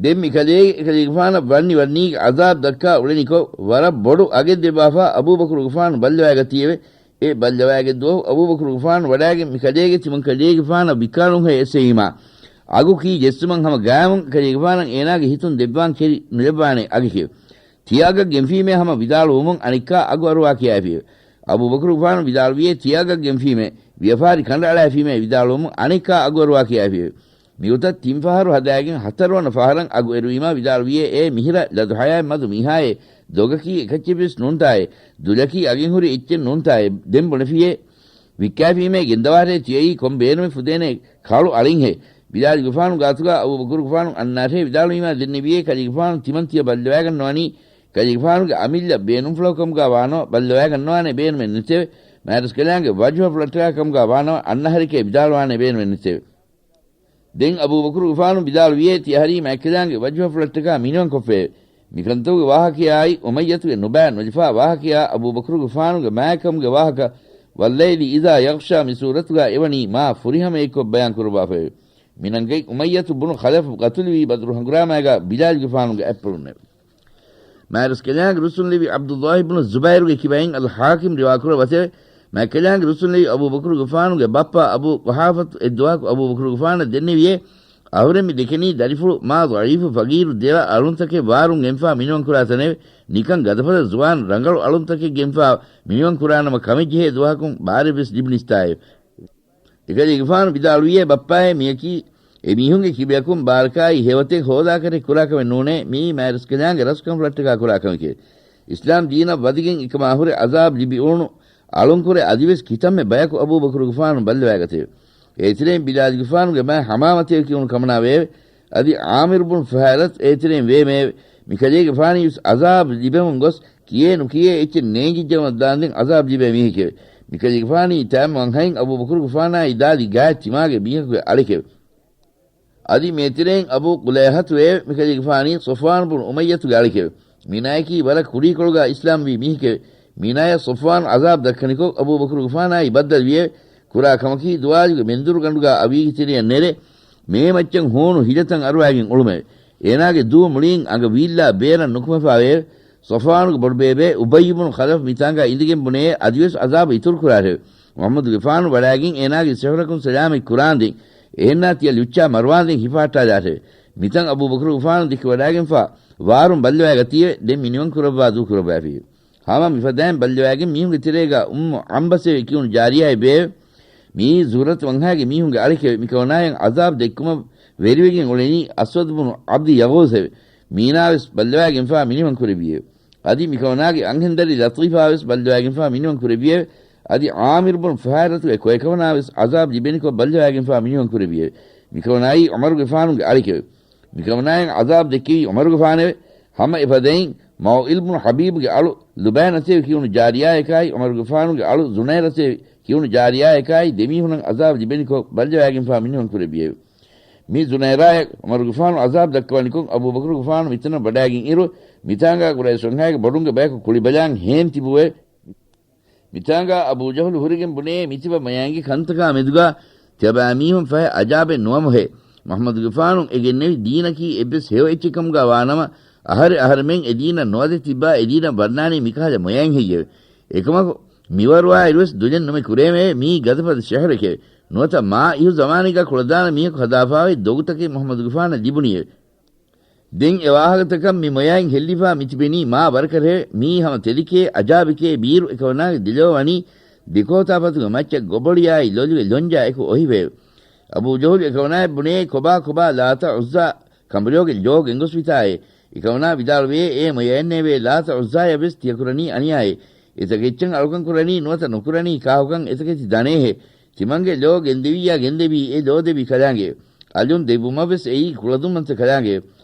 ދެން މިކަލޭގެ އެކަލޭގެފާނަށް ވަންނި ވަންނީގެ ޢަޒާބު ދައްކާ އުޅެނިކޮށް، ވަރަށް ބޮޑު އަގެއް ދެއްވާފާ އަބޫބަކުރުގެފާނު ބައްލަވައިގަތީއެވެ. އެ ބައްލަވައިގެ ދުވަހު އަބޫބަކުރުގެފާނު ވަޑާގެން މިކަލޭގެ ތިމަންކަލޭގެފާނަށް ވިއްކާލުންހޭ އެއްސެވީމާ، އަގު ކީ ޖެއްސުމަށް ހަމަ ގާއިމުން އެކަލޭގެފާނަށް އޭނާގެ ހިތުން ދެއްވާން ކެރި ނުލައްވާނެ އަގެކެވެ. ތިޔަ އަގަށް ގެންފީމޭ ހަމަ ވިދާޅުވުމުން އަނެއްކާ އަގު އަރުވާ ކިޔާފިއެވެ. އަބޫބަކުރުގެފާނު ވިދާޅުވިއޭ ތިޔަ އަގަށް ގެންފީމޭ، ވިޔަފާރި ކަނޑައަޅާފީމޭ ވިދާޅުވުމުން އަނެއްކާ އަގު އަރުވާ ކިޔާފިއެވެ. މިގޮތަށް ތިން ފަހަރު ހަދާގެން ހަތަރުވަނަ ފަހަރަށް އަގު އެރުވީމާ ވިދާޅުވިއޭ، އޭ މިހިރަ ލަދުހަޔާތް މަދު މީހާއޭ، ދޮގަކީ އެކައްޗެއްވެސް ނޫންތާއޭ، ދުލަކީ އަގެއްހުރި އެއްޗެއް ނޫންތާއޭ، ދެން ބުނެފިއޭ، ވިއްކާފީމޭ ގެންދަވާށޭ، ތިޔައީ ކޮން ބޭނުމެއް ފުދޭނެ ކަޅު އަޅިންހޭ. ބިލާލުގެފާނު ގާތުގާ އަބޫބަކުރުގެފާނު އަންނާށޭ ވިދާޅުވީމާ ދެންނެވިއޭ، ކަލޭގެފާނު ތިމަން ތިޔަ ބައްލަވާގަންނަވަނީ، ކަލޭގެފާނުގެ އަމިއްލަ ބޭނުންފުޅަކު ކަމުގާ ވާނަމަ ބައްލަވާގަންނަވާނެ ބޭނުމެއް ނެތެވެ. މާތްރަސްކަލާނގެ ވަޖުހަފުޅަށްޓަކާ ކަމުގާ ވާނަމަ އަންނަ އަހަރެކޭ ވިދާޅުވާނެ ބޭނުމެއް ނެތެވެ. ދެން އަބޫބަކުރުގެފާނު ވިދާޅުވިއޭ، ތިޔަހަރީ މާތްކަލާނގެ ވަޖުހަފުޅަށްޓަކާ މިނިވަންކޮށްފައެވެ. މިކަންތަކުގެ ވާހަކަޔާއި، އުމައްޔަތުގެ ނުބައި ނުލަފާ ވާހަކަޔާ، އަބޫބަކުރުގެފާނުގެ މާތްކަމުގެ ވާހަކަ، ވައްލައިލި އިޒާ ޔަޣްޝާ މި ސޫރަތުގާ އެވަނީ މާ ފުރިހަމައެއްކޮށް ބަޔާންކުރައްވާފައެވެ. މިނަންގަތް އުމައްޔަތު ބުނު ޚަލަފު ޤަތުލުވީ ބަދުރު ހަނގުރާމައިގާ ބިލާލުގެފާނުގެ އަތްޕުޅުންނެވެ. މާތްރަސްކަލާނގެ ރުއްސުންލެވި ޢަބްދުﷲ ބުނު ޒުބައިރުގެ ކިބައިން އަލްޙާކިމް ރިވާކުރައްވަތެވެ. މާތްކަލާނގެ ރުއްސުންލެވި އަބޫބަކުރުގެފާނުގެ ބައްޕަ އަބޫ ޤުޙާފަތު އެއްދުވަހަކު އަބޫބަކުރުގެފާނަށް ދެންނެވިއޭ، އަހުރެން މި ދެކެނީ ދަރިފުޅު މާ ޟަޢީފު ފަގީރު ދެރަ އަޅުންތަކެއް ވާރުން ގެންފާ މިނިވަންކުރާ ތަނެވެ. ނިކަން ގަދަފަދަ ޒުވާން ރަނގަޅު އަޅުންތަކެއް ގެންފާ މިނިވަންކުރާނަމަ ކަމެއްޖެހޭ ދުވަހަކުން ބާރެއްވެސް ލިބި ނިސްތާއެވެ. އެކަލޭގެފާނު ވިދާޅުވިއޭ، ބައްޕާއޭ، މިޔަކީ އެމީހުންގެ ކިބަޔަކުން ބާރަކާއި ހެޔޮތެއް ހޯދާކަށް ކުރާކަމެއް ނޫނޭ، މިއީ މާތްރަސްކަލާނގެ ރަސްކަންފުޅަށްޓަކާ ކުރާކަމެކެވެ. އިސްލާމް ދީނަށް ވަދެގެން އެކަމާ ހުރެ އަޒާބު ލިބި އުޅުނު އަޅުންކުރެ އަދިވެސް ކިތަންމެ ބަޔަކު އަބޫބަކުރުގެފާނު ބައްލަވައިގަތެވެ. އޭތެރެއިން ބިލާލުގެފާނުގެ މާތް ޙަމާމަތޭ ކިޔުނު ކަމަނާވެއެވެ. އަދި ޢާމިރު ބުނު ފުހައިރަތު އޭތެރެއިން ވޭމެއެވެ. މިކަލޭގެފާނީވެސް އަޒާބު ލިބެމުން ގޮސް ކިޔޭ ނުކިޔޭ އެއްޗެއް ނޭނގިއްޖައުމަށް ދާންދެން އަޒާބު ލިބޭ މީހެކެވެ. މިކަލޭގެފާނީ ތައް މަންހައިން އަބޫބަކުރުގެފާނާއި ދާދި ގާތް ތިމާގެ މީހަކުގެ އަޅެކެވެ. އަދި މޭތެރެއިން އަބޫ ޤުލައިޙަތު ވެއެވެ. މިކަލޭގެފާނީ ޞަފްވާނު ބުނު އުމައްޔަތުގެ އަޅެކެވެ. މީނާޔަކީ ވަރަށް ކުރީކޮޅުގާ އިސްލާމްވީ މީހެކެވެ. މީނާޔަށް ޞަފްވާނު އަޒާބު ދައްކަނިކޮށް އަބޫބަކުރުގެފާނާއި ބައްދަލުވިއެވެ. ކުރާ ކަމަކީ ދުވާލުގެ މެންދުރުގަނޑުގާ އަވީގެ ތެރެއަށް ނެރެ، މޭ މައްޗަށް ހޫނު ހިލަތައް އަރުވައިގެން އުޅުމެވެ. އޭނާގެ ދޫ މުޅީން އަނގަ ވީއްލާ ބޭރަށް ނުކުމެފާވެއެވެ. ޞަފްވާނުގެ ބޮޑުބޭބެ އުބައްޔު ބުނު ޚަލަފް މިތާނގާ އިނދެގެން ބުނޭ އަދިވެސް އަޒާބު އިތުރުކުރާށެވެ. މުޙައްމަދުގެފާނު ވަޑާގެން އޭނާގެ ސިޙުރަކުން ސަލާމަތް ކުރާންދެން، އެހެންނާ ތިޔަ ލުއްޗާ މަރުވާންދެން ހިފާއްޓާލާށެވެ. މިތަން އަބޫބަކުރުގެފާނު ދެކެވަޑާގެންފާ ވާރުން ބައްލަވައިގަތީވެ. ދެން މިނިވަން ކުރައްވާ ދޫކުރައްވައިފިއެވެ. ހަމަ މިފަދައިން ބައްލަވައިގެން މީހުންގެ ތެރޭގާ އުއްމު ޢަންބަސްއޭ ކިޔުނު ޖާރިޔާއެއް ވެއެވެ. މިއީ ޒުހުރަތު ވަންހާގެ މީހުންގެ އަޅެކެވެ. މިކަމަނާޔަށް ޢަޒާބު ދެއްކުމަށް ވެރިވެގެން އުޅެނީ އަސްވަދު ބުނު ޢަބްދި ޔަޣޫސްއެވެ. މީނާވެސް ބައްލަވައިގެންފާ މިނިވަން ކުރެއްވިއެވެ. އަދި މިކަމަނާގެ އަންހެންދަރި ލަޠީފާވެސް ބައްލަވައިގެންފާ މިނިވަން ކުރެއްވިއެވެ. އަދި ޢާމިރު ބުނު ފުހައިރަތުގެ ކޮއެކަމަނާވެސް ޢަޒާބު ލިބެނިކޮށް ބައްލަވައިގެންފާ މިނިވަން ކުރެއްވިއެވެ. މިކަމަނާއީ ޢުމަރުގެފާނުގެ އަޅެކެވެ. މިކަމަނާޔަށް ޢަޒާބު ދެއްކެވީ ޢުމަރުގެފާނެވެ. ހަމަ އެފަދައިން މައުއިލް ބުނު ޙަބީބުގެ އަޅު ލުބައިނަތޭ ކިޔުނު ޖާރިޔާއަކާއި، ޢުމަރުގެފާނުގެ އަޅު ޒުނައިރަތޭ ކިޔުނު ޖާރިޔާއަކާއި، ދެމީހުނަށް ޢަޒާބު ލިބެނިކޮށް ބައްލަވައިގެންފާ މިނިވަން ކުރެއްވިއެވެ. މި ޒުނައިރާޔަށް ޢުމަރުގެފާނު ޢަޒާބު ދައްކަވަނިކޮށް، އަބޫބަކުރުގެފާނު މިތަނަށް ވަޑާގެން އިރު، މިތާނގާ ޤުރައިޝުންހާގެ ބޮޑުންގެ ބަޔަކު ކުޅިބަލާން ހޭން ތިބުވެ. މިތާނގާ އަބޫ ޖަހުލު ހުރެގެން ބުނޭ، މިތިބަ މަޔާންގެ ކަންތަކާ މެދުގާ ތިޔަބައިމީހުން ފަހެ އަޖާބެއް ނުވަމުހޭ. މުޙައްމަދުގެފާނު އެ ގެންނެވި ދީނަކީ އެއްވެސް ހެޔޮ އެއްޗެއް ކަމުގާ ވާނަމަ، އަހަރެ އަހަރެމެން އެ ދީނަށް ނުވަދެ ތިއްބާ އެ ދީނަށް ވަންނާނީ މިކަހަލަ މޮޔައިން ހެއްޔެވެ؟ އެކަމަކު، މިވަރުވާއިރުވެސް ދުލެއް ނުމެ ކުރޭމެވެ. މިއީ ގަދަފަދަ ޝިޢުރެކެވެ. ނުވަތަ މާ އިހު ޒަމާނެއްގާ ކުޅަދާނަ މީހަކު ހަދާފާވައި ދޮގުތަކެއް މުޙައްމަދުގެފާނަށް ލިބުނީއެވެ. ދެން އެ ވާހަކަތަކަށް މި މޮޔައިން ހެއްލިފާ މިތިބެނީ މާ ވަރަކަށެވެ. މިއީ ހަމަ ތެދެކޭ، އަޖާބެކޭ. ބީރު އެކަމަނާގެ ދެލޯ ވަނީ ދެކޯތާފަތުގެ މައްޗަށް ގޮބޮޅިއާއި ލޮލުގެ ލޮންޖާ އެކު އޮހިވެއެވެ. އަބޫ ޖަހުލު އެކަމަނާއަށް ބުނޭ، ކޮބާ ކޮބާ ލާތާ ޢުއްޒާ ކަނބަލޯގެ ލޯ ގެންގޮސްފިތާއޭ؟ އެކަމަނާ ވިދާޅުވޭ، އޭ މޮޔައެއްނޭވޭ، ލާތާ ޢުއްޒާޔަށް ވެސް ތިޔަ ކުރަނީ އަނިޔާއޭ. އެތަކެއްޗަށް އަޅުކަން ކުރަނީ ނުވަތަ ނުކުރަނީ ކާކުކަން އެތަކެތި ދަނޭހޭ. ތިމަންގެ ލޯ ގެންދެވިއްޔާ ގެންދެވީ އެ ލޯ ދެއްވި ކަލާނގެ. އަލުން ދެއްވުމަށް ވެސް އެއީ ކުޅަދުންވަންތަ ކަލާނގެ.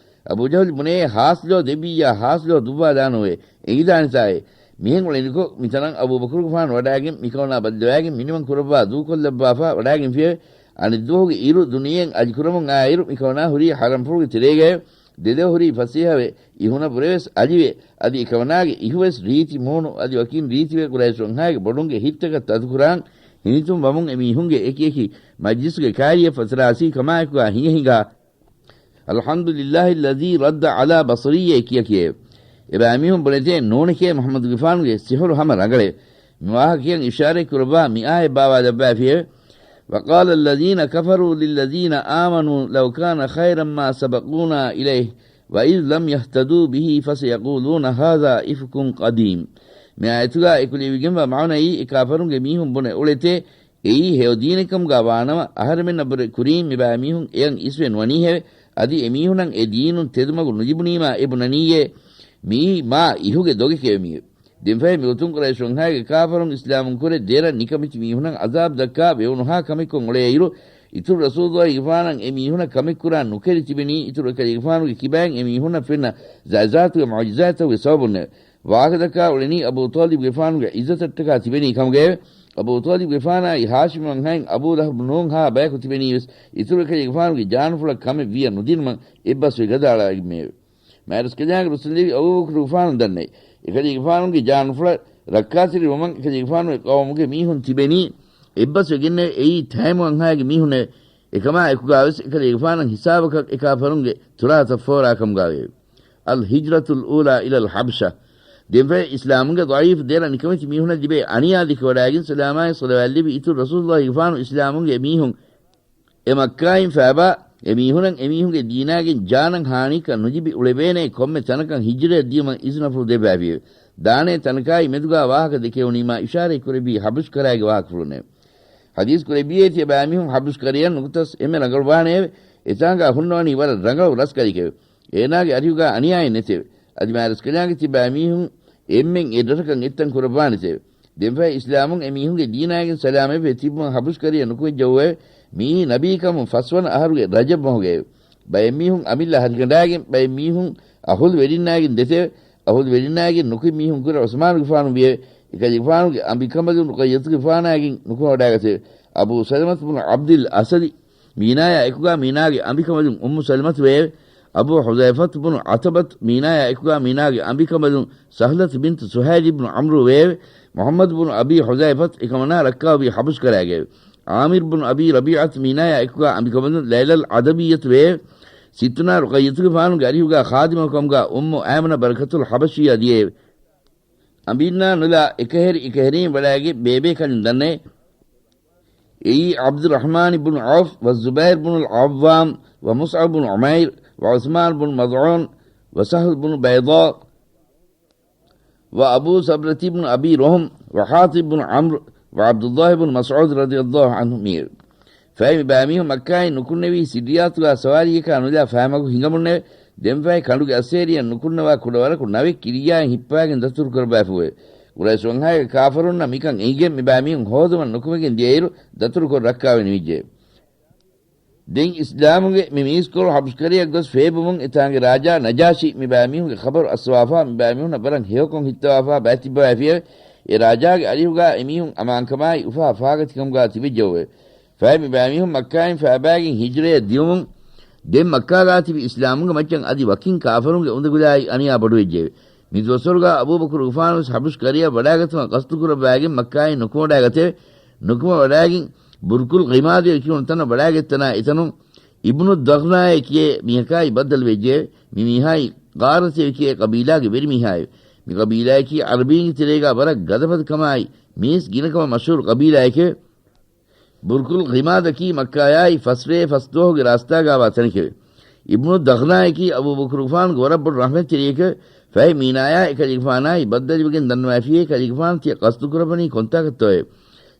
އަބޫ ޖަހުލު ބުނޭ، ހާސް ލޯ ދެއްވިއްޔާ ހާސް ލޯ ދުއްވާލާނޫވޭ. އެނގިދާނެތާއޭ. މިހެން އުޅެނިކޮށް، މިތަނަށް އަބޫބަކުރުގެފާނު ވަޑާގެން މިކަމަނާ ބައްލަވައިގެން މިނިވަން ކުރައްވާ ދޫކޮށްލައްވާފާ ވަޑާގެންފިއެވެ. އަނެއްދުވަހުގެ އިރު ދުނިޔެއަށް އަލިކުރަމުން އާއިރު، މިކަމަނާ ހުރީ ހަރަންފުޅުގެ ތެރޭގައެވެ. ދެލޯ ހުރީ ފަސޭހަވެ، އިހުނަށްވުރެ ވެސް އަލިވެ، އަދި އެކަމަނާގެ އިހުވެސް ރީތި މޫނު އަދި ވަކިން ރީތިވެ ޤުރައިޝުންހާގެ ބޮޑުންގެ ހިތްތަކަށް ތަދުކުރާން ހިނިތުން ވަމުން އެމީހުންގެ އެކިއެކި މަޖްލިސުގެ ކާރިއަށް ފަތަރާސީ ކަމާއެކުގާ ހިނގަ ހިނގާ، "الحمد لله الذي رد على بصري" އޭ ކިޔަކިޔޭ. އެބައިމީހުން ބުނެތޭ ނޫނެކޭ މުޙައްމަދުގެފާނުގެ ސިޙުރު ހަމަ ރަނގަޅޭ. މި ވާހަކައިން އިޝާރަތް ކުރައްވާ މި އާޔަތް ބާވާލައްވައިފިއެވެ. "وقال الذين كفروا للذين آمنوا لو كان خيرا ما سبقونا إليه وإذ لم يهتدوا به فسيقولون هذا إفك قديم." މި އާޔަތުގާ އެކުލެވިގެންވާ މާނައީ، އެ ކާފަރުންގެ މީހުން ބުނެ އުޅެތޭ، އެއީ ހެޔޮ ދީނެއް ކަމުގާ ވާނަމަ، އަހަރެމެންނަށްވުރެ ކުރީން މިބައިމީހުން އެޔަށް އިސްވެ ނުވަނީހެވެ. އަދި އެމީހުނަށް އެ ދީނުން ތެދުމަގު ނުލިބުނީމާ އެ ބުނަނީއޭ، މިއީ މާ އިހުގެ ދޮގެކެވެ. މިއީ ދެންފަހެ މިގޮތުން ޤުރައިޝުންހާގެ ކާފަރުން އިސްލާމުން ކުރެ ދެރަ ނިކަމެތި މީހުނަށް ޢަޒާބު ދައްކާ ވެވުނުހާ ކަމެއްކޮށް އުޅޭއިރު، އިތުރު ރަސޫލުއްލާހިގެފާނަށް އެ މީހުނަށް ކަމެއް ކުރާން ނުކެރި ތިބެނީ، އިތުރު އެކަލޭގެފާނުގެ ކިބައިން އެ މީހުންނަށް ފެންނަ ޒާތްޒާތުގެ މުޢުޖިޒާތްތަކުގެ ސަބަބުންނެވެ. ވާހަކަދައްކާ އުޅެނީ އަބޫ ޠާލިބުގެފާނުގެ ޢިއްޒަތަށްޓަކާ ތިބެނީ ކަމުގައެވެ. އަބޫ ޠާލިބުގެފާނާއި ހާޝިމީ ވަންހައިން އަބޫ ލަހަބު ނޫންހާ ބަޔަކު ތިބެނީވެސް އިތުރު އެކަލޭގެފާނުގެ ޖާނުފުޅަށް ކަމެއް ވިޔަ ނުދިނުމަށް އެއްބަސްވެ ގަދައަޅައިގެންމެއެވެ. މާތްރަސްކަލާނގެ ރުއްސުންލެވި އަބޫބަކުރުގެފާނު ދަންނައި، އެކަލޭގެފާނުގެ ޖާނުފުޅަށް ރައްކާތެރިވުމަށް އެކަލޭގެފާނުގެ ޤައުމުގެ މީހުން ތިބެނީ އެއްބަސްވެގެންނެވެ. އެއީ ތައިމު ވަންހާގެ މީހުންނެވެ. އެކަމާ އެކުގާވެސް އެކަލޭގެފާނަށް ހިސާބަކަށް އެކާފަރުންގެ ތުރާތައް ފޯރާ ކަމުގާވެއެވެ. الهجرة الأولى إلى الحبشة. ދެންފަހެ އިސްލާމުގެ ޟަޢީފު ދެރަ ނިކަމެތި މީހުނަށް ލިބޭ އަނިޔާ ދެކެވަޑައިގެން ސަލާމާއި ޞަލަވާތް ލިބި އިތުރު ރަސޫލުއްލާހިގެފާނު އިސްލާމުގެ މީހުން އެ މައްކާއިން ފައިބާ އެ މީހުނަށް އެ މީހުންގެ ދީނާގެން ޖާނަށް ހާނީކަން ނުލިބި އުޅެވޭނޭ ކޮންމެ ތަނަކަށް ހިޖުރަޔަށް ދިޔުމަށް އިޒުނަފުޅު ދެއްވައިފިއެވެ. ދާނޭ ތަނަކާއި މެދުގާ ވާހަކަ ދެކެވުނީމާ އިޝާރަތް ކުރެއްވީ ޙަބުޝް ކަރައިގެ ވާހަކަފުޅުންނެވެ. ޙަދީޘް ކުރެއްވިއޭ ތިޔަބައިމީހުން ޙަބުޝް ކަރަޔަށް ނުކުތަސް އެންމެ ރަނގަޅު ވާނެއެވެ. އެތާނގާ ހުންނަވަނީ ވަރަށް ރަނގަޅު ރަސްކަލެކެވެ. އޭނާގެ އަރިހުގާ އަނިޔާއެއް ނެތެވެ. އަދި މާތްރަސްކަލާނގެ ތިބާމީހުން އެންމެން އެ ރަށަކަށް އެއްތަން ކުރައްވާނެތެވެ. ދެންފަހެ އިސްލާމުން އެމީހުންގެ ދީނާގެން ސަލާމަތްވެ ތިބުމަށް ޙަބުޝް ކަރަޔަށް ނުކުމެއްޖައޫއެވެ. މިއީ ނަބީކަމުން ފަސްވަނަ އަހަރުގެ ރަޖަބް މަހުގައެވެ. ބައެއްމީހުން އަމިއްލަ ހަށިގަނޑާގެން، ބައެއްމީހުން އަހުލުވެރިންނާގެން ދެތެވެ. އަހުލުވެރިންނާގެން ނުކުތް މީހުން ކުރެ ޢުސްމާނުގެފާނު ވިއެވެ. އެކަލޭގެފާނުގެ އަނބިކަނބަލުން ރުޤައްޔަތުގެފާނާގެން ނުކުމެވަޑައިގަތެވެ. އަބޫ ސަލަމަތު ބުނު ޢަބްދިލް އަސަދި މީނާޔާ އެކުގާ މީނާގެ އަނބިކަނބަލުން އުއްމު ސަލަމަތު ވެއެވެ. އަބޫ ޙުޛައިފަތު ބުނު ޢަތަބަތު މީނާޔާ އެކުގާ މީނާގެ އަނބިކަނބަލުން ސަހްލަތު ބިންތު ސުހައިލި ބުނު ޢަމްރު ވެއެވެ. މުޙައްމަދު ބުނު އަބީ ޙުޛައިފަތު އެކަމަނާ ރައްކާވީ ޙަބުޝް ކަރައިގައެވެ. ޢާމިރު ބުނު އަބީ ރަބީޢަތު މީނާޔާ އެކުގާ އަނބިކަނބަލުން ލައިލަތުލް ޢަދަވިއްޔަތު ވެއެވެ. ސިއްތުނާ ރުޤައްޔަތުގެފާނުގެ އަރިހުގާ ޚާދިމަކަމުގާ އުއްމު އައިމަނަ ބަރަކަތުލް ޙަބަޝިއްޔާ ދިޔައެވެ. އަނބިންނާ ނުލާ އެކަހެރި އެކަހެރީން ވަޑާގެ ބޭބޭކަލުން ދަންނައެވެ. އެއީ ޢަބްދުއްރަޙްމާން ބުނު ޢައުފް ވައްޒުބައިރު ބުނުލް ޢައްވާމް ވަމުޞްޢަބް ބުނު ޢުމައިރު ވަޢުޘްމާން ބުނު މަޛްޢޫން ވަސަހްލު ބުނު ބައިޟާ ވައަބޫ ޞަބްރަތި ބުނު އަބީ ރުހުމް ވަޙާޠިބް ބުނު ޢަމްރު ވަޢަބްދުﷲ ބުނު މަސްޢޫދު ރަޟިޔަﷲ ޢަންހު މިއެވެ. ފަހެ މި ބައިމީހުން މައްކާއިން ނުކުންނެވީ ސިއްރިއްޔާތުގާ ސަވާރީއަކާ ނުލާ ފައިމަގު ހިނގަމުންނެވެ. ދެންފަހެ ކަނޑުގެ އައްސޭރިއަށް ނުކުންނަވާ ކުޑަވަރަކު ނަވެއް ކިރިޔާއިން ހިއްޕާގެން ދަތުރު ކުރައްވާފައެވެ. ޤުރައިޝް ވަންހާގެ ކާފަރުންނަށް މިކަން އެނގިގެން މި ބައިމީހުން ހޯދުމަށް ނުކުމެގެން ދިޔައިރު ދަތުރުކޮށް ރައްކާވެ ނިމިއްޖެ. ދެން އިސްލާމުގެ މި މީސްކޮޅު ޙަބްޝްކަރިއަށް ގޮސް ފޭބުމުން އެތާނގެ ރާޖާ ނަޖާޝީ މި ބައިމީހުންގެ ޚަބަރު އައްސަވާފާ މި ބައިމީހުންނަށް ވަރަށް ހެޔޮކޮށް ހިއްތަވާފާ ބައިތިއްބަވައިފިއެވެ. އެ ރާޖާގެ އަރިހުގާ އެމީހުން އަމާންކަމާއި އުފާ ފާގަތިކަމުގާ ތިބެއްޖެއެވެ. ފަހެ މި ބައިމީހުން މައްކާއިން ފައިބާގެން ހިޖުރަޔަށް ދިޔުމުން ދެން މައްކާގާ ތިބި އިސްލާމުގެ މައްޗަށް އަދި ވަކިން ކާފަރުންގެ އުނދަގުލާއި އަނިޔާ ބޮޑުވެއްޖެއެވެ. މި ދުވަސްވަރުގާ އަބޫބަކުރުގެފާނުވެސް ޙަބްޝްކަރިއަށް ވަޑާގަތުމަށް ޤަޞްދުކުރައްވާގެން މައްކާއިން ނުކުމެވަޑާގަތެވެ. ނުކުމެވަޑާގެން ބުރްކުލް ޣިމާދޭ ކިޔުނު ތަނަށް ވަޑާގަތްތަނާ އެތަނުން އިބްނު ދަޣްނާއޭ ކިޔޭ މީހަކާއި ބައްދަލުވެއްޖެއެވެ. މި މީހާއި ޣާރަތޭ ކިޔޭ ޤަބީލާގެ ވެރިމީހާއެވެ. މި ޤަބީލާއަކީ ޢަރަބީންގެ ތެރޭގާ ވަރަށް ގަދަފަދަކަމާއި މީސް ގިނަކަމަށް މަޝްހޫރު ޤަބީލާއެކެވެ. ބުރްކުލް ޣިމާދަކީ މައްކާޔާއި ފަސްރޭ ފަސްދުވަހުގެ ރާސްތާގާވާ ތަނެކެވެ. އިބްނު ދަޣްނާއަކީ އަބޫބަކުރުގެފާނުގެ ވަރަށް ބޮޑު ރަޙްމަތްތެރިއެކެވެ. ފަހެ މީނާޔާ އެކަލޭގެފާނާއި ބައްދަލުވެގެން ދަންނަވައިފިއޭ އެކަލޭގެފާނު ތިޔަ ޤަޞްދުކުރައްވަނީ ކޮންތާކަށްތޯއޭ؟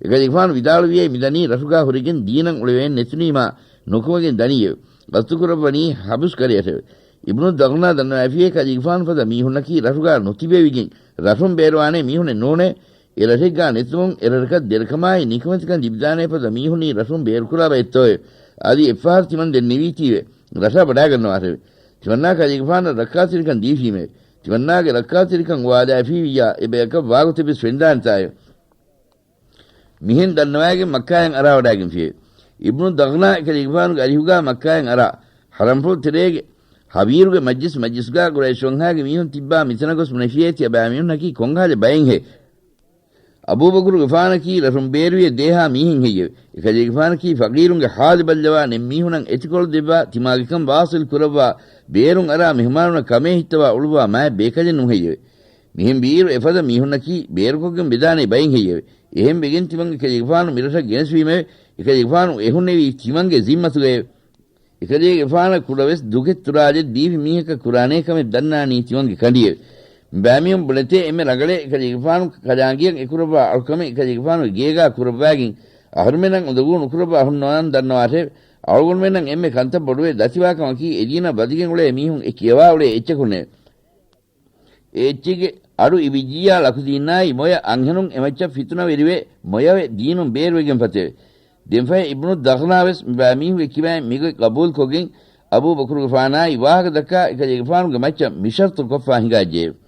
އެކަލޭގެފާނު ވިދާޅުވިއޭ މިދަނީ ރަށުގާ ހުރެގެން ދީނަށް އުޅެވޭން ނެތުނީމާ ނުކުމެގެން ދަނީއެވެ. ޤަޞްދުކުރައްވަނީ ޙަބްޝް ކަރިއަށެވެ. އިބްނު ދަޣްނާ ދަންނަވައިފިއޭ އެކަލޭގެފާނު ފަދަ މީހުންނަކީ ރަށުގާ ނުތިބެވިގެން ރަށުން ބޭރުވާނޭ މީހުނެއް ނޫނޭ. އެ ރަށެއްގާ ނެތުމުން އެ ރަށަކަށް ދެރަކަމާއި ނިކަމެތިކަން ލިބިދާނޭ ފަދަ މީހުންނީ ރަށުން ބޭރުކުރާ ބައެއްތޯއޭ؟ އަދި އެއްފަހަރު ތިމަން ދެންނެވީތީވެ ރަށާ ވަޑާގަންނަވާށެވެ. ތިމަންނާ ކަލޭގެފާނަށް ރައްކާތެރިކަން ދީފީމެވެ. ތިމަންނާގެ ރައްކާތެރިކަން އުވާލާފީވިއްޔާ އެ ބަޔަކަށް ވާގޮތެއްވެސް ފެނިދާނެތާއެވެ. މިހެން ދަންނަވައިގެން މައްކާޔަށް އަރާވަޑާގެންފިއެވެ. އިބްނު ދަޣްނާ އެކަލޭގެފާނުގެ އަރިހުގާ މައްކާޔަށް އަރާ، ޙަރަމްފުޅު ތެރޭގެ ހަވީރުގެ މަޖްލިސް މަޖްލިސްގާ ޤުރައިޝް ވަންހާގެ މީހުން ތިއްބާ މިތަނަށް ގޮސް ބުނެފިއޭ ތިޔަބައިމީހުންނަކީ ކޮންހާލެއް ބައެއްހޭ؟ އަބޫބަކުރުގެފާނަކީ ރަށުން ބޭރުވިޔަ ދޭހާ މީހެއް ހެއްޔެވެ؟ އެކަލޭގެފާނަކީ ފަޤީރުންގެ ޙާލު ބައްލަވާ ނެތް މީހުނަށް އެތިކޮޅު ދެއްވާ ތިމާގެކަން ވާޞިލް ކުރައްވާ ބޭރުން އަރާ މެހުމާނުންނަށް ކަމޭ ހިއްތަވާ އުޅުއްވާ މާތް ބޭކަލެއް ނޫން ހެއްޔެވެ؟ މިހެން ވީއިރު އެފަދަ މީހުންނަކީ ބޭރުކޮށްގެން ވެދާނޭ ބައެއް ހެއްޔެވެ؟ އެހެން ވެގެން ތިމަން އެކަލޭގެފާނު މިރަށަށް ގެނެސްވީމެވެ. އެކަލޭގެފާނު އެހުންނެވީ ތިމަންގެ ޒިންމަތުގައެވެ. އެކަލޭގެފާނަށް ކުޑަވެސް ދުގެއް ތުރާލެއް ދީފި މީހަކަށް ކުރާނޭ ކަމެއް ދަންނާނީ ތިމަންގެ ކަނޑިއެވެ. މި ބައިމީހުން ބުނެތޭ އެންމެ ރަނގަޅޭ އެކަލޭގެފާނު ކަލާނގެއަށް އެކުރައްވާ އަޅުކަމެއް އެކަލޭގެފާނުގެ ގޭގާ ކުރައްވާގެން އަހަރުމެންނަށް އުނދަގޫ ނުކުރައްވާ ހުންނަވާން ދަންނަވާށެވެ. އަޅުގަނޑުމެންނަށް އެންމެ ކަންތައް ބޮޑުވެ ދަތިވާ ކަމަކީ އެ ދީނަށް ވަދެގެން އުޅޭ މީހުން އެ ކިޔަވާ އުޅޭ އެއްޗަކުންނެވެ. އެ އެއްޗެއްގެ އަޑު އިވިއްޖިއްޔާ ލަކުދީންނާއި މޮޔަ އަންހެނުން އެމައްޗަށް ފިތުނަވެރިވެ، މޮޔަވެ ދީނުން ބޭރުވެގެން ފަތެވެ. ދެންފަހެ އިބްނު ދަޣްނާވެސް މިބައިމީހުންގެ ކިބައިން މިގޮތް ގަބޫލުކޮށްގެން، އަބޫބަކުރުގެފާނާއި ވާހަކަ ދައްކާ އެކަލޭގެފާނުގެ މައްޗަށް މި ޝަރްތު ކޮށްފާ ހިނގާއްޖެއެވެ.